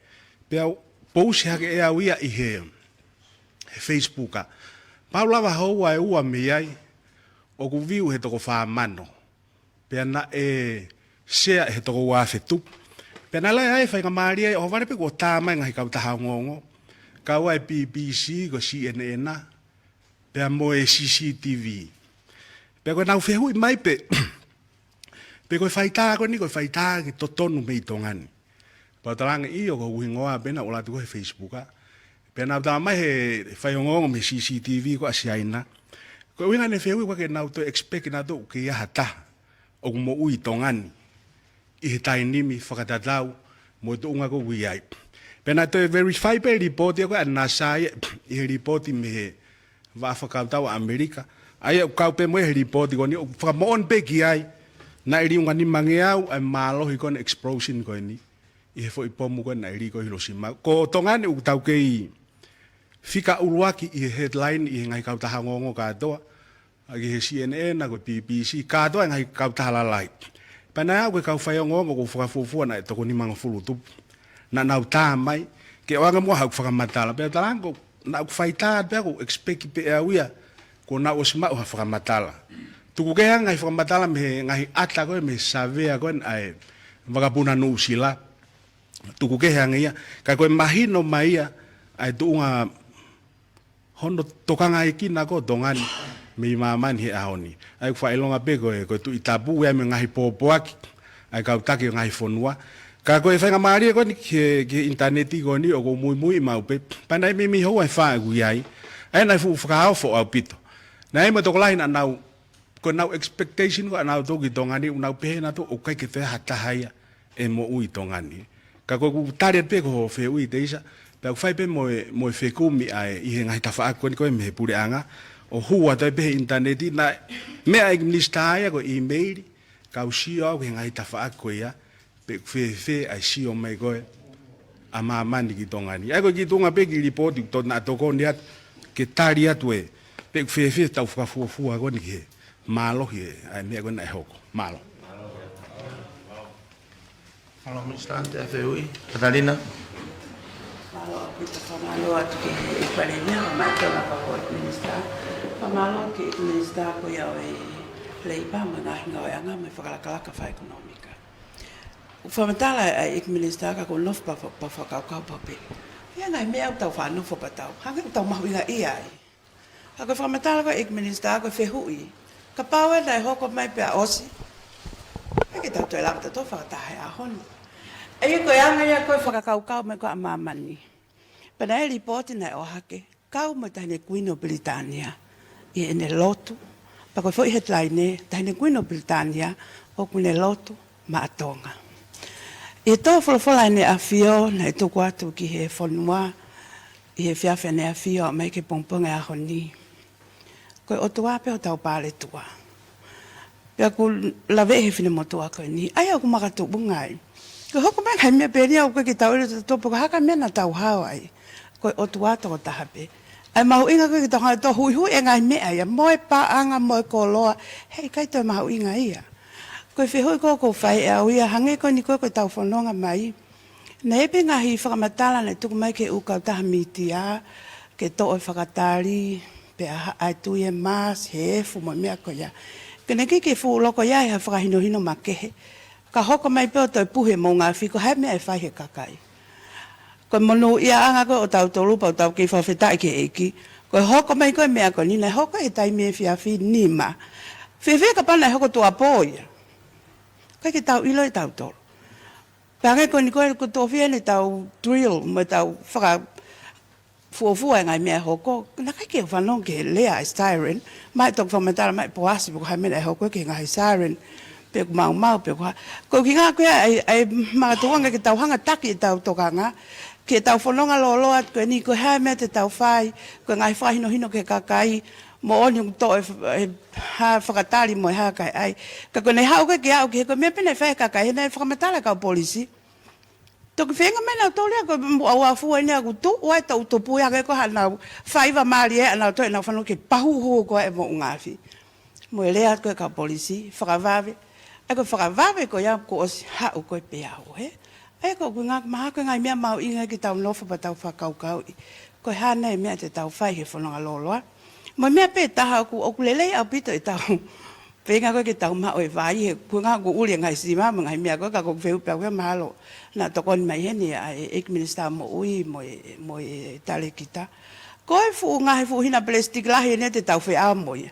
Pea u pousi hake ʻe au ia ʻi he, he Facebook. Pea u lava houa ʻe ua mei ai, ʻoku view he toko fā mano. Pea naʻe share he toko ua afe tupu. Pea naʻe lahi ai e faingamālie ʻo ʻohovale pē kuo tā mai e ngaahi kautaha ongoongo. Kau ai e BBC, ko e CNN, pea mo e CCTV. Pea ko ʻenau fehuʻi mai pē, pe ko e faitā ko eni, ko e faitā ke totonu mei Tonga ni. Pea u talaange ʻio, ko hoku hingoa pē naʻa ku ʻoatu ko ē he Facebook. Pea naʻa ku tala mai he faiongoongo mei he CCTV ko ē ʻa Siaina, ko e ʻuhinga ʻene fehuʻi ko ē ke nau toe expect nautolu ke ʻi ai ha taha ʻoku moʻui ʻi Tonga ni ʻi he taimi ni fakatatau mo e tuʻunga ko ē ʻoku ʻi ai. Pea naʻe toe verify pē e lipooti ko ē ʻa NASA ia ʻi he lipooti mei he Vaʻa Fakakautau ʻa ʻAmelika. ʻA ia ʻoku kau pē mo ia he lipooti ko eni, ʻoku fakamoʻoni pē ki ai naʻe liunga nimangeau ʻa e mālohi ko eni, explosion ko eni, ʻi he foʻi pomu ko ē naʻe lī ko ē ʻi Hiroshima. Ko Tonga ni ʻoku tau kei fika ʻuluaki ʻi he headline ʻi he ngaahi kautaha ongoongo kātoa, ʻa ia ki he CNN, ko e BBC, kātoa e ngaahi kautaha lalahi. Pea naʻe aʻu ki he kau faiongoongo, ʻoku ou fakafuofua naʻe toko nimangofulu tupu naʻa nau tā mai ke ʻoange muʻa haʻaku fakamatala. Pea u talaange ko, naʻa ku faitā pē, ʻoku ou expect pē ʻe au ia kuo nau ʻosi maʻu ha fakamatala. Tuku kehe ange e ngaahi fakamatala mei he ngaahi ʻata ko ē, mei he savea ko ē ʻa e vakapuna Nuʻusila. Tuku kehe ange ia, ka ko e mahino mai ia ʻa e tuʻunga hono tokangaʻi kinautolu ʻa Tonga ni mei māmani he ʻaho ni. ʻA ia ʻoku fakaʻilonga pē ko e, ko e Tuʻi Tapu, ʻoku ʻi ai mo e ngaahi pōpoaki ʻa e kau taki ʻo e ngaahi fonua. Ka ko e faingamālie ko eni ki he, ki he ʻinitaneti ko eni ʻoku ou muimui maʻu pē. Pea naʻe meimei houa ʻe fā ʻeku ʻi ai. ʻA ia naʻe fuʻu fakaofo ʻaupito. Naʻe ʻi ai mo e tokolahi naʻa nau, ko ʻenau expectation ko ē ʻanautolu ki Tonga ni, ʻoku nau pehē nautolu ʻoku ʻikai ke toe ʻi ai ha taha ia ʻe moʻui ʻi Tonga ni. Ka ko ʻeku tali atu pē ki hoʻo fehuʻi Teisa, pea ʻoku fai pē mo e, mo e fekumi ʻa e ʻi he ngaahi tafaʻaki ko eni ko ē mei he puleʻanga, ʻo hū atu ai pē he ʻinitaneti, naʻe meʻa ʻEiki Minisitā ia ko e ʻīmeili, kau sio au ki he ngaahi tafaʻaki ko ia, pe ʻoku fēfē ʻa e sio mai ko ē ʻa māmani ki Tonga ni. ʻA ia ko e kiʻi tuʻunga pē kiʻi lipooti ʻoku totonu naʻa tokoni atu, ke tali atu ē, pe ʻoku fēfē ʻetau fakafuofua ko eni ki he mālohi ē, ʻa e meʻa ko ē naʻe hoko. Mālō. Mālō, Minisitā, ʻa e fehuʻi. Katalina. Mālō ʻaupito, fakamālō atu ki he ʻEiki Palēmia, mo e tokoni ʻa e ʻEiki Minisitā. Fakamālō ki he ʻEiki Minisitā ko ia ʻo e Leipa mo e ngaahi ngāueʻanga mo e fakalakalaka fakaʻekonōmika. ʻOku fakamatala ʻa e ʻEiki Minisitā ka ʻoku ou nofo pē ʻo fa-, pē ʻo fakakaukau pē. ʻI he ngaahi meʻa ʻoku tau faʻa nofo pē ʻo tau, hangē ʻoku tau mahuʻingaʻia ai. Ka ko e fakamatala ko ē ʻa e ʻEiki Minisitā ko e fehuʻi. Kapau ē naʻe hoko mai pea ʻosi, ʻikai ke tau toe lava ʻo tau fakataha he ʻaho ni. ʻA ia ko e anga ia ko ē ʻo e fakakaukau mai ko ē ʻa māmani. Pea naʻe ʻi ai e lipooti naʻe ʻohake, kau mo e Taʻahine Kuini ʻo Pilitānia ʻi heʻene lotu. Pea ko e foʻi headline, Taʻahine Kuini ʻo Pilitānia ʻoku ne lotu maʻa Tonga. ʻI he tō folofola ʻEne ʻAfio naʻe tuku atu ki he fonua ʻi he efiafi ʻEne ʻAfio ʻo aʻu mai ki he pongipongi ʻo e ʻaho ni, ko e ʻOtua pē hotau paletua. Pea ʻoku laveʻi he finemotuʻa ko eni, ʻa ia ʻoku makatuʻunga ai. Ko e hoko mai e ngaahi meʻa pehē ni ʻoku ʻikai ke tau ʻilo ʻe tautolu pe ko e hā e meʻa naʻa tau hao ai. Ko e ʻOtua tokotaha pē. ʻA e mahuʻinga ko ē ke tau hanga ʻo huʻihuʻi e ngaahi meʻa ia, mo e paʻanga, mo e koloa, heʻikai toe mahuʻinga ia. Ko e fehuʻi ko ē ʻoku ou fai ʻe au ia, hangē ko eni ko ē ʻoku tau fononga mai. Naʻe ʻi ai pē ngaahi fakamatala naʻe tuku mai ki he ʻū kautaha mītia, ke toʻo e fakatali, pea ha-, ʻai atu e mask, he efu mo e meʻa ko ia. Ka naʻe ʻikai ke fuʻu loko ia ʻi ha fakahinohino makehe. Ka hoko mai pē ʻo toe puhi e moʻunga afi, ko e hā e meʻa ʻe fai ʻe he kakai. Ko e monūʻiaʻanga ko ē ʻo tautolu pea ʻoku tau kei fakafetaʻi ki he ʻEiki. Ko e hoko mai ko ē e meʻa ko eni naʻe hoko he taimi efiafi nima. Fēfē kapau naʻe hoko tuʻuapō ia. ʻIkai ke tau ʻilo ʻe tautolu. Pea hangē ko eni ko ē, ko e toʻo fē ʻetau drill, mo ʻetau fakafuofua e ngaahi meʻa ʻe hoko, naʻe ʻikai ke u fanongo ki he lea ʻa e siren, mai toki fakamatala mai ʻe Poasi, pe ko e hā e meʻa naʻe hoko ki he ngaahi siren, pe ko e maumau, pe ko e hā. Ko e kiʻi ngāue ko ia ʻa e, ʻa e makatuʻunga ke tau hanga ʻo taki ʻetau tokanga, ke tau fononga lōloa atu ko eni, ko e hā e meʻa te tau fai, ko e ngaahi fakahinohino ki he kakai, moʻoni ʻoku toʻo e, e hā fakatali mo e hā kae ʻai. Ka ko ʻene haʻu ko ē ke aʻu ki he ko e meʻa pē naʻe fai ʻe he kakai, he naʻe fakamatala e kau polisi. Toki feinga mai nautolu ia ko e muʻa ua fua eni ʻoku tuʻu ai e toʻu tupu ia hangē ko haʻanau faiva mālie ʻanautolu ʻenau fanongo ki he pahuhu ko ē e moʻunga afi. Mo e lea ko ē ʻa e kau polisi, fakavave. ʻA ia ko e fakavave ko ia kuo ʻosi haʻu ko ē pea ʻoho, hē? ʻA ia ko e ʻuhinga mahalo ko e ngaahi meʻa mahuʻinga ke tau nofo pea tau fakakaukauʻi. Ko e hā nai e meʻa te tau fai he fononga lōloa. Mo e meʻa pē ʻe taha ʻoku, ʻoku lelei ʻaupito ʻetau feinga ko ē ke tau maʻu e vai, he ko e ʻuhinga ʻoku ʻuli e ngaahi sima mo e ngaahi meʻa ko ē, ka ko e fehuʻi pē ʻoku ia mahalo naʻa tokoni mai heni ʻa e ʻEiki Minisitā Moʻui mo e, mo e Talēkita. Ko e fuʻu ngaahi fuʻu hina pelesitiki lahi eni te tau feʻao mo ia.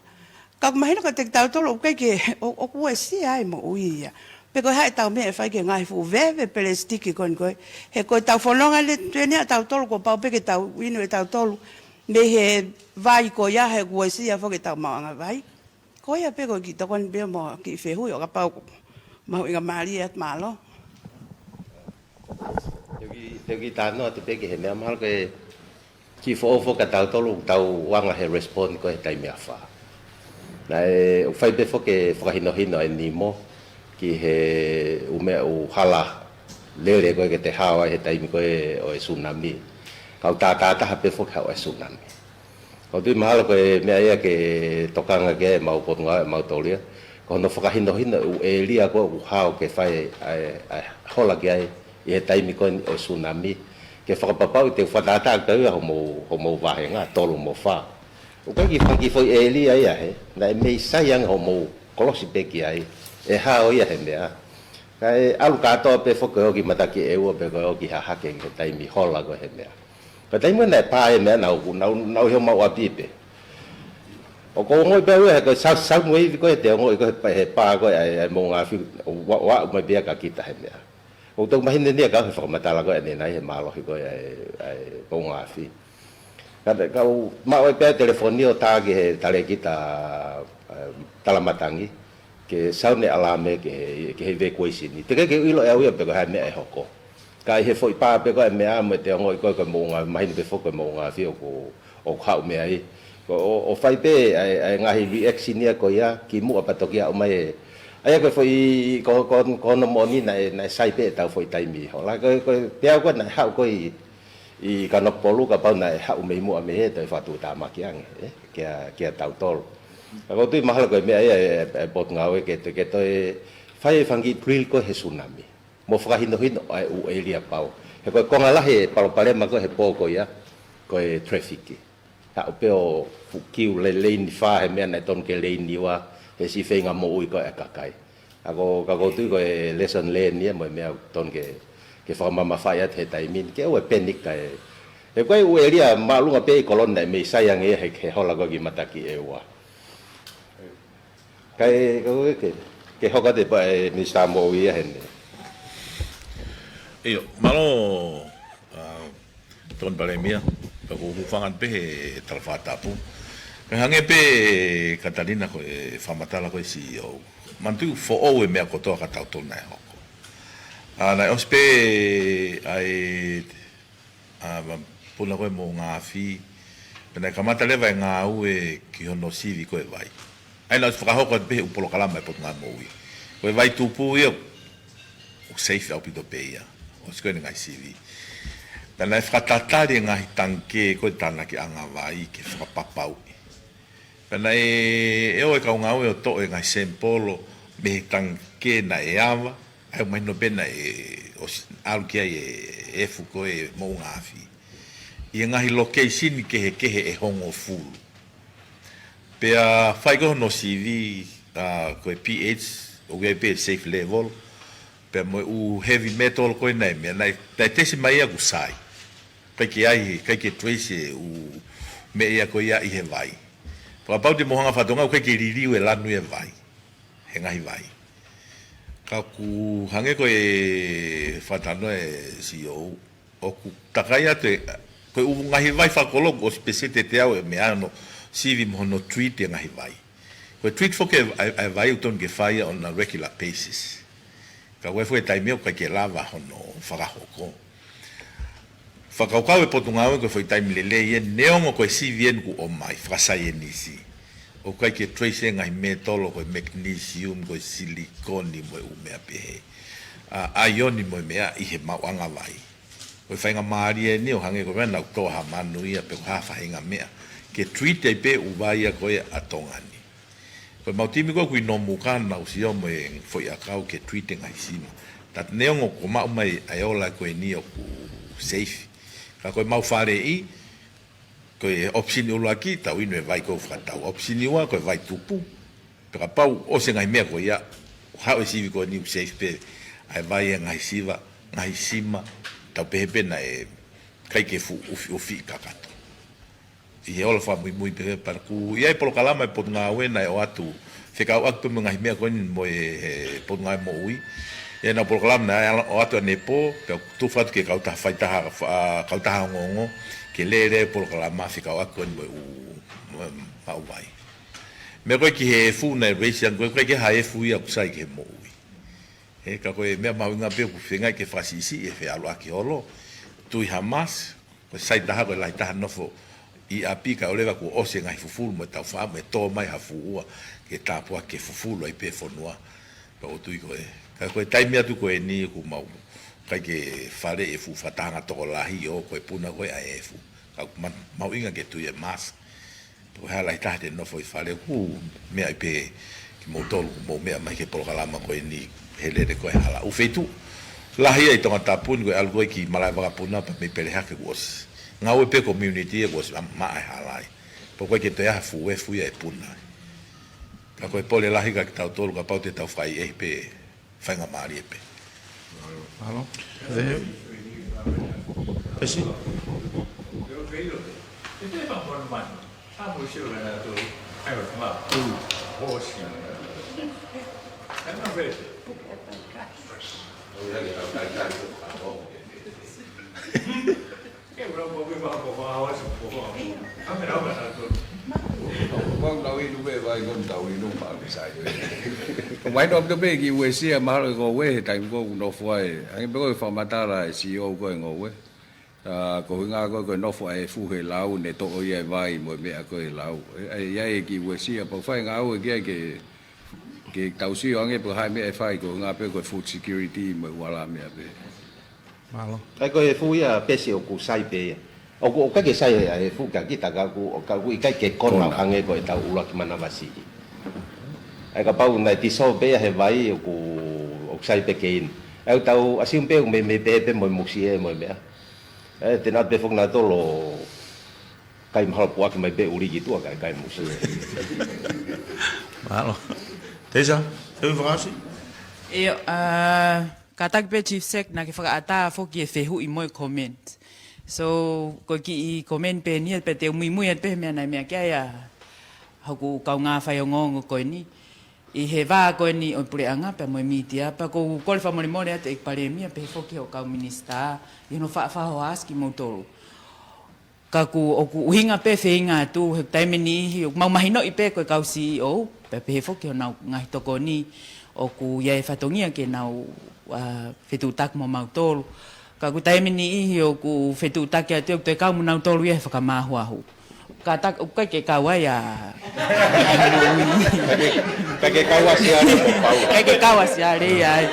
Ka ʻoku mahino kiate kitautolu ʻoku ʻikai ke, ʻo, ʻoku uesia ai e moʻui ia. Pe ko e hā ʻetau meʻa ʻe fai ki he ngaahi fuʻu veve pelesitiki ko eni ko ē. He ko ʻetau fononga eni, tuʻu eni ʻatautolu kuo pau pē ke tau inu ʻe tautolu mei he vai ko ia he ʻoku uesia foki ʻetau maʻuʻanga vai. Ko ia pē ko e kiʻi tokoni pē mo e kiʻi fehuʻi ʻo kapau ʻoku mahuʻinga mālie atu, mālō. Te u kiʻi, te u kiʻi talanoa atu pē ki he meʻa mahalo ko e kiʻi foʻou foki kiate kitautolu ʻoku tau anga he respond ko ē he taimi ʻe fā. Naʻe, ʻoku fai pē foki e fakahinohino ʻa e NEMO ki he ʻū meʻa ʻū hala lele ko ē ke te hao ai he taimi ko ē ʻo e tsunami. Ka ʻoku tātātaha pē foki e hao ʻo e tsunami. ʻOku ou tui mahalo ko e meʻa ia ke tokanga ki ai ʻemau potungāue ʻamautolu ia. Ko hono fakahinohino e ʻū ʻēlia ko ē ʻoku hao ke fai ʻa e, ʻa e hola ki ai ʻi he taimi ko eni ʻo e tsunami. Ke fakapapauʻi te u fakatātā atu ia homou, homou vāhenga, tolu mo fā. ʻOku ʻikai ke fai ki he foʻi ʻēlia ia hē, naʻe mei sai ange homou kolosi pē ki ai, ʻe hao ia he meʻa. Kae ʻalu kātoa pē foki ko ē ki he matakiʻeua pe ko ē ki Hahake ki he taimi hola ko ē he meʻa. Ka taimi naʻe pā e meʻa naʻa ku, naʻa ku, naʻa ku ʻi homau ʻapi pē. ʻOku ou ongoʻi pē au ia he ko e South, South Wave ko e te ongoʻi ko e pā, he pā ko e ʻa e, ʻa e moʻunga afi, ʻo aʻu, ʻo aʻu mai pē ia kia kita he meʻa. ʻOku ou mahino ʻeni ʻa e kau he fakamatala ko eni ʻa e mālohi ko e ʻa e, ʻa e moʻunga afi. Ka te, kau maʻu ai pē telefoni ʻo tā ki he talēkita, ʻa e, talamatangi, ke sound e ʻalame ki he, ki he evacuation. Teʻeki ke u ʻilo ʻe au ia pe ko e hā e meʻa ʻe hoko. Ka ʻi he foʻi pā pē ko e meʻa mo e te ongoʻi ko e, ko e moʻunga, mahino pē foki ko e moʻunga afi ʻoku, ʻoku haʻu mei ai. Ko, ʻo, ʻo fai pē ʻa e, ʻa e ngaahi reaction ia ko ia, kimuʻa pea toki aʻu mai e. ʻA ia ko e foʻi, ko, ko, ko hono moʻoni naʻe, naʻe sai pē ʻetau foʻi taimi hola. Ko, ko, pea ko e naʻe haʻu ko e ʻi, ʻi Kanokupolu kapau naʻe haʻu mei muʻa mei he toe fakatuʻutāmaki ange, ē, kia, kia tautolu. Ka ʻoku ou tui mahalo ko e meʻa ia ʻe, ʻe, ʻe Potungāue ke, ke toe fai e fanga kiʻi drill ko e he tsunami. Mo fakahinohino ʻa e ʻū ʻēlia pau. He ko e konga lahi e palopalema ko e he pō ko ia, ko e traffic. Haʻu pē ʻo fuʻu kiu le-, lane fā he meʻa naʻe tonu ke lane ua, he siʻi feinga moʻui ko e ʻa e kakai. ʻA ia ko, ka ʻoku ou tui ko e lesson learned ia mo e meʻa ʻoku tonu ke, ke fakamamafaʻi atu he taimi ni, ke ʻoua ʻe panic kae. He ko e ʻū ʻēlia māʻolunga pē ʻi Koloni naʻe mei sai ange ia he, he hola ko e kiʻi mataki ʻe ua. Kae, ka ʻoku ke, ke hoko atu pē ʻe Minisitā Moʻui ia heni. ʻIo, mālō, ʻa, Tokoni Palēmia, pea ʻoku ou hūfanga pē he tala fakatapu. Ka hangē pē Katalina ko e fakamatala ko e C E O. Manatuʻi foʻou e meʻa kotoa ka tautolu naʻe hoko. ʻA, naʻe ʻosi pē ʻa e ʻa, ma-, puna ko e moʻunga afi. Pea naʻe kamata leva e ngāue ki hono sivi ko e vai. ʻA ia naʻe ʻosi fakahoko atu pē he ʻū polokalama ʻa e Potungāue Moʻui. Ko e vai tupu ia, ʻoku safe ʻaupito pē ia. ʻOsi ko eni ngaahi sivi. Pea naʻe fakatatali e ngaahi tangikē ko e tānakiʻanga vai ke fakapapauʻi. Pea naʻe, ʻe ō e kau ngāue ʻo toʻo e ngaahi sample mei he tangikē naʻe ava, ʻa ia ʻoku mahino pē naʻe ʻosi ʻalu ki ai e efu ko e moʻunga afi. ʻI he ngaahi location kehekehe ʻe hongofulu. Pea fai ko hono sivi, ʻa, ko e pH, ʻoku ʻi ai pē safe level, pea mo e ʻū heavy metal ko ē naʻe meʻa, naʻe, naʻe tesi mai ia ʻoku sai. ʻIkai ke ai, ʻikai ke trace e ʻū meʻa ia ko ia ʻi he vai. Pea kapau te mou hanga ʻo fakatokangaʻi ʻoku ʻikai ke liliu e lanu e vai. He ngaahi vai. Ka ʻoku hangē ko e fakatalanoa e C E O, ʻoku takai atu e, ko e ʻū ngaahi vai fakakoloa ʻoku ʻosi peseti ʻe teau e meʻa hono sivi mo hono treat e ngaahi vai. Ko e treat foki e, e, e vai ʻoku tonu ke fai ia on a regular basis. Ka ʻoku ʻi ai foki e taimi ʻoku ʻikai ke lava hono fakahoko. Fakakaukau e Potungāue ko e foʻi taimi lelei eni, neongo ko e sivi eni kuo ʻomai, fakasaienisi. ʻOku ʻikai ke trace e ngaahi metal ko e magnesium, ko e silikoni mo e ʻū meʻa pehē. ʻA, ʻaioni mo e meʻa ʻi he maʻuʻanga vai. Ko e faingamālie eni ʻo hangē ko e meʻa naʻa ku toʻo ha manu ia pe ko ha faʻahinga meʻa. Ke treat ai pē ʻū vai ia ko ē ʻa Tonga ni. Ko e mau timi ko ē ʻoku ʻi Nomuka naʻa ku sio mo e foʻi ʻakau ke treat e ngaahi sima. Tata neongo kuo maʻu mai ʻa e ola ko eni ʻoku safe. Ka ko e mau faleʻi, ko e option ʻuluaki, tau inu e vai ko ē ʻoku fakatau. Option ua, ko e vai tupu. Pea kapau ʻosi e ngaahi meʻa ko ia, haʻu e sivi ko eni ʻoku safe pē. ʻA e vai e ngaahi siva, ngaahi sima, tau pehē pē naʻe ʻikai ke fuʻu ʻufiʻufi kakato. ʻI he ola fakamuimui pē pea ʻoku ʻi ai e polokalama e Potungāue naʻe ʻoatu fekauʻaki pē mo e ngaahi meʻa ko eni mo e, e Potungāue Moʻui. ʻI ai ʻenau polokalama naʻe ʻoatu ʻanepō, pea ʻoku tufa atu ki he kautaha faitaha, fa-, kautaha ongoongo, ke lele e polokalama fekauʻaki ko eni mo e ʻū, mo e maʻu vai. Meʻa ko ē ki he efu naʻe raise ange ko ē, ʻikai ke ha efu ia ʻoku sai ki he moʻui. He ka ko e meʻa mahuʻinga pē ʻoku feinga ke fakasiʻisiʻi e feʻaluʻaki holo, tui ha mask, ko e sai taha ko e lahi taha nofo ʻi ʻapi kae ʻoua leva kuo ʻosi e ngaahi fufulu mo e taufaʻahi mo e tō mai ha fuʻu ua ke tāpuaki ke fufulu ai pē fonua. Pea ʻoku ou tui ko e, ka ko e taimi atu ko eni ʻoku mau ʻikai ke faleʻi e fuʻu fakatahaʻanga tokolahi ʻo ko e puna ko ē ʻa e efu. Ka ʻoku ma-, mahuʻinga ke tui e mask. Pea ko e hala ʻe taha te nofo ʻi fale ʻoku meʻa ai pē kimoutolu, mou meʻa mai ki he polokalama ko eni he lele ko ē hala. ʻŪ feituʻu lahi ia ʻi Tongatapu ni ko e ʻalu ko ē ki Malaʻevakapuna pea mei Pelehake kuo ʻosi. Ngāue pē community ia kuo ʻosi ma-, maʻa e hala ai. Pea ʻoku ʻikai ke toe ʻi ai ha fuʻu efu ia ʻe puna ai. Ka ko e pole lahi kia kitautolu kapau te tau fai ʻe pē faingamālie pē. Mālō. Pesi? Te te pa mano mano. A mo sio na to. Ai, ma. Hosi. Ai, ma vete. Ke ura mo ke ma ko ma hosi ko ma. Ame rau ka na to. Ko ma lau inu pe vai ko tau inu pa ke sai. Ko mai no pe ki Uesia mahalo ko Ue he taimi ko nofo ai. Ange pe ko fakamatala e C E O ko e ngoue. ʻA, ko hinga ko, ko e nofo ʻa e fuʻu he lau, ne toʻo ia e vai mo e meʻa ko e lau. ʻE, ʻe, ʻe, ʻe ki Uesia, pau fai ngāue ki ai ke, ke tau sio ange pe ko e hā e meʻa ʻe fai ko hinga pe ko e food security mo e uala meʻa pe. Mālō. ʻAi ko e fuʻu ia pesi ʻoku sai pē ia. ʻOku, ʻoku ʻikai ke sai ʻa e fuʻu ka kita ka ʻoku, ka ʻoku ʻikai ke kona. Kona. Ange ko e tau ʻuluaki manavasiʻi. ʻAi kapau naʻe tiso pē ia he vai ʻoku, ʻoku sai pē keina. ʻAi tau assume pē ʻoku mei, mei pē pē mo e musie mo e meʻa. ʻE, te nau pe fok na tolo kai mahalo puʻaki mai pe ʻuli ki tuʻa kai, kai musie. Mālō. Teisa, te u fakaʻosi? ʻIo, ʻa, kātaki pē Chief Sec naʻa ke fakaʻatā foki e fehuʻi mo e comment. So, ko e kiʻi comment pē eni ia pe te u muimui atu pē he meʻa naʻe meʻa ki ai ʻa hoku kaungā faiongoongo ko eni. ʻI he vā ko eni ʻo e puleʻanga pea mo e mītia, pea ʻoku ou kole fakamolemole atu ʻEiki Palēmia pehē foki hoʻo kau minisitā, ʻi hono faʻa fakahohaʻasi kimoutolu. Ka ʻoku, ʻoku ʻuhinga pē feinga atu, he taimi niʻihi, ʻoku mau mahinoʻi pē ko e kau C E O, pea pehē foki honau ngaahi tokoni, ʻoku ʻi ai e fatongia ke nau, ʻa, fetuʻutaki mo mautolu. Ka ʻoku taimi niʻihi ʻoku fetuʻutaki atu ʻoku toe kau mo nautolu ia he fakamāhuahu. Kātaki, ʻoku ʻikai ke kau ai ʻa. ʻIkai ke kau ʻa Siale mo Pau. ʻIkai ke kau ʻa Siale ai.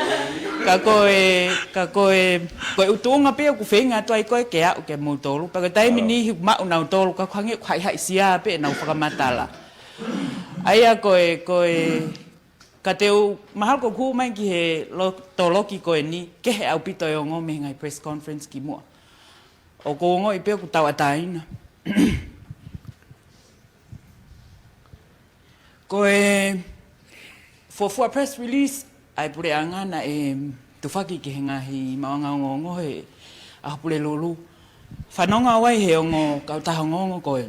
Ka ko e, ka ko e, ko e ʻutunga pē ʻoku feinga atu ai ko e ke aʻu kia moutolu. Pea ko e taimi niʻihi ʻoku maʻu nautolu, ka ʻoku hangē ʻoku haʻihaʻisia pē ʻenau fakamatala. ʻA ia ko e, ko e, ka te u, mahalo ko ʻeku hū mai ki he lo-, toloki ko eni, kehe ʻaupito e ongo mei he ngaahi press conference kimuʻa. ʻOku ou ongoʻi pē ʻoku tauʻatāina. Ko e fuofua press release ʻa e puleʻanga naʻe tufaki ki he ngaahi maʻuʻanga ongoongo he ʻaho Pulelulu. Fanongo au ai he ongo kautaha ongoongo ko e,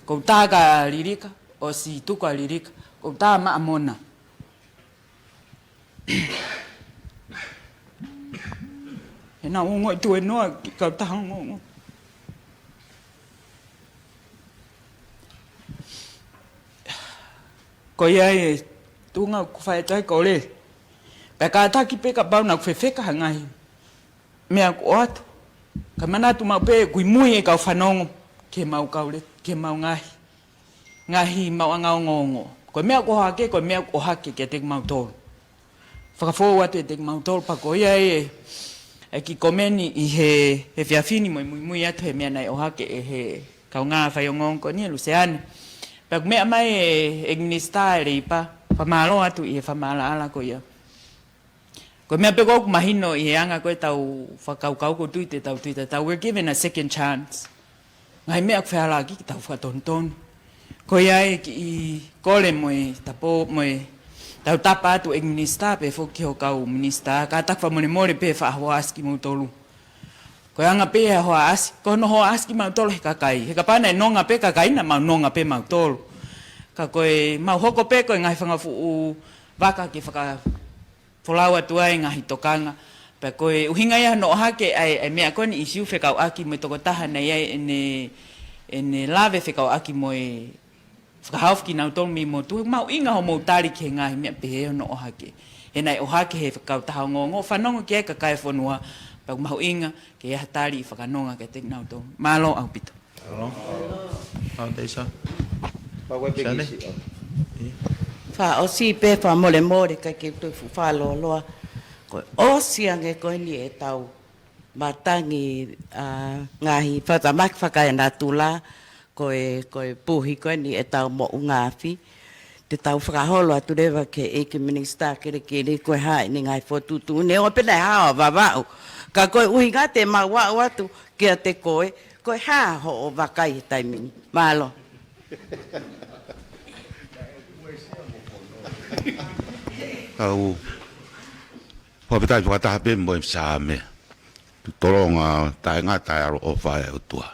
ko e tā ka Lilika, ʻosi tuku ʻa Lilika, ko e tā maʻa Mona. He naʻa ku ongoʻi tuēnoa ki he kautaha ongoongo. Ko ia e tuʻunga ʻoku fai atu ai e kole. Pea kātaki pē kapau naʻa ku fefeka ha ngaahi meʻa kuo ʻoatu. Ka manatu maʻu pē ʻoku ʻi mui e kau fanongo ki he mau kau le-, ki he mau ngaahi, ngaahi maʻuʻanga ongoongo. Ko e meʻa kuo ʻohake, ko e meʻa kuo ʻohake kiate kimautolu. Fakafou atu kiate kimautolu pea ko ia e, e kiʻi komeni ʻi he, he efiafi ni mo e muimui atu he meʻa naʻe ʻohake ʻe he kaungā faiongoongo ko eni ʻa Luseane. Pea ʻoku meʻa mai e, e minisitā ʻa e Leipa, fakamālō atu ʻi he fakamaʻalaʻala ko ia. Ko e meʻa pē ʻoku mahino ʻi he anga ko e tau fakakaukau ʻoku ou tui te tau tui tatau, we're given a second chance. Ngaahi meʻa ʻoku fehālaaki ke tau fakatonutonu. Ko ia e kiʻi kole mo e tapo, mo e tautapa atu ʻEiki Minisitā pehē foki ki hoʻo kau minisitā, kātaki fakamolemole pē faʻa hohaʻasi kimoutolu. Ko e anga pē ʻa e hohaʻasi, ko hono hohaʻasi kimautolu ʻe he kakai. He kapau naʻe nonga pē kakai naʻa mau nonga pē mautolu. Ka ko e mau hoko pē ko e ngaahi fanga fuʻu vaka ke faka folau atu ai e ngaahi tokanga. Pea ko e ʻuhinga ia hono ʻohake ʻa e, ʻa e meʻa ko eni, ʻisiū fekauʻaki mo e tokotaha naʻe ʻi ai ʻene, ʻene lave fekauʻaki mo e fakahaofi kinautolu mei motu. He mahuʻinga hoʻomou tali ki he ngaahi meʻa pehē hono ʻohake. He naʻe ʻohake ʻe he kautaha ongoongo, fanongo ki ai e kakai e fonua. Pea ʻoku mahuʻinga ke ʻi ai ha tali ʻi fakanonga kiate kinautolu. Mālō ʻaupito. Hello? Foundation. Pau e Siale? Pekisi, oh. Ī. Fakaʻosi pē fakamolemole ka ke u toe fuʻu fakalōloa. Ko e ʻosi ange ko eni e tau matangi, ʻa, ngaahi fakatamaki fakaenatula, ko e, ko e puhi ko eni e tau moʻunga afi. Te tau fakaholo atu leva ki he ʻEiki Minisitā Kelekele ko e hā ʻene ngaahi fokotuʻutuʻuni, ʻo pehē naʻe hao Vavaʻu. Ka ko e ʻuhinga te mau aʻu atu kiate koe, ko e hā hoʻo vakai he taimi ni. Mālō. Kau fakafetaʻi fakataha pē mo e Saame. Tolonga taʻengata e ʻaloʻofa ʻa e ʻOtua.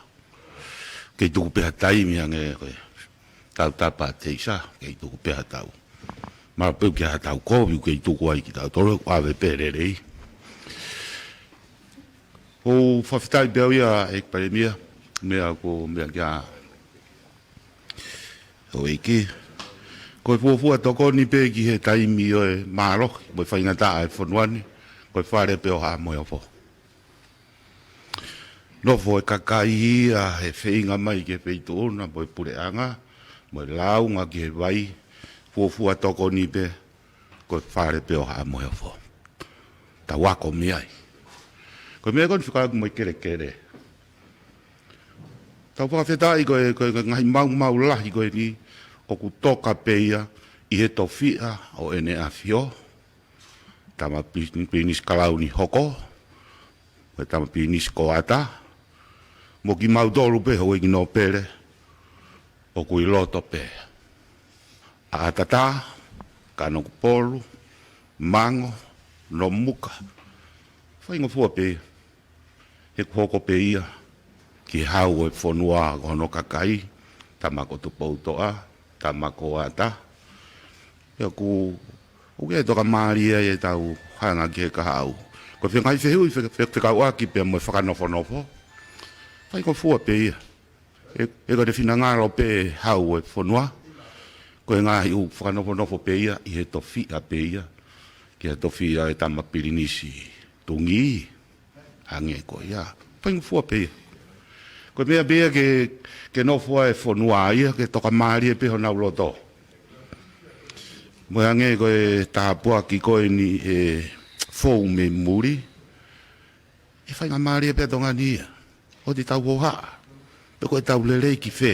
Kei tuku pē ha taimi ange ko e tautapa teisa, kei tuku pē ha tau. Mālō pē ki ha tau kovi, kei tuku ai kitautolu, ʻave pē lelei. ʻOku fakafetaʻi pē au ia ʻEiki Palēmia, meʻa ko meʻa kia ʻEiki. Ko e fuofua tokoni pē ki he taimi ʻo e mālohi, mo e faingataʻa e fonua ni, ko e fale pē ʻo Haʻa Moheofo. Nofo e kakai ia he feinga mai ki he feituʻu na mo e puleʻanga, mo e lāunga ki he vai, fuofua tokoni pē, ko e fale pē ʻo Haʻa Moheofo. Tau ako mei ai. Ko e meʻa ko eni fekauʻaki mo e kelekele. Tau fakafetaʻi ko e, ko e ngaahi maumau lahi ko eni, ʻoku toka pē ia ʻi he tofiʻa ʻo ʻEne ʻAfio, Tama Pi-, Pilinisi Kalauni hoko, mo e Tama Pilinisi Koata, mo kimautolu pē Houʻeiki Nōpele, ʻoku ʻi loto pē. ʻAtata, Kanokupolu, Mango, Nomuka. Faingofua pē ia. He ʻoku hoko pē ia ki he hau ʻo e fonua ko hono kakai, Tama ko Tupoutoʻa, Tama ko Ata. Ia ʻoku, ʻoku ʻi ai e tokamālie ʻi heʻetau hanga ki he kahaʻu. Ko e ngaahi fehuʻi fe-, fe-, fekauʻaki pea mo e fakanofonofo. Faingofua pē ia. ʻE, ʻe ko e finangalo pē hau ʻo e fonua. Ko e ngaahi ʻū fakanofonofo pē ia, ʻi he tofiʻa pē ia. Ki he tofiʻa ʻo e Tama Pilinisi Tungī. Hangē ko ia. Faingofua pē ia. Ko e meʻa pē ia ke, ke nofo ai e fonua ia, ke tokamālie pē honau loto. Mo e hangē ko e tāpuaki ko eni ʻe fou mei muli. ʻE faingamālie pē ʻa Tonga ni ia. ʻOua te tau hohaʻa. Pe ko ʻetau lelei ki fē.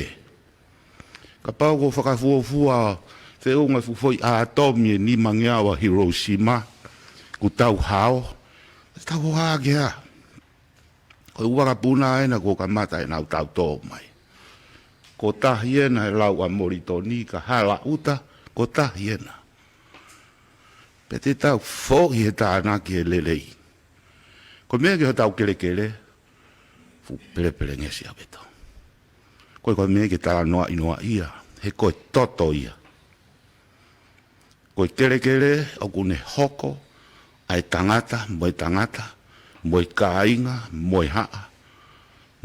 Kapau ko e fakafuofua feʻunga e fuʻu foʻi ʻātomi ʻe nimangeau ʻa Hiroshima, kuo tau hao, ʻe tau hohaʻa ki ai. Ko e ʻū vakapuna ena kuo kamata ʻenau tautō mai. Ko e tahi ena he lau ʻa Molitoni ka hala ʻuta, ko e tahi ena. Pea te tau foʻi he tānaki e lelei. Ko e meʻa ki hotau kelekele, fuʻu pelepelengesi ʻaupito. Ko e, ko e meʻa ke talanoaʻi noa ia, he ko e toto ia. Ko e kelekele ʻoku ne hoko ʻa e tangata, mo e tangata, mo e kāinga, mo e haʻa,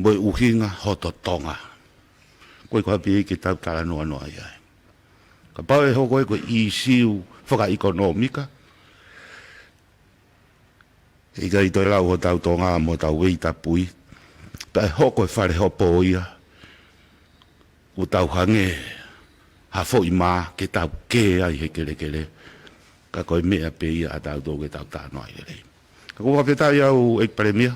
mo e ʻuhinga hoto Tonga. Ko e, ko e meʻa ke tau talanoa noa ia. Kapau ʻe hoko ē ko e ʻīsiu fakaʻekonōmika, ʻikai toe lau hotau Tonga mo hotau vei tapui. Pea ʻe hoko e fale hopo ia, ʻoku tau hangē ha foʻi mā ke tau kē ai he kelekele. Ka ko e meʻa pē ia ʻa tautolu ke tau talanoaʻi lelei. Ka ʻoku ou fakafetaʻi au ʻEiki Palēmia.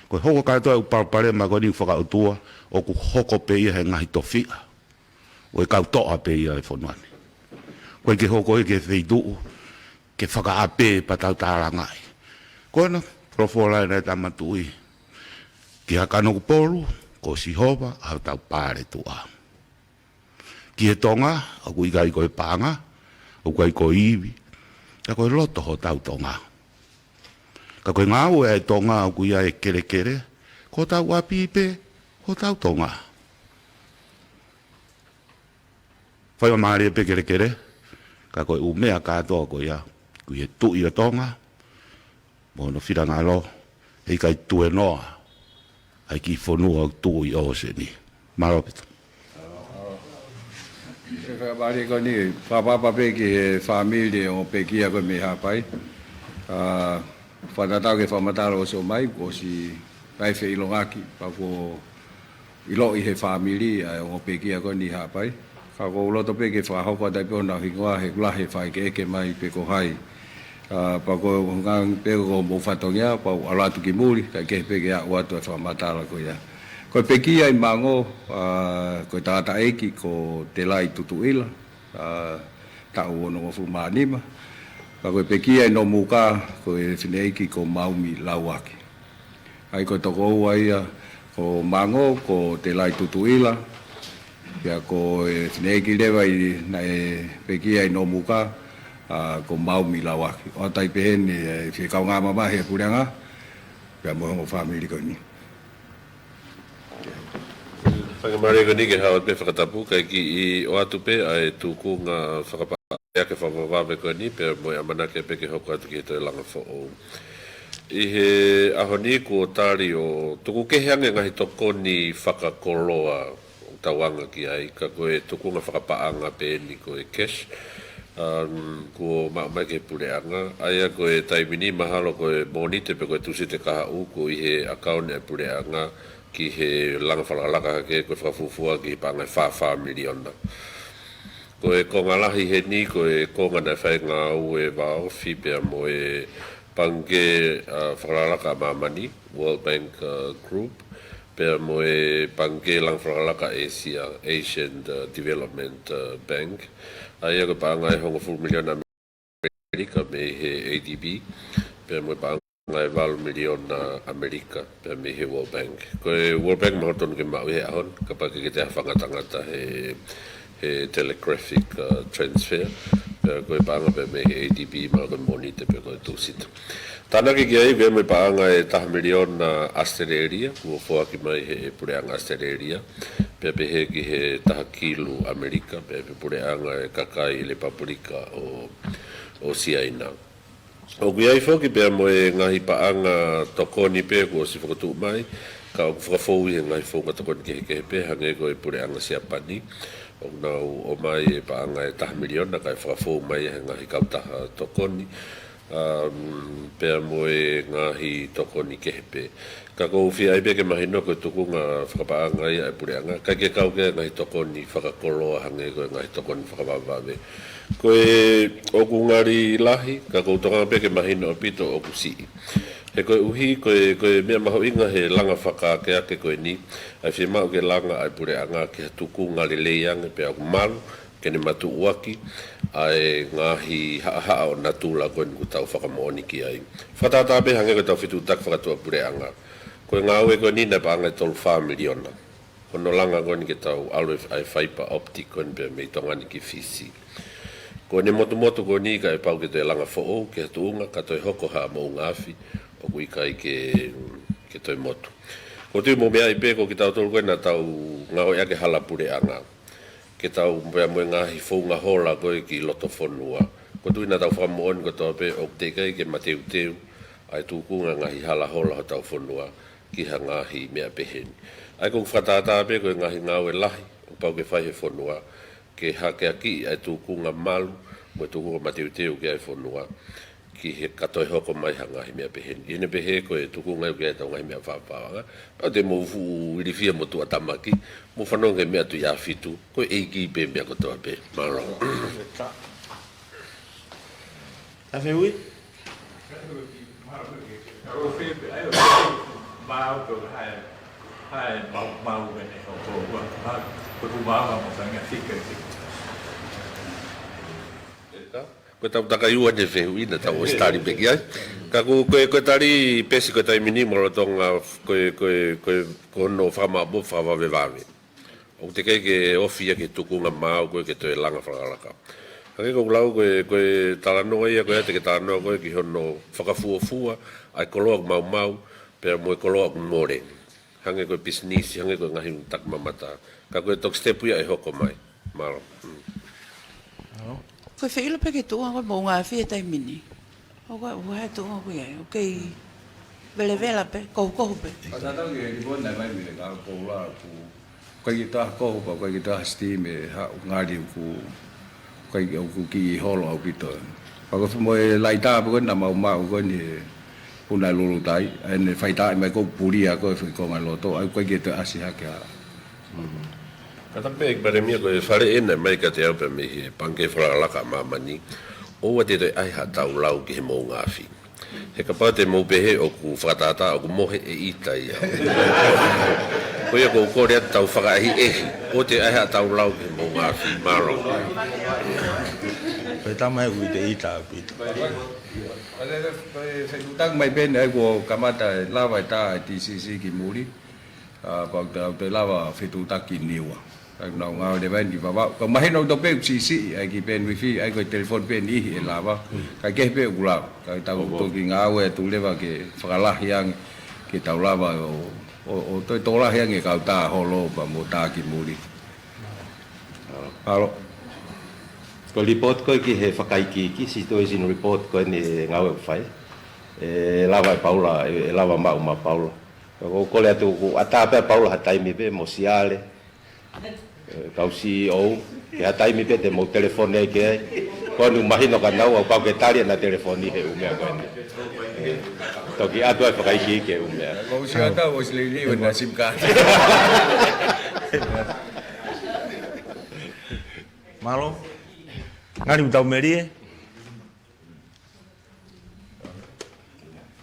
Ko e hoko kātoa e ʻū palopalema ko eni fakaʻotua, ʻoku hoko pē ia he ngaahi tofiʻa ʻo e kau toʻa pē ia e fonua ni. ʻOku ʻikai ke hoko ia ki he feituʻu ke fakaʻapē pea tau tālangaʻi. Ko ena, folofola ena ʻa e Tama Tuʻi. Ki Haʻa Kanokupolu, ko Sihova ʻa hotau paletuʻa. Ki he Tonga, ʻoku ʻikai ko e paʻanga, ʻoku ʻikai ko e ivi, ka ko e loto hotau Tonga. Ka ko e ngāue ʻa e Tonga ʻoku ʻi ai e kelekele, ko hotau ʻapi pē, hotau Tonga. Faingamālie pē kelekele, ka ko e ʻū meʻa kātoa ko ia, ʻoku ʻi he Tuʻi ʻo Tonga, mo hono finangalo, heʻikai tuēnoa ʻa e kiʻi fonua ʻoku tuʻu ʻi ʻōseni. Mālō ʻaupito. ʻE fakamālō ko eni, fakapapau pē ki he fāmili ʻo e pekia ko ē mei Haʻapai. ʻA, fakatatau ki he fakamatala ʻosi ʻomai, ʻosi ʻi ai e feʻilongaki, pea kuo ʻiloʻi ʻe he fāmili ʻa e ongo pekia ko eni ʻi Haʻapai. Ka ʻoku ou loto pē ke fakahoko atu ai pē honau hingoa he ʻoku lahi e fakaʻekeʻeke mai pe ko hai. ʻA, pea ko e ngaahi pē ko hoʻomou fatongia, pea u ʻalu atu ki muli, kae kehe pē ke aʻu atu e fakamatala ko ia. Ko e pekia ʻi Mango, ʻa, ko e tangataʻeiki ko Telai Tutuʻila, ʻa, taʻu onongofulu mā nima. Pea ko e pekia ʻi Nomuka, ko e fineʻeiki ko Maumi Lauaki. ʻA ia ko e tokoua ia, ko Mango, ko Telai Tutuʻila, pea ko e fineʻeiki leva ʻi, naʻe pekia ʻi Nomuka, ʻa, ko Maumi Lauaki. ʻOatu ai pē heni, ʻe, fie kaungā mamahi e puleʻanga, pea mo e ongo fāmili ko eni. Faingamālie ko eni ke hao pē fakatapu, kae kiʻi ʻoatu pē ʻa e tukunga fakapaʻanga ke fakavavevave ko eni, pea mo e ʻamanaki pē ke hoko atu ki he toe langa foʻou. ʻI he ʻaho ni kuo tali ʻo tuku kehe ange ngaahi tokoni fakakoloa ʻoku tau anga ki ai, ka ko e tukunga fakapaʻanga pē eni ko e cash, um, kuo maʻu mai ki he puleʻanga. ʻA ia ko e taimi ni mahalo ko e Mōnite pe ko e Tūsite kahaʻu kuo ʻi he ʻakauni ʻa e puleʻanga ki he langa fakalakalaka hake ko e fakafuofua ki he paʻanga ʻe fā fā miliona. Ko e konga lahi heni, ko e konga naʻe fai ngāue vāofi pea mo e pangikē, uh, fakalakalaka ʻa māmani, World Bank, uh, Group, pea mo e pangikē langa fakalakalaka ʻĒsia, Asian, uh, Development, uh, Bank. ʻA ia ko e paʻanga ʻe hongofulu miliona ʻAmelika mei he A D B, pea mo e paʻanga ʻe valu miliona ʻAmelika, pea mei he World Bank. Ko e World Bank mahalo tonu ke maʻu he ʻaho ni, kapau ʻe ʻikai ke toe ʻi ai ha fakangatangata he, he telegraphic, uh, transfer, pea ko e paʻanga pea mei he A D B, mahalo ko e Mōnite pe ko e Tūsite. Tānaki ki ai, pea mo e paʻanga ʻe taha miliona ʻAositelēlia, kuo foaki mai he puleʻanga ʻAositelēlia, pea pehē ki he taha kilu ʻAmelika, pea pē puleʻanga ʻo e kakai Lepupulika ʻo, ʻo Siaina. ʻOku ʻi ai foki pea mo e ngaahi paʻanga tokoni pē kuo ʻosi fokotuʻu mai, ka ʻoku fakafou ʻi he ngaahi founga tokoni kehekehe pē, hangē ko e puleʻanga Siapani, ʻoku nau ʻomai e paʻanga ʻe taha miliona, kae fakafou mai he ngaahi kautaha tokoni, um, pea mo e ngaahi tokoni kehe pē. Ka ʻoku ou fie ʻai pē ke mahino ko e tukunga fakapaʻanga ia ʻa e puleʻanga, ʻikai ke kau ki ai e ngaahi tokoni fakakoloa hangē ko e ngaahi tokoni fakavavevave. Ko e ʻoku ngali lahi, ka ʻoku ou tokanga pē ke mahino ʻaupito ʻoku siʻi. He koeʻuhi, ko e, ko e meʻa mahuʻinga he langa fakaakeake ko eni, ʻa e fiemaʻu ke langa ʻa e puleʻanga ki ha tukunga lelei ange pea ʻoku malu, ke ne matuʻuaki ʻa e ngaahi haʻahaʻa ʻo natula ko eni ʻoku tau fakamoʻoni ki ai. Fakatātā pē hangē ko ʻetau fetuʻutaki fakatuʻapuleʻanga. Ko e ngāue ko eni naʻe paʻanga ʻe tolu fā miliona. Hono langa ko eni ke tau ʻalu e, ʻa e fiber optic ko eni pea mei Tonga ni ki Fisi. Ko ʻene motumotu ko eni kae pau ke toe langa foʻou ki ha tuʻunga ka toe hoko ha moʻunga afi ʻoku ʻikai ke, ke toe motu. ʻOku ou tui mou meaʻi pē ko kitautolu ko ē naʻa tau ngāueʻaki e hala puleʻanga ke tau pea mo e ngaahi founga hola ko ē ki loto fonua. ʻOku ou tui naʻa tau fakamoʻoni kotoa pē ʻoku teʻeki ai ke mateuteu ʻa e tukunga ngaahi hala hola hotau fonua ki ha ngaahi meʻa pehē ni. ʻA ia ʻoku ou fakatātā pē ko e ngaahi ngāue lahi ʻoku pau ke fai he fonua ke hakeakiʻi ʻa e tukunga malu mo e tukunga mateuteu ki ai e fonua ki he ka toe hoko mai ha ngaahi meʻa pehē ni. ʻI heʻene pehē ko e tukunga ʻoku ʻi ai ʻetau ngaahi meʻa fakapaʻanga. Pea te mou fuʻu ilifia mo tuʻatamaki, mou fanongo ki he meʻa Tuʻiʻāfitu, ko e ʻEiki pē meʻa kotoa pē. Mālō. Ka fehuʻi? Ko e tau takai ua ne fehuʻi naʻa tau ʻosi tali pē ki ai. Ka ko, ko, ko e tali pē siʻi ko e taimi ni mo lolotonga ko e, ko e, ko e, ko hono fakamaʻopoʻopo fakavavevave. ʻOku teʻeki ai ke ofi ia ki he tukunga maau ko ē ke toe langa fakalakalaka. Hangē ko ʻeku lau ko e, ko e talanoa ia ko ē te ke talanoa ko ē ki hono fakafuofua ʻa e koloa ʻoku maumau pea mo e koloa ʻoku mole. Hangē ko e pisinisi, hangē ko e ngaahi takimamata. Ka ko e toki sitepu ia ʻe hoko mai. Mālō. Mm. Ko e feʻilo pē ki he tuʻunga ko e moʻunga afi he taimi ni. ʻOku ʻi ai, ʻoku ʻi ai e tuʻunga ko ia, ʻoku kei velevela pē, kohukohu pē. ʻA tatau ki he ripoti naʻe mai mei he Ngāue Koula ʻoku ʻikai ke toe kohu pea ʻikai ke toe steam e haʻu ngali ʻoku ʻikai ke ʻoku kiʻi holo ʻaupito. Pea ko e mo e laitā pē ko ē naʻa mau maʻu ko eni he puna e lulutai, ʻa ʻene faitaaʻi mai ko ē pulia ko ē foʻi konga loto, ʻa ia ʻoku ʻikai ke toe ʻasi hake ʻa. Ka tapu pē ʻEiki Palēmia ko e fale ena mai kiate au pea mei he Pangikē Fakalakalaka ʻa Māmani, ʻoua te toe ʻai haʻatau lau ki he moʻunga afi. He kapau te mou pehē ʻoku fakatātā ʻoku mohe e ʻita ia. Ko ia ʻoku ou kole atu tau fakaʻehiʻehi, ʻoua te ʻai haʻatau lau ki he moʻunga afi, mālō. Ko e tama e ui te ʻita ʻaupito. Ko e, ko e, ko e fetuʻutaki mai pē eni ʻa ia kuo kamata e lava e tā e T C C ki muli. ʻA, pea ʻoku te, ʻoku te lava fetuʻutaki Niua. Ka ʻoku nau ngāue leva eni ki Vavaʻu. Ka mahino ʻaupito pē ʻoku siʻisiʻi ʻa e kiʻi pēniuifi, ʻa ia ko e telefoni pē eni ʻe lava. Ka ʻoku kehe pē ʻoku lava. Ka tau toki ngāue atu leva ke fakalahi ange ke tau lava ʻo, ʻo, ʻo toe tokolahi ange e kau tā holo pea mo tā ki muli. Mālō. Ko e report ko ē ki he fakaikiiki, situation report ko eni e ngāue ʻoku fai. ʻE lava ʻe Paula, ʻe, ʻe lava maʻu ʻe Paula. Ko e kole atu ʻoku ʻatā pē ʻa Paula ha taimi pē mo Siale. ʻE, kau C E O, ke ha taimi pē te mou telefoni ai ki ai. Ko eni mahino kia naua, ʻoku pau ke tali ʻena telefoni he ʻū meʻa ko eni. ʻE, toki ʻatu ai fakaikiiki e ʻū meʻa. Ko u sio atu ʻosi liliu ʻena SIM card. Mālō. Ngali mutau melie.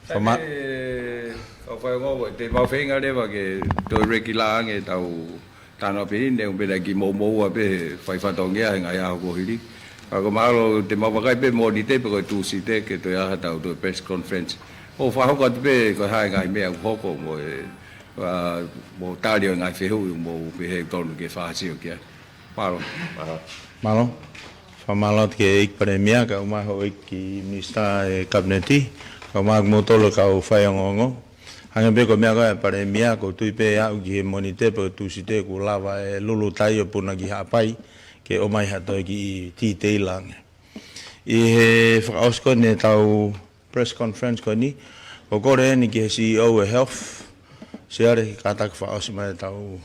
Fama- Sai pē, kau faiongoongo, te mau feinga leva ke toe rekila ange ʻetau tano pē ʻi he ʻū meʻa naʻe kiʻi moumoua pē he fai fatongia he ngaahi ʻaho kuo hili. Ka ko e mālō te mau vakai pē Mōnite pe ko e Tūsite ke toe ʻi ai haʻatau toe press conference. ʻO fakahoko atu pē ko e hā e ngaahi meʻa ʻoku hoko mo e, ʻa, mo e tali ʻo e ngaahi fehuʻi mo e pehē ʻoku tonu ke fakasio ki ai. Mālō. Mālō. Mālō. Fakamālō atu ki he ʻEiki Palēmia, kae ʻumaʻā houʻeiki minisitā ʻo e Kapineti, kae ʻumaʻā kimoutolu kau faiongoongo. Hangē pē ko e meʻa ko ē ʻa e Palēmia, ʻoku ou tui pē ʻe aʻu ki he Mōnite pe ko e Tūsite kuo lava e lulu tai ʻo puna ki Haʻapai, ke ʻomai ha toe kiʻi titeila ange. ʻI he fakaʻosi ko eni ʻetau press conference ko eni, ʻoku ou kole eni ki he C E O ʻo e Health, Siale, kātaki fakaʻosi mai ʻetau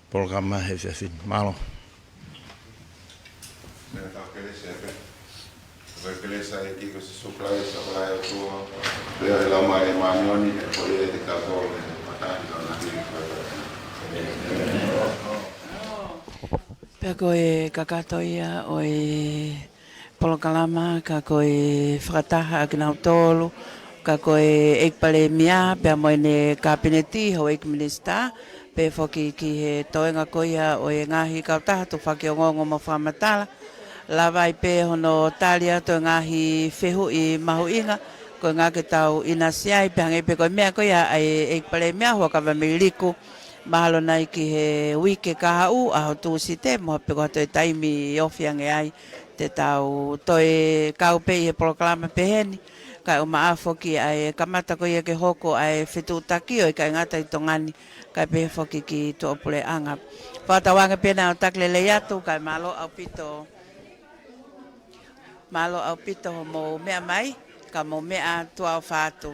polokalama he efiafi ni. Mālō. Meʻa tau kelesi ē pē. Ko e kelesi ʻa e ʻEiki ko Sīsū Kalaisi, ʻofa lahi ʻa e ʻOtua, feohi ʻa e Laumālie Māʻoniʻoni, ke ʻiate kitautolu ʻo taʻengata ʻo taʻengata. Pea ko e kakato ia ʻo e polokalama, ka ko e fakataha ʻa kinautolu, ka ko e ʻEiki Palēmia, pea mo ʻene Kapineti, houʻeiki minisitā, pea foki ki he toenga ko ia ʻo e ngaahi kautaha tufaki ongoongo mo fakamatala. Lava ai pē hono tali atu e ngaahi fehuʻi mahuʻinga, ko e ʻuhinga ke tau ʻinasi ai, pea hangē pē ko e meʻa ko ia ʻa e ʻEiki Palēmia, Huʻakavameiliku, mahalo nai ki he uike kahaʻu, ʻaho Tūsite, mo ha pe ko ha toe taimi ofi ange ai, te tau toe kau pē ʻi he polokalama pehē ni, kae ʻumaʻā foki ʻa e kamata ko ia ke hoko ʻa e fetuʻutaki ʻo e kāingata ʻi Tonga ni, kae pehē foki ki tuʻapuleʻanga. Fakatauange pē naʻa tau taki lelei atu, kae mālō ʻaupito. Mālō ʻaupito hoʻomou meʻa mai, ka mou meʻa tuʻa ʻofa atu.